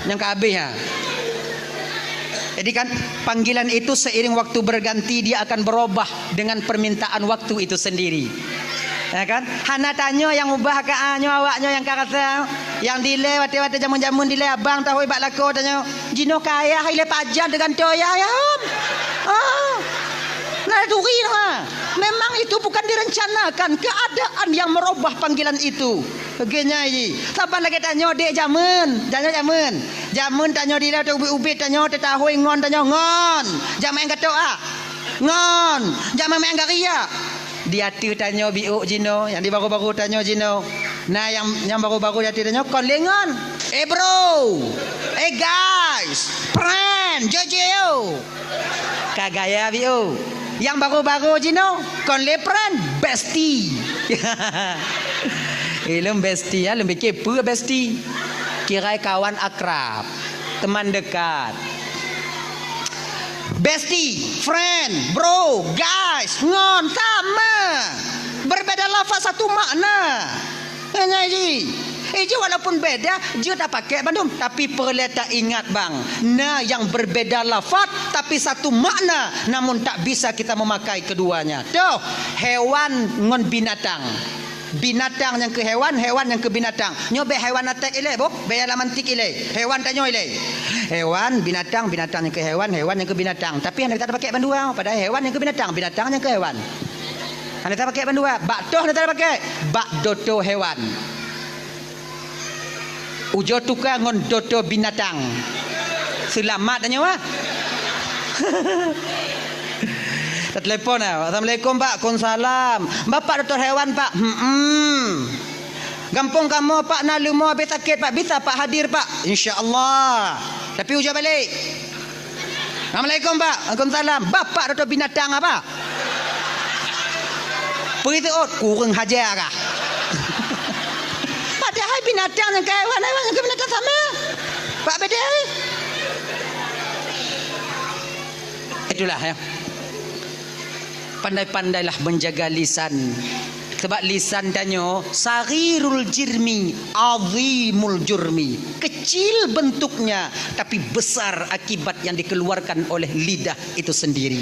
Nyang ka habéh ha. Jadi kan, panggilan itu seiring waktu berganti, dia akan berubah dengan permintaan waktu itu sendiri. Ya kan? Hana tanyoe nyang ubah ka, ah, nyoe awak nyoe nyang ka rasa. Nyang dilée watée-watée jameun-jameun dilée abang tahôi bak lakoe tanyoe. Jinoe ka ayah ilée pajan teugantoe ayah, ya, hom. Ah. Nah, turi ha. Memang itu bukan direncanakan, keadaan yang merubah panggilan itu. Lagée nyan jih. Saban lagée tanyoe dek jameun, tanyoe jameun. Jameun tanyoe dilée teuh ubit-ubit tanyoe teutahôi ngon tanyoe ngon. Jameun gatok ah. Ngon. Jameun meu'en gari ah. Di ateueh tanyoe biôh jinoe, nyang di baru-baru tanyoe jinoe. Nah, nyang, nyang baru-baru di ateueh tanyoe kon lé ngon. Eh, bro. Eh, guys. Friend, jojo. Ka gaya biôh. Nyang baru-baru jinoe kon lé friend, bestie. Eh, lom bestie, ya, lom pikir peue bestie. Kirai kawan akrab, teman dekat. Bestie, friend, bro, guys, ngon sama. Berbeda lafaz satu makna. Hanya ji. Eh, jih walaupun beda, jeuet tapakék bandum, tapi peureulée taingat bang, na nyang berbeda lafaz tapi satu makna, namun tak bisa kita memakai keduanya. Toh, hewan ngon binatang. Binatang nyang keu hewan, hewan nyang keu binatang. Nyoe bék hewan aték ilée, boh, bék nyang lam antik ilée. Hewan tanyoe ilée. Hewan, binatang, binatang nyang keu hewan, hewan nyang keu binatang. Tapi hana tapakék bandua, padahai hewan nyang keu binatang, binatang nyang keu hewan. Hana tapakék bandua, bak toh hana tapakék, bak doto hewan. Ujoe tuka ngon doto binatang. Seulamat tanyoe, ah. Tatelepon, ah. "Assalamualaikum, Pak." "Waalaikumsalam." "Bapak dokto hewan, Pak?" "Hmm." "Gampông kamoe, Pak, na leumo habéh sakét, Pak. Bisa, Pak, hadir, Pak?" "Insya Allah." Tapi ujoe balék. "Assalamualaikum, Pak." "Waalaikumsalam." "Bapak dokto binatang apa?" Peue teuôt, kureueng haja kah? Padahai binatang nyang keu hewan, hewan nyang keu binatang sama. Pak bedai. Itulah, ya. Pandai-pandailah menjaga lisan. Sebab lisan tanyoe saghirul jirmi, azimul jurmi. Kecil bentuknya, tapi besar akibat yang dikeluarkan oleh lidah itu sendiri.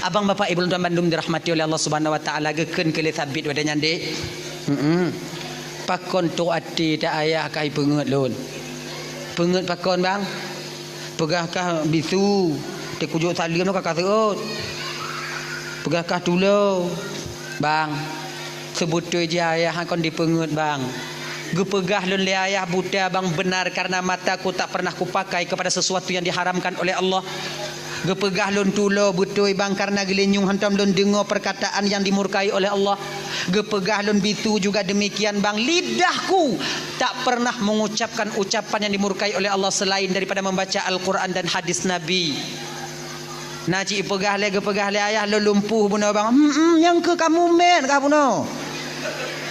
Abang, bapak, ibu lôn tuan bandum dirahmati oleh Allah Subhanahu wa Taala, geukheun keu lé Sabit watée nyan, Dek. Heeh. Pakon trok até ta ayah ka ipeungeuet lôn? Peungeuet pakon, Bang? Peugah kah bisu, teukujok saleuem ka ka seuôt. Peugah kah tulo, Bang. Seubeutôi jih ayah kon dipeungeuet, Bang. Geupeugah lôn lé ayah buta, Bang, benar karena mataku tak pernah kupakai kepada sesuatu yang diharamkan oleh Allah. Geupeugah lôn tulo beutôi, Bang, karena geulinyueng hantom lôn deungoe perkataan yang dimurkai oleh Allah. Geupeugah lôn bisu juga demikian, Bang. Lidahku tak pernah mengucapkan ucapan yang dimurkai oleh Allah selain daripada membaca Al-Quran dan hadis Nabi. Na cit peugah lé, geupeugah lé ayah lôn lumpuh bunoe, Bang. Hmm, nyang keu kamu mét kah bunoe?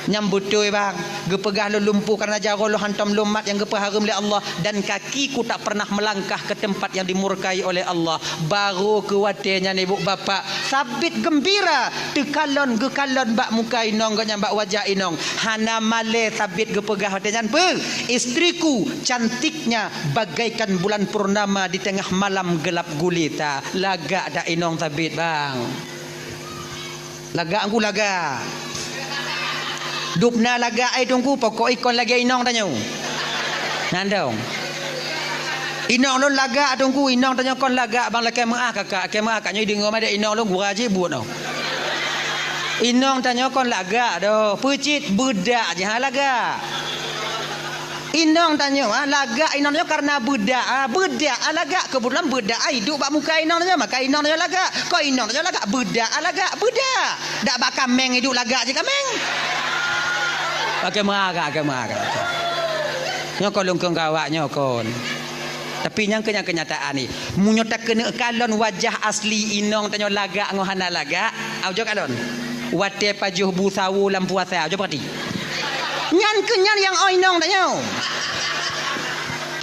Nyang beutôi, Bang. Geupeugah lôn lumpuh karena jaroe lôn hantom lôn mat nyang geupeuhareuem lé Allah, dan kakiku tak pernah melangkah ke tempat yang dimurkai oleh Allah. Barô keu watée nyan, ibu bapak, Sabit geumbira, teukalon geukalon bak muka inong geuh nyan, bak wajah inong. Hana malée Sabit geupeugah watée nyan, peue? Istriku cantiknya bagaikan bulan purnama di tengah malam gelap gulita. Lagak dak inong Sabit, Bang? Lagak Teungku, lagak. Dubna lagak, eh, Teungku, pokok ikon lagée inong tanyoe. Nyan dong. Inong lôn lagak, Teungku, inong tanyoe kon lagak, Bang, lakée meuáh kakak, lakée meuáh kakak nyoe deungoe madet inong lôn gura jih buet noh. Inong tanyoe kon lagak doh, peucit beudak jih ha lagak. Inong tanyoe, ah, lagak inong tanyoe karena beudak, ah, beudak, ah, lagak. Keubeutulan beudak, ah, iduek bak muka inong tanyoe, maka inong tanyoe lagak. Kon inong tanyoe lagak, beudak, ah, lagak, beudak. Dak bak kaméng iduek lagak jih kaméng. Oke, meuagak, oke, meuagak. Nyoe kon lôn kheun keu awak nyoe kon. Tapi nyang keu, nyang keunyataan ni, meunyoe takeuneuk kalon wajah asli inong tanyoe lagak ngon hana lagak, au jok kalon. Watée pajoh bu sawo lam puasa, au jok peuhati. Nyan keuh nyan nyang oi inong tanyoe.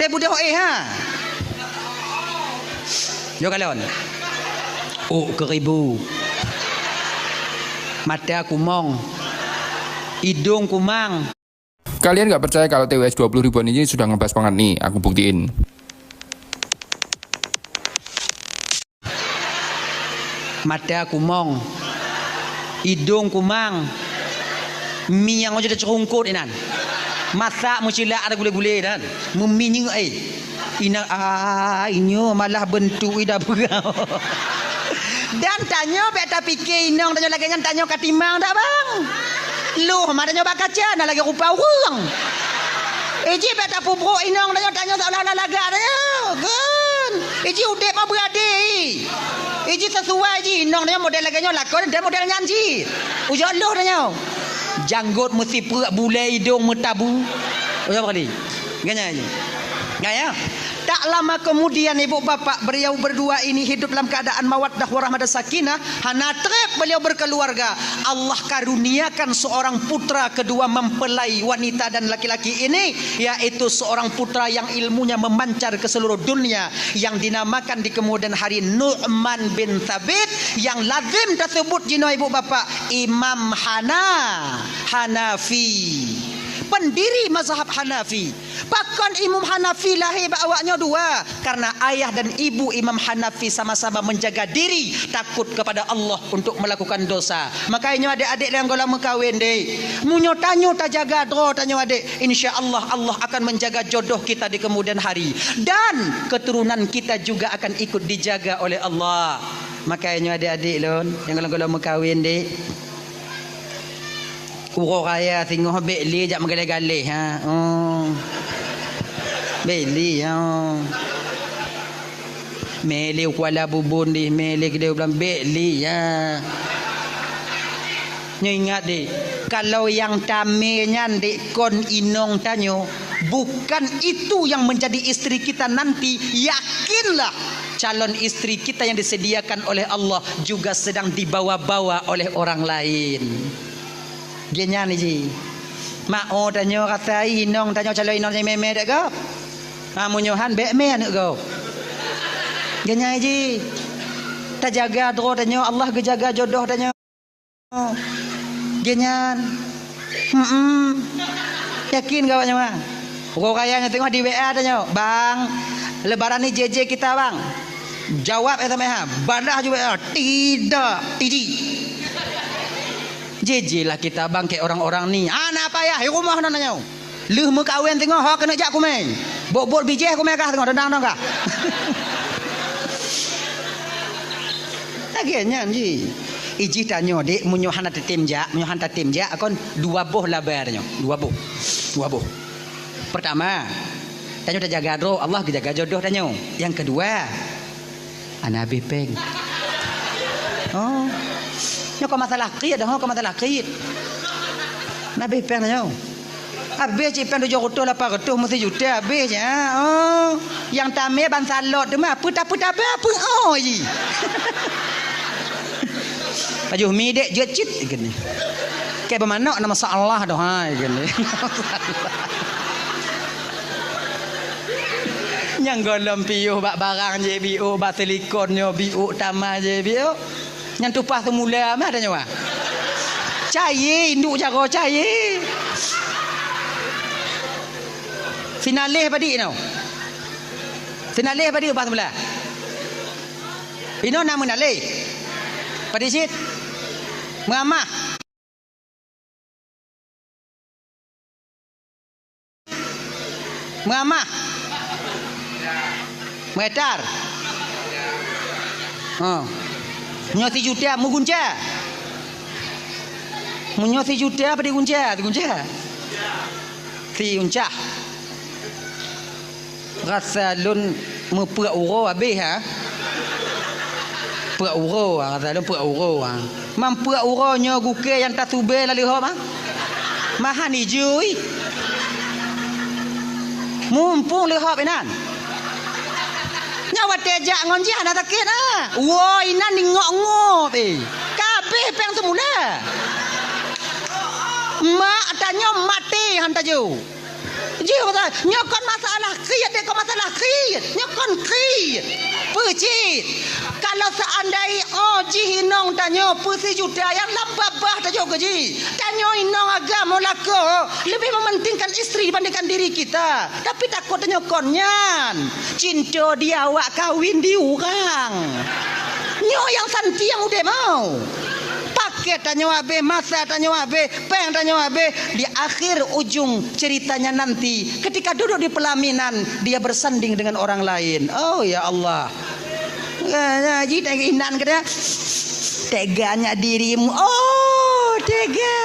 Teubeudôh éh ha. Jok kalon. Ôk keuribu. Mata kumong. Idong kumang. Kalian nggak percaya kalau T W S dua puluh ribuan ini sudah ngebas banget nih, aku buktiin. Mata kumong. Idong kumang. Mi nyang ojok teuceurungkot inan. Masak meucilak ada gulé-gulé inan. Meuminyeuk, eh. Inong, ah, inyoe malah beuntuk ida peugah. Dan tanyoe bék tapike inong tanyoe lagée nyan, tanyoe ka timang dak, Bang? Loh, ma tanyoe bak kaca na lagée rupa ureuëng. Iji bék tapeubrok inong tanyoe, tanyoe seolah-olah lagak tanyoe. Kan? Iji udeb ma beuadé. Iji sesuai ji inong tanyoe model lagée nyoe lakon dan model nyan ji. Ujoe loh tanyoe. Janggot meusipreuk, bulée idong meutabu. Ujoe kali. Nyan ji. Nyan ya. Tak lama kemudian ibu bapak beliau berdua ini hidup dalam keadaan mawaddah warahmah dan sakinah, hana treb beliau berkeluarga. Allah karuniakan seorang putra kedua mempelai wanita dan laki-laki ini, yaitu seorang putra yang ilmunya memancar ke seluruh dunia, yang dinamakan di kemudian hari Nu'man bin Thabit, yang lazim tersebut jinoe ibu bapak Imam Hana, Hanafi. pendiri mazhab Hanafi. Pakon Imam Hanafi lahé bak awaknyoe dua? Karena ayah dan ibu Imam Hanafi sama-sama menjaga diri takut kepada Allah untuk melakukan dosa. Makanya nyoe adék-adék nyang gohlom meukawen deh, meunyoe tanyoe tajaga droe tanyoe adék, insya Allah, Allah akan menjaga jodoh kita di kemudian hari. Dan keturunan kita juga akan ikut dijaga oleh Allah. Makanya nyoe adék-adék lôn nyang gohlom-gohlom meukawen deh, uroe raya singoh bèk lé jak meugaleh-galeh, ha. Oh. Bèk lé, ha. Mè lé Kuala Bubon deh, mè lé keudéh blang, bèk lé, ha. Nyoe ingat deh, kalau nyang tamè nyan dek kon inong tanyoe, bukan itu yang menjadi istri kita nanti, yakinlah calon istri kita yang disediakan oleh Allah juga sedang dibawa-bawa oleh orang lain. Geuh nyan jih. Mak o tanyoe rasa inong tanyoe calon inong nyang mè-mè dek gob. Ha, meunyoe han bèk mè aneuk gob. Geuh nyan jih. Tajaga droe tanyoe, Allah geujaga jodoh tanyoe. Geuh nyan. Hmm. Yakin gob nyoe, Bang? Uroe raya nyoe teungoh di W A tanyoe, "Bang, lebaran ni J J kita, Bang." Jawab S M S, ha. Balah ju W A, "Tidak, tiji." J J lah kita, Bang, keu orang-orang ni. Hana payah, di rumoh na tanyoe. Lheueh meukawen teungoh, ho keuneuk jak kumè. Bot-bot bijèh kumè kah teungoh, dendang dong kah. Lagèe nyan jih. Ijih tanyoe, dek, meunyoe hana tatem jak, meunyoe hana tatem jak, kon dua boh laba tanyoe. Dua boh. Dua boh. Pertama, tanyoe tajaga droe, Allah geujaga jodoh tanyoe. Nyang keudua, Hana habéh péng. Oh. Nyoe kon masalah krit dah, kon masalah krit. Hana habéh péng nyoe. Habéh cit péng tujoh reutôh lapan reutôh meusijuta habéh cit. Ha, oh. Nyang tamè ban salot teuma, peue ta-, peue tabah, peue oh jih. Pajoh mi dek jeuet cit geuh nyan. Keu beumanok na masalah doh hai geuh nyan. Nyang gohlom piôh bak barang jih biôh, bak silikon nyoe biôh, tamah jih biôh. Nyang tumpah seumula mah tanyoe. Cayé, induek jaroe cayé. Sinaleh padit inoe. Sinaleh padit tumpah seumula. Inoe na meunaleh. Padit cit. Meuamah. Meuamah. Meuetar. Ha. Nyoe sijuta meugunca. Meunyoe sijuta apa digunca? Digunca. Sigunca. Rasa lôn meupeuet uroe habéh, ha? Peuet uroe, ha, rasa lôn peuet uroe, ha. Meupeuet uroe nyoe gukée nyang tasubée lam leuhop, ha? Mahan ijui. Mumpung leuhop inan. Nyoe watée jak ngon jih hana sakét, ha? Woe inan ingok-ngok, eh. Ka habéh péng seumula. Mak tanyoe maté han tajok. Jih beutôi, nyoe kon masalah kriet, dek, kon masalah kriet. Nyoe kon kriet. Peue cit? Kalau seandai oh jih inong tanyoe peusijuta nyang lam babah tajok keu jih. Tanyoe inong agam lakoe lebih mementingkan istri dibandingkan diri kita. Tapi takot tanyoe kon nyan. Cinta di awak kawin di urang. Nyoe nyang santiang udeb mau. Paket tanyoe habéh, masa tanyoe habéh, péng tanyoe habéh, di akhir ujung ceritanya nanti, ketika duduk di pelaminan, dia bersanding dengan orang lain. Oh, ya Allah. Ya, ya, ji tega inan kata, "Teganya dirimu." Oh, tega.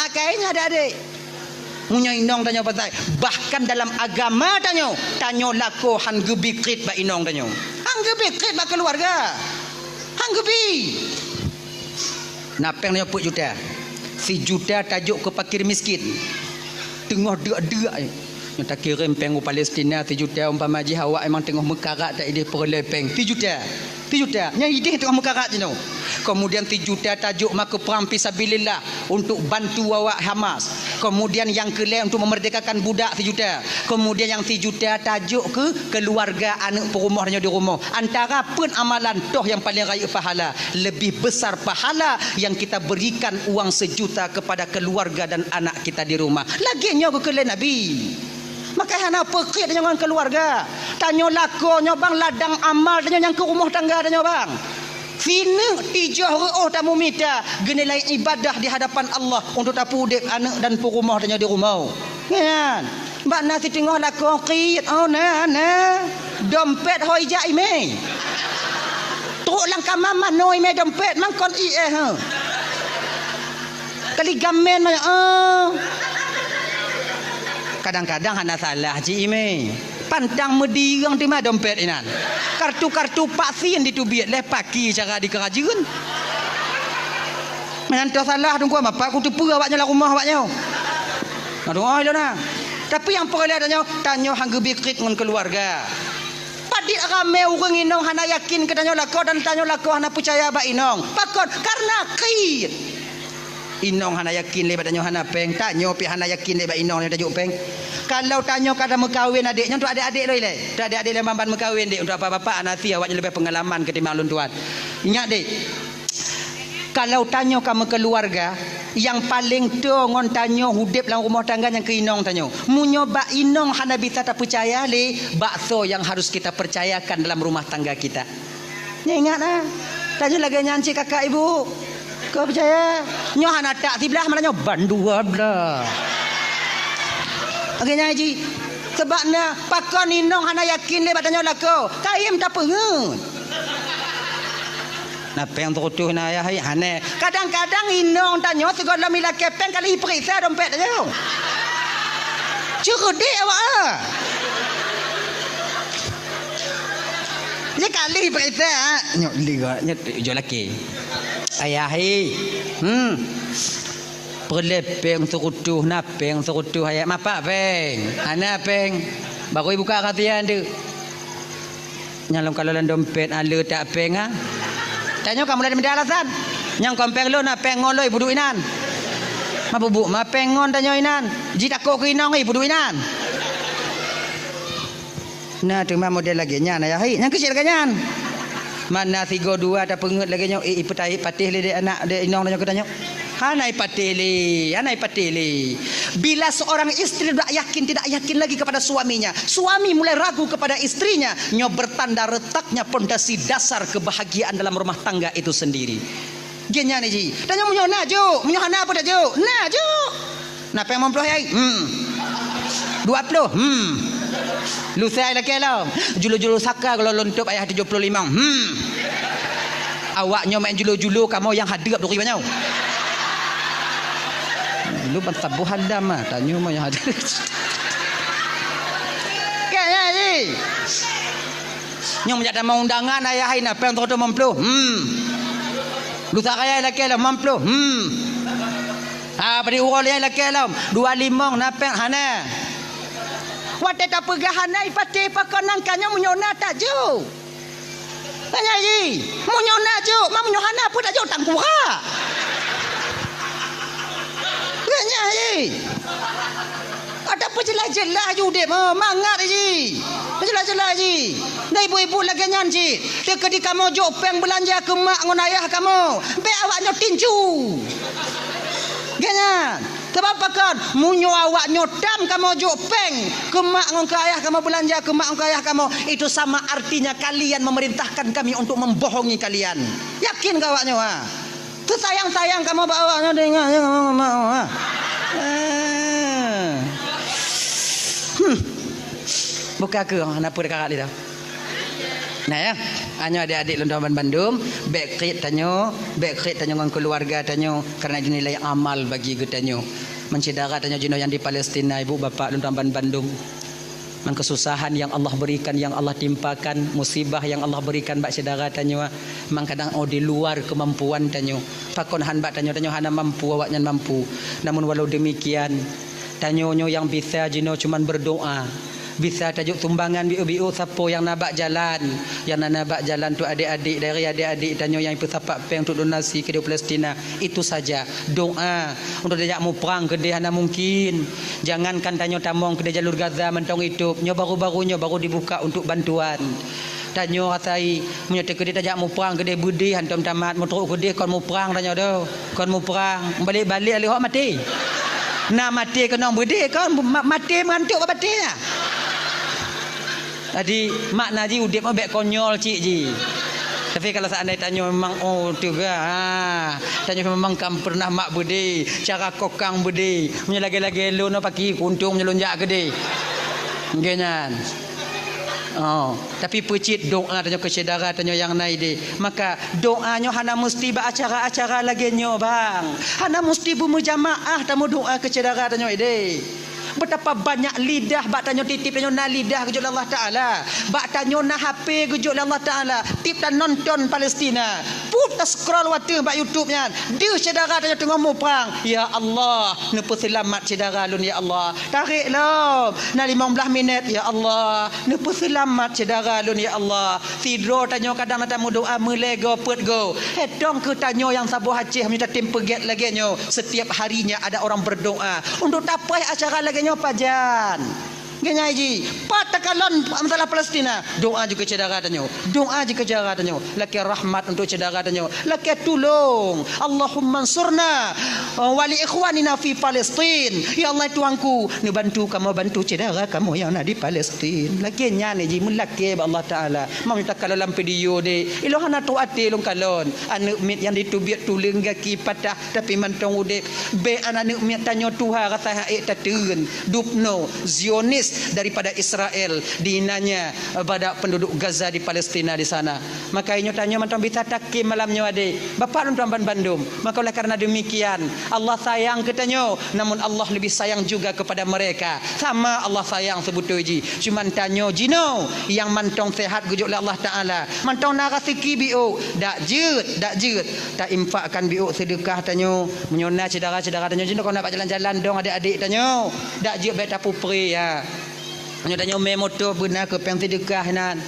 Akhirnya adik-adik, meunyoe inong tanyoe pasai, bahkan dalam agama tanyoe, tanyoe lakoe han geubi kriet bak inong tanyoe. Han geubi kriet bak keuluwarga. Han geubi. Na péng nyoe peuet juta. Sijuta tajok keu fakir miskin. Teungoh deuk-deuk, eh. Nyoe takirém péng u Palestina sijuta, umpama jih awak memang teungoh meukarat, tak idéh peureulée péng. Sijuta. Sijuta. Nyan idéh teungoh meukarat jinoe. Kemudian sijuta tajok ma keu perang fisabilillah untuk bantu awak Hamas. Kemudian nyang keulhèe untuk memerdekakan budak sijuta. Kemudian nyang sijuta tajok keu keluarga aneuk peurumoh tanyoe di rumoh. Antara peuet amalan toh nyang paleng rayeuk pahala, lebih besar pahala yang kita berikan uang sejuta kepada keluarga dan anak kita di rumah. Lagèe nyoe geukheun lé Nabi. Maka hana peukeuet tanyoe ngon keuluwarga. Tanyoe lakoe nyoe bang ladang amal tanyoe nyang keu rumoh tangga tanyoe bang. Sineuk tijoh reuôh tamumita geunilai ibadah di hadapan Allah untuk tapeudép aneuk dan peurumoh tanyoe di rumoh. Nyan. Bak na siteungoh lakoe kriet, oh na, na. Dompet ho ijak imè. Trok lam kama manoe imè dompet, mangkon ié, ha. Kali gamen manyang, oh. Kadang-kadang hana salah cit imè. Pantang meudireung teuma dompet inan. Kartu-kartu vaksin diteubiet lé paki cara dikeurajeuen. Meunan toh salah teungku, mapa kuteupeue awak nyoe lam rumoh awak nyoe. Aduh, oi lôn na. Tapi nyang peureulèe tanyoe, tanyoe han geubri kriet ngon keuluwarga. Padit ramè ureueng inong hana yakin keu tanyoe lakoe dan tanyoe lakoe hana peucaya bak inong. Pakon? Karena kriet. Inong hana yakin lé bak tanyoe hana péng, tanyoe pih hana yakin lé bak inong nyoe tajok péng. Kalau tanyoe ka tameukawen adék nyoe, untuk adék-adék lôn ilèe. Untuk adék-adék lôn ban-ban meukawen, Dek, untuk bapak-bapak hana sie, awak nyoe leubeh peungalaman ketimbang lôn tuan. Ingat, Dek. Kalau tanyoe ka meukeuluwarga, nyang paleng toe ngon tanyoe udép lam rumoh tangga nyan keu inong tanyoe. Meunyoe bak inong hana bisa tapeucaya lé, bak soe nyang harus kita percayakan dalam rumah tangga kita? Nyoe ingat, ah. Tanyoe lagèe nyan cit kakak ibu. Kau peucaya? Nyoe hana tak siblah, malah nyoe ban dua blah. Lagèe nyan cit. Sebab na pakon inong hana yakin lé bak tanyoe lakoe. Kayém tapeungeuet. Na péng sireutoh na ayah, hai, hana. Kadang-kadang inong tanyoe sigohlom ilakèe péng kali ipeuriksa dompet tanyoe. Ceureudik awak, ah. Nyoe kali ipeuriksa, ah. Nyoe li, nyoe jok laki. Ayah, hai. Hmm. Peureulèe péng sireutoh, na péng sireutoh, ayah. Mapak péng. Hana péng. Baru ibuka kasihan tu. Nyang lôn kalon lam dompet, ale tak péng, ah. Tanyoe ka mulai meuda alasan. Nyang kon péng lôn, na péng ngon lôn, ibuduek inan. Ma bubuk, ma péng ngon tanyoe inan. Jitakot keu inong, ibuduek inan. Na teuma model lagèe nyan, ayah, hai. Nyang keuh cit lagèe nyan. Mana sigoe dua tapeungeuet lagèe nyoe, eh, ipeutai-, patéh lé dek anak, dek inong tanyoe keu tanyoe. Hana ipatéh lé, hana ipatéh lé. Bila seorang istri tidak yakin, tidak yakin lagi kepada suaminya, suami mulai ragu kepada istrinya, nyoe bertanda retaknya pondasi dasar kebahagiaan dalam rumah tangga itu sendiri. Geuh nyan ji. Tanyoe meunyoe na jok, meunyoe hana peue tajok. Na jok. Na péng limong ploh, yai? Hmm. Dua ploh? Hmm. Lusa ilakèe lom. Julu-julu saka kalau lôn tôb ayah tujoh ploh limong. Hmm. Awak nyoe main julu-julu, kamoe nyang hadeup duri banyoe. Julu ban saboh hadam ah, tanyoe mah nyang hadeup. Kan, ya, ji? Nyoe meunyo tamong undangan ayah hai na péng sireutoh limong ploh. Hmm. Lusa raya ilakèe lom limong ploh. Hmm. Ha, padit uroe lé ilakèe lom. Dua limong na péng hana. Watèe tapeugah hana ipatéh pakon nangka nyoe meunyoe na tajok. Nyan ji, meunyoe na jok, ma meunyoe hana peue tajok tangkurak. Nyan ji. Ada peujeulaih-jeulaih ju udép, oh, mangat ji. Peujeulaih-jeulaih ji. Dan ibu-ibu lagèe nyan cit. Teukeudi kamoe jok péng beulanja keu mak ngon ayah kamoe. Bèk awak nyoe tinju. Geuh nyan. Sabab pakon? Meunyoe awak nyoe tam kamoe jok péng keu mak ngon keu ayah kamoe, beulanja keu mak ngon keu ayah kamoe, itu sama artinya kalian memerintahkan kami untuk membohongi kalian. Yakin keu awak nyoe, ha? Teusayang-sayang kamoe bak awak nyoe, teuingat, ya, mak, mak, mak. Eh. Hmm. Buka ke, hana peue karat lé dah. Nah, ya. Nyoe adék-adék lôn tuan bandum, bèk kriet tanyoe, bèk kriet tanyoe ngon keuluwarga tanyoe, karena itu nilai amal bagi geutanyoe. Meusyedara tanyoe jinoe nyang di Palestina, ibu bapak lôn tuan bandum. Ngon kesusahan yang Allah berikan, yang Allah timpakan, musibah yang Allah berikan bak syedara tanyoe, memang kadang oh di luar kemampuan tanyoe. Pakon han bak tanyoe, tanyoe hana mampu, awak nyan mampu. Namun walau demikian, tanyoe nyoe nyang bisa jinoe cuman berdoa. Bisa tajok sumbangan biôh-biôh sapo nyang na bak jalan. Nyang na, na bak jalan tu adék-adék, dari adék-adék tanyoe nyang peusapat péng untuk donasi keudéh Palestina. Itu saja. Doa. Untuk tajak muprang keudéh hana mungkin. Jangankan tanyoe tamong keudéh jalur Gaza mantong itôb. Nyoe baru-baru nyoe baru dibuka untuk bantuan. Tanyoe rasai, meunyoe teu keudéh tajak muprang keudéh beudé hantom tamat, meutrok keudéh kon muprang tanyoe doh. Kon muprang, balek-balek lé hok maté. Na maté keunong beudé kon, ma-, maté meuhantok bak batée na. Jadi, makna jih udép nyoe bék konyol cit jih. Tapi kalau seandai tanyoe memang, oh, teuga, ha, tanyoe memang kan pernah mak beudé, cara kokang beudé. Meunyoe lagée-lagée lôn, oh, paki kuntung meunyoe lôn jak keudéh. Nggih nyan. Oh, tapi peucit doa tanyoe keu syedara tanyoe nyang na idéh. Maka doa nyoe hana musti bak acara-acara lagée nyoe, bang. Hana musti beumeujamaah tameudoa keu syedara tanyoe idéh. Betapa banyak lidah bak tanyoe tieb-tieb tanyoe na lidah geujok lé Allah Taala. Bak tanyoe na H P geujok lé Allah Taala. Tieb tanonton Palestina. Pue tascroll watée bak YouTube nyan. Deuh syedara tanyoe teungoh muprang. Ya Allah, neupeuseulamat syedara lôn ya Allah. Tarek lom. Na limong blaih minét, ya Allah. Neupeuseulamat syedara lôn, ya Allah. Sidroe tanyoe kadang na tameudoa meulée goe peuet goe. Hetong keu tanyoe nyang saboh Aceh meunyoe tatem peugét lagée nyoe. Setiap harinya ada orang berdoa. Untuk tapaih acara lagée nyoe pajan. Geunyai jih, pat takalon masalah Palestina, doa jih keu syedara tanyoe. Doa jih keu syedara tanyoe. Lakée rahmat untuk syedara tanyoe. Lakée tulông. Allahumma ansurna, eh, wa li ikhwanina fi Palestin. Ya Allah Tuhanku, neubantu kamoe bantu syedara kamoe nyang na di Palestin. Lakée nyan jih meulakée bak Allah Taala. Meunyoe takalon lam video deh, ilôn hana trok até lôn kalon. Aneuk miet nyang diteubiet tuleueng gaki patah tapi mantong udép. Bék aneuk miet tanyoe tuha rasa hak ék tateun. Dubno, Zionis daripada Israel dinanya pada penduduk Gaza di Palestina di sana. Maka inyoe tanyoe mantong bisa takhém malam nyoe adé. Bapak lôn tuan banmandum. Maka oleh karena demikian, Allah sayang keu tanyoe, namun Allah lebih sayang juga kepada mereka. Sama Allah sayang seubeutôi jih. Cuman tanyoe jinoe nyang mantong sehat geujok lé Allah Taala. Mantong na raseuki biôk, dak jeuet, dak jeuet. Ta infakkan biôk seudeukah tanyoe. Meunyoe na syedara-syedara tanyoe jinoe kon na bak jalan-jalan dong adék-adék tanyoe. Dak jeuet bék tapeupré ya. Meunyoe tanyoe mé moto beuna keu péng seudeukah nan.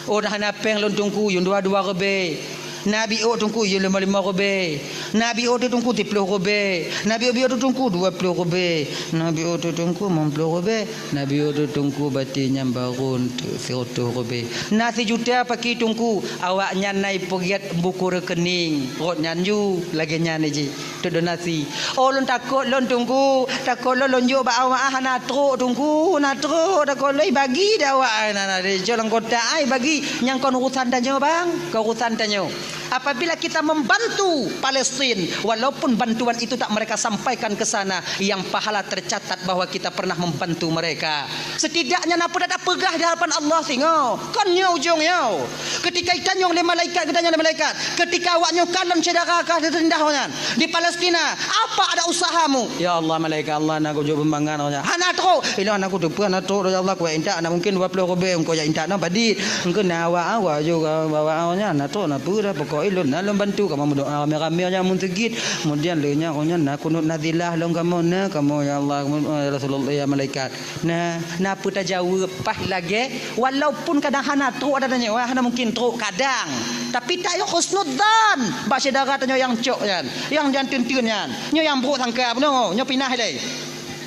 Oh, na hana péng lôn Teungku, yum dua-dua ribèe. Na biôk Teungku, yum limong-limong ribèe. Na biôk teuh Teungku, siplôh ribèe. Na biôk-biôk teuh Teungku, dua plôh ribèe. Na biôk teuh Teungku, limong plôh ribèe. Na biôk teuh Teungku, batèe nyang barô teuh siratoh ribèe. Na sijuta paki Teungku, awaknyan na ipeugèt buku rekening. Rot nyan ju, lagèe nyan jih. Untuk donasi. Oh, lôn takot lôn Teungku, takot lôn, lôn jok bak awak, ah, hana trok Teungku, hana trok, takot lôn, ibagi dah awak, ah, na, na, dicok lam kotak, ah, ibagi. Nyang kon urusan tanyoe, bang, kon urusan tanyoe. Apabila kita membantu Palestin, walaupun bantuan itu tak mereka sampaikan ke sana, yang pahala tercatat bahwa kita pernah membantu mereka. Setidaknya na peue tapeugah di hadapan Allah singoh. Kon nyoe ujong nyoe. Ketika itanyong lé malaikat, geutanyong lé malaikat, ketika awak nyoe kalon syedara ka teurindah nyan di Palestina, apa ada usahamu? Ya Allah, malaikat Allah, na kujok beumangan nyan. Hana trok. Ilôn hana kuteupeu, hana trok, ya Allah, kuintat na mungkin dua plôh ribèe, engkau jak intat na padit. Engkau na awak, awak juga bawa nyan, na trok, na peue dah, pokok ilôn na lôn bantu, kamoe meudoa ramé-ramé nyan mun seugit. Kemudian lé nyan, nyan na kunut nazilah lôn kamoe na, kamoe ya Allah, ya Rasulullah, ya malaikat. Nah, na peue tajaweueb paih lagèe, walaupun kadang hana trok ada tanyoe, hana mungkin trok kadang. Tapi tayoe husnudzan bak syedara tanyoe nyang cok nyan, nyang janteun-teun nyan. Nyoe nyang brôk sangka bunoe, nyoe pinah ilèe.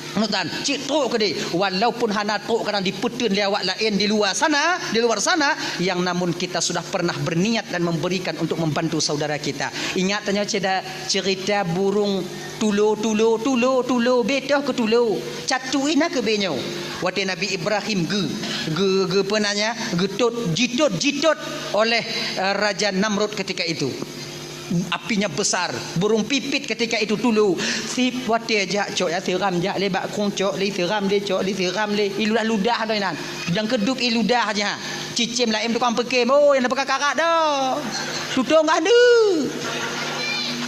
Husnudzan, cit trok keudéh, walaupun hana trok kadang dipeuteun lé awak laén di luwa sana, di luar sana, yang namun kita sudah pernah berniat dan memberikan untuk membantu saudara kita. Ingat tanyoe ceda-, cerita burung Tulo, tulo, tulo, tulo, betoh keu tulo. Catu ina keu benyo. Watèe Nabi Ibrahim geu, geu, geu peunanya, geutot, jitot, jitot oleh, eh, Raja Namrud ketika itu. Apinya besar, burung pipit ketika itu tulo. Si watèe jak cok ya siram jak lé bak kong cok lé siram lé cok lé siram lé. Iludah-ludah tu inan. Dan keuduk iludah aja. Cicém laén tukang peukem, oh, nyang na peukakarat dah. Tutong kah deuh.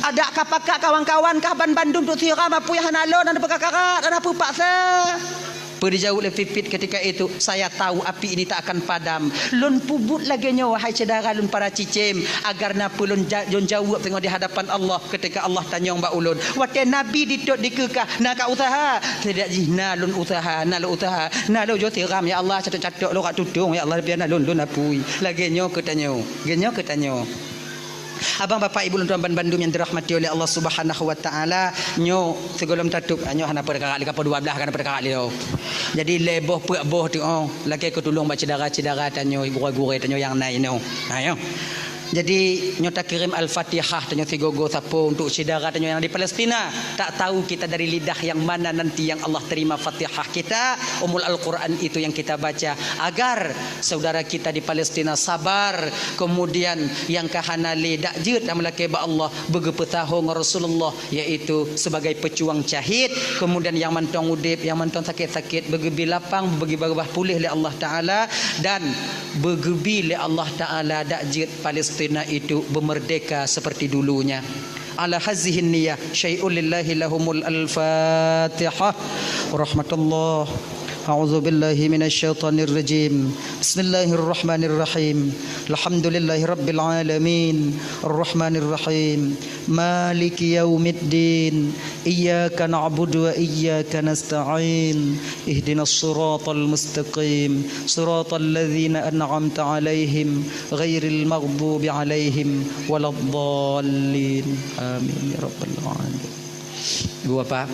Adak ka pakat kawan-kawan kah ban bandum tu siram apui hana lôn, hana peukakarat, hana peupaksa. Peue dijaweueb lé Pipit ketika itu, "Saya tahu api ini tak akan padam." Lôn peubuet lagée nyoe, wahai syedara lôn para cicém, agar na peue lôn ja-, lôn jaweueb teungoh di hadapan Allah ketika Allah tanyong bak ulôn. Watée Nabi ditot dikeukah, "Na ka useuha?" Tidak jih, "Na lôn useuha, na lôn useuha, na lôn jok tiram, ya Allah, catok-catok lôn rak tutong, ya Allah, biar na lôn, lôn apui." Lagée nyoe keu tanyoe, lagée nyoe keu tanyoe. Abang, bapak, ibu lôn tuan ban bandum nyang dirahmati oleh Allah Subhanahu wa Taala, nyoe sigohlom tatôp, nyoe hana peurkara lé, ka pukul dua belas ka hana peurkara lé. Jadi lhée boh peuet boh tu, oh, lakée keu tulông bak syedara-syedara tanyoe, gurée-gurée tanyoe nyang na inoe. Ha, nyoe. Jadi nyoe takirém Al-Fatihah tanyoe sigoe-goe sapeue untuk syedara tanyoe nyang di Palestina. Tak tahu kita dari lidah yang mana nanti yang Allah terima Fatihah kita, Ummul Al-Quran itu yang kita baca, agar saudara kita di Palestina sabar, kemudian nyang ka hana lé dak jeuet dan meulakée bak Allah, beugeupeusaho ngon Rasulullah, yaitu sebagai pejuang syahid, kemudian nyang mantong udeb, nyang mantong sakét-sakét, beugeubi lapang, beugeubi babah puléh lé Allah Taala, dan beugeubi lé Allah Taala dak jeuet Palestina itu beumerdeka seperti dulunya. Ala hazihin niyah, syai'un lillahi lahumul al-Fatihah. Warahmatullah. A'udzubillahi minasyaitonirrajim. Bismillahirrahmanirrahim. Alhamdulillahirabbil alamin. Arrahmanirrahim. Maliki yaumiddin. Iyyaka na'budu wa iyyaka nasta'in. Ihdinas siratal mustaqim. Siratal ladzina an'amta 'alaihim ghairil maghdubi 'alaihim waladdallin. Amin ya rabbal alamin. Ibu Bapak,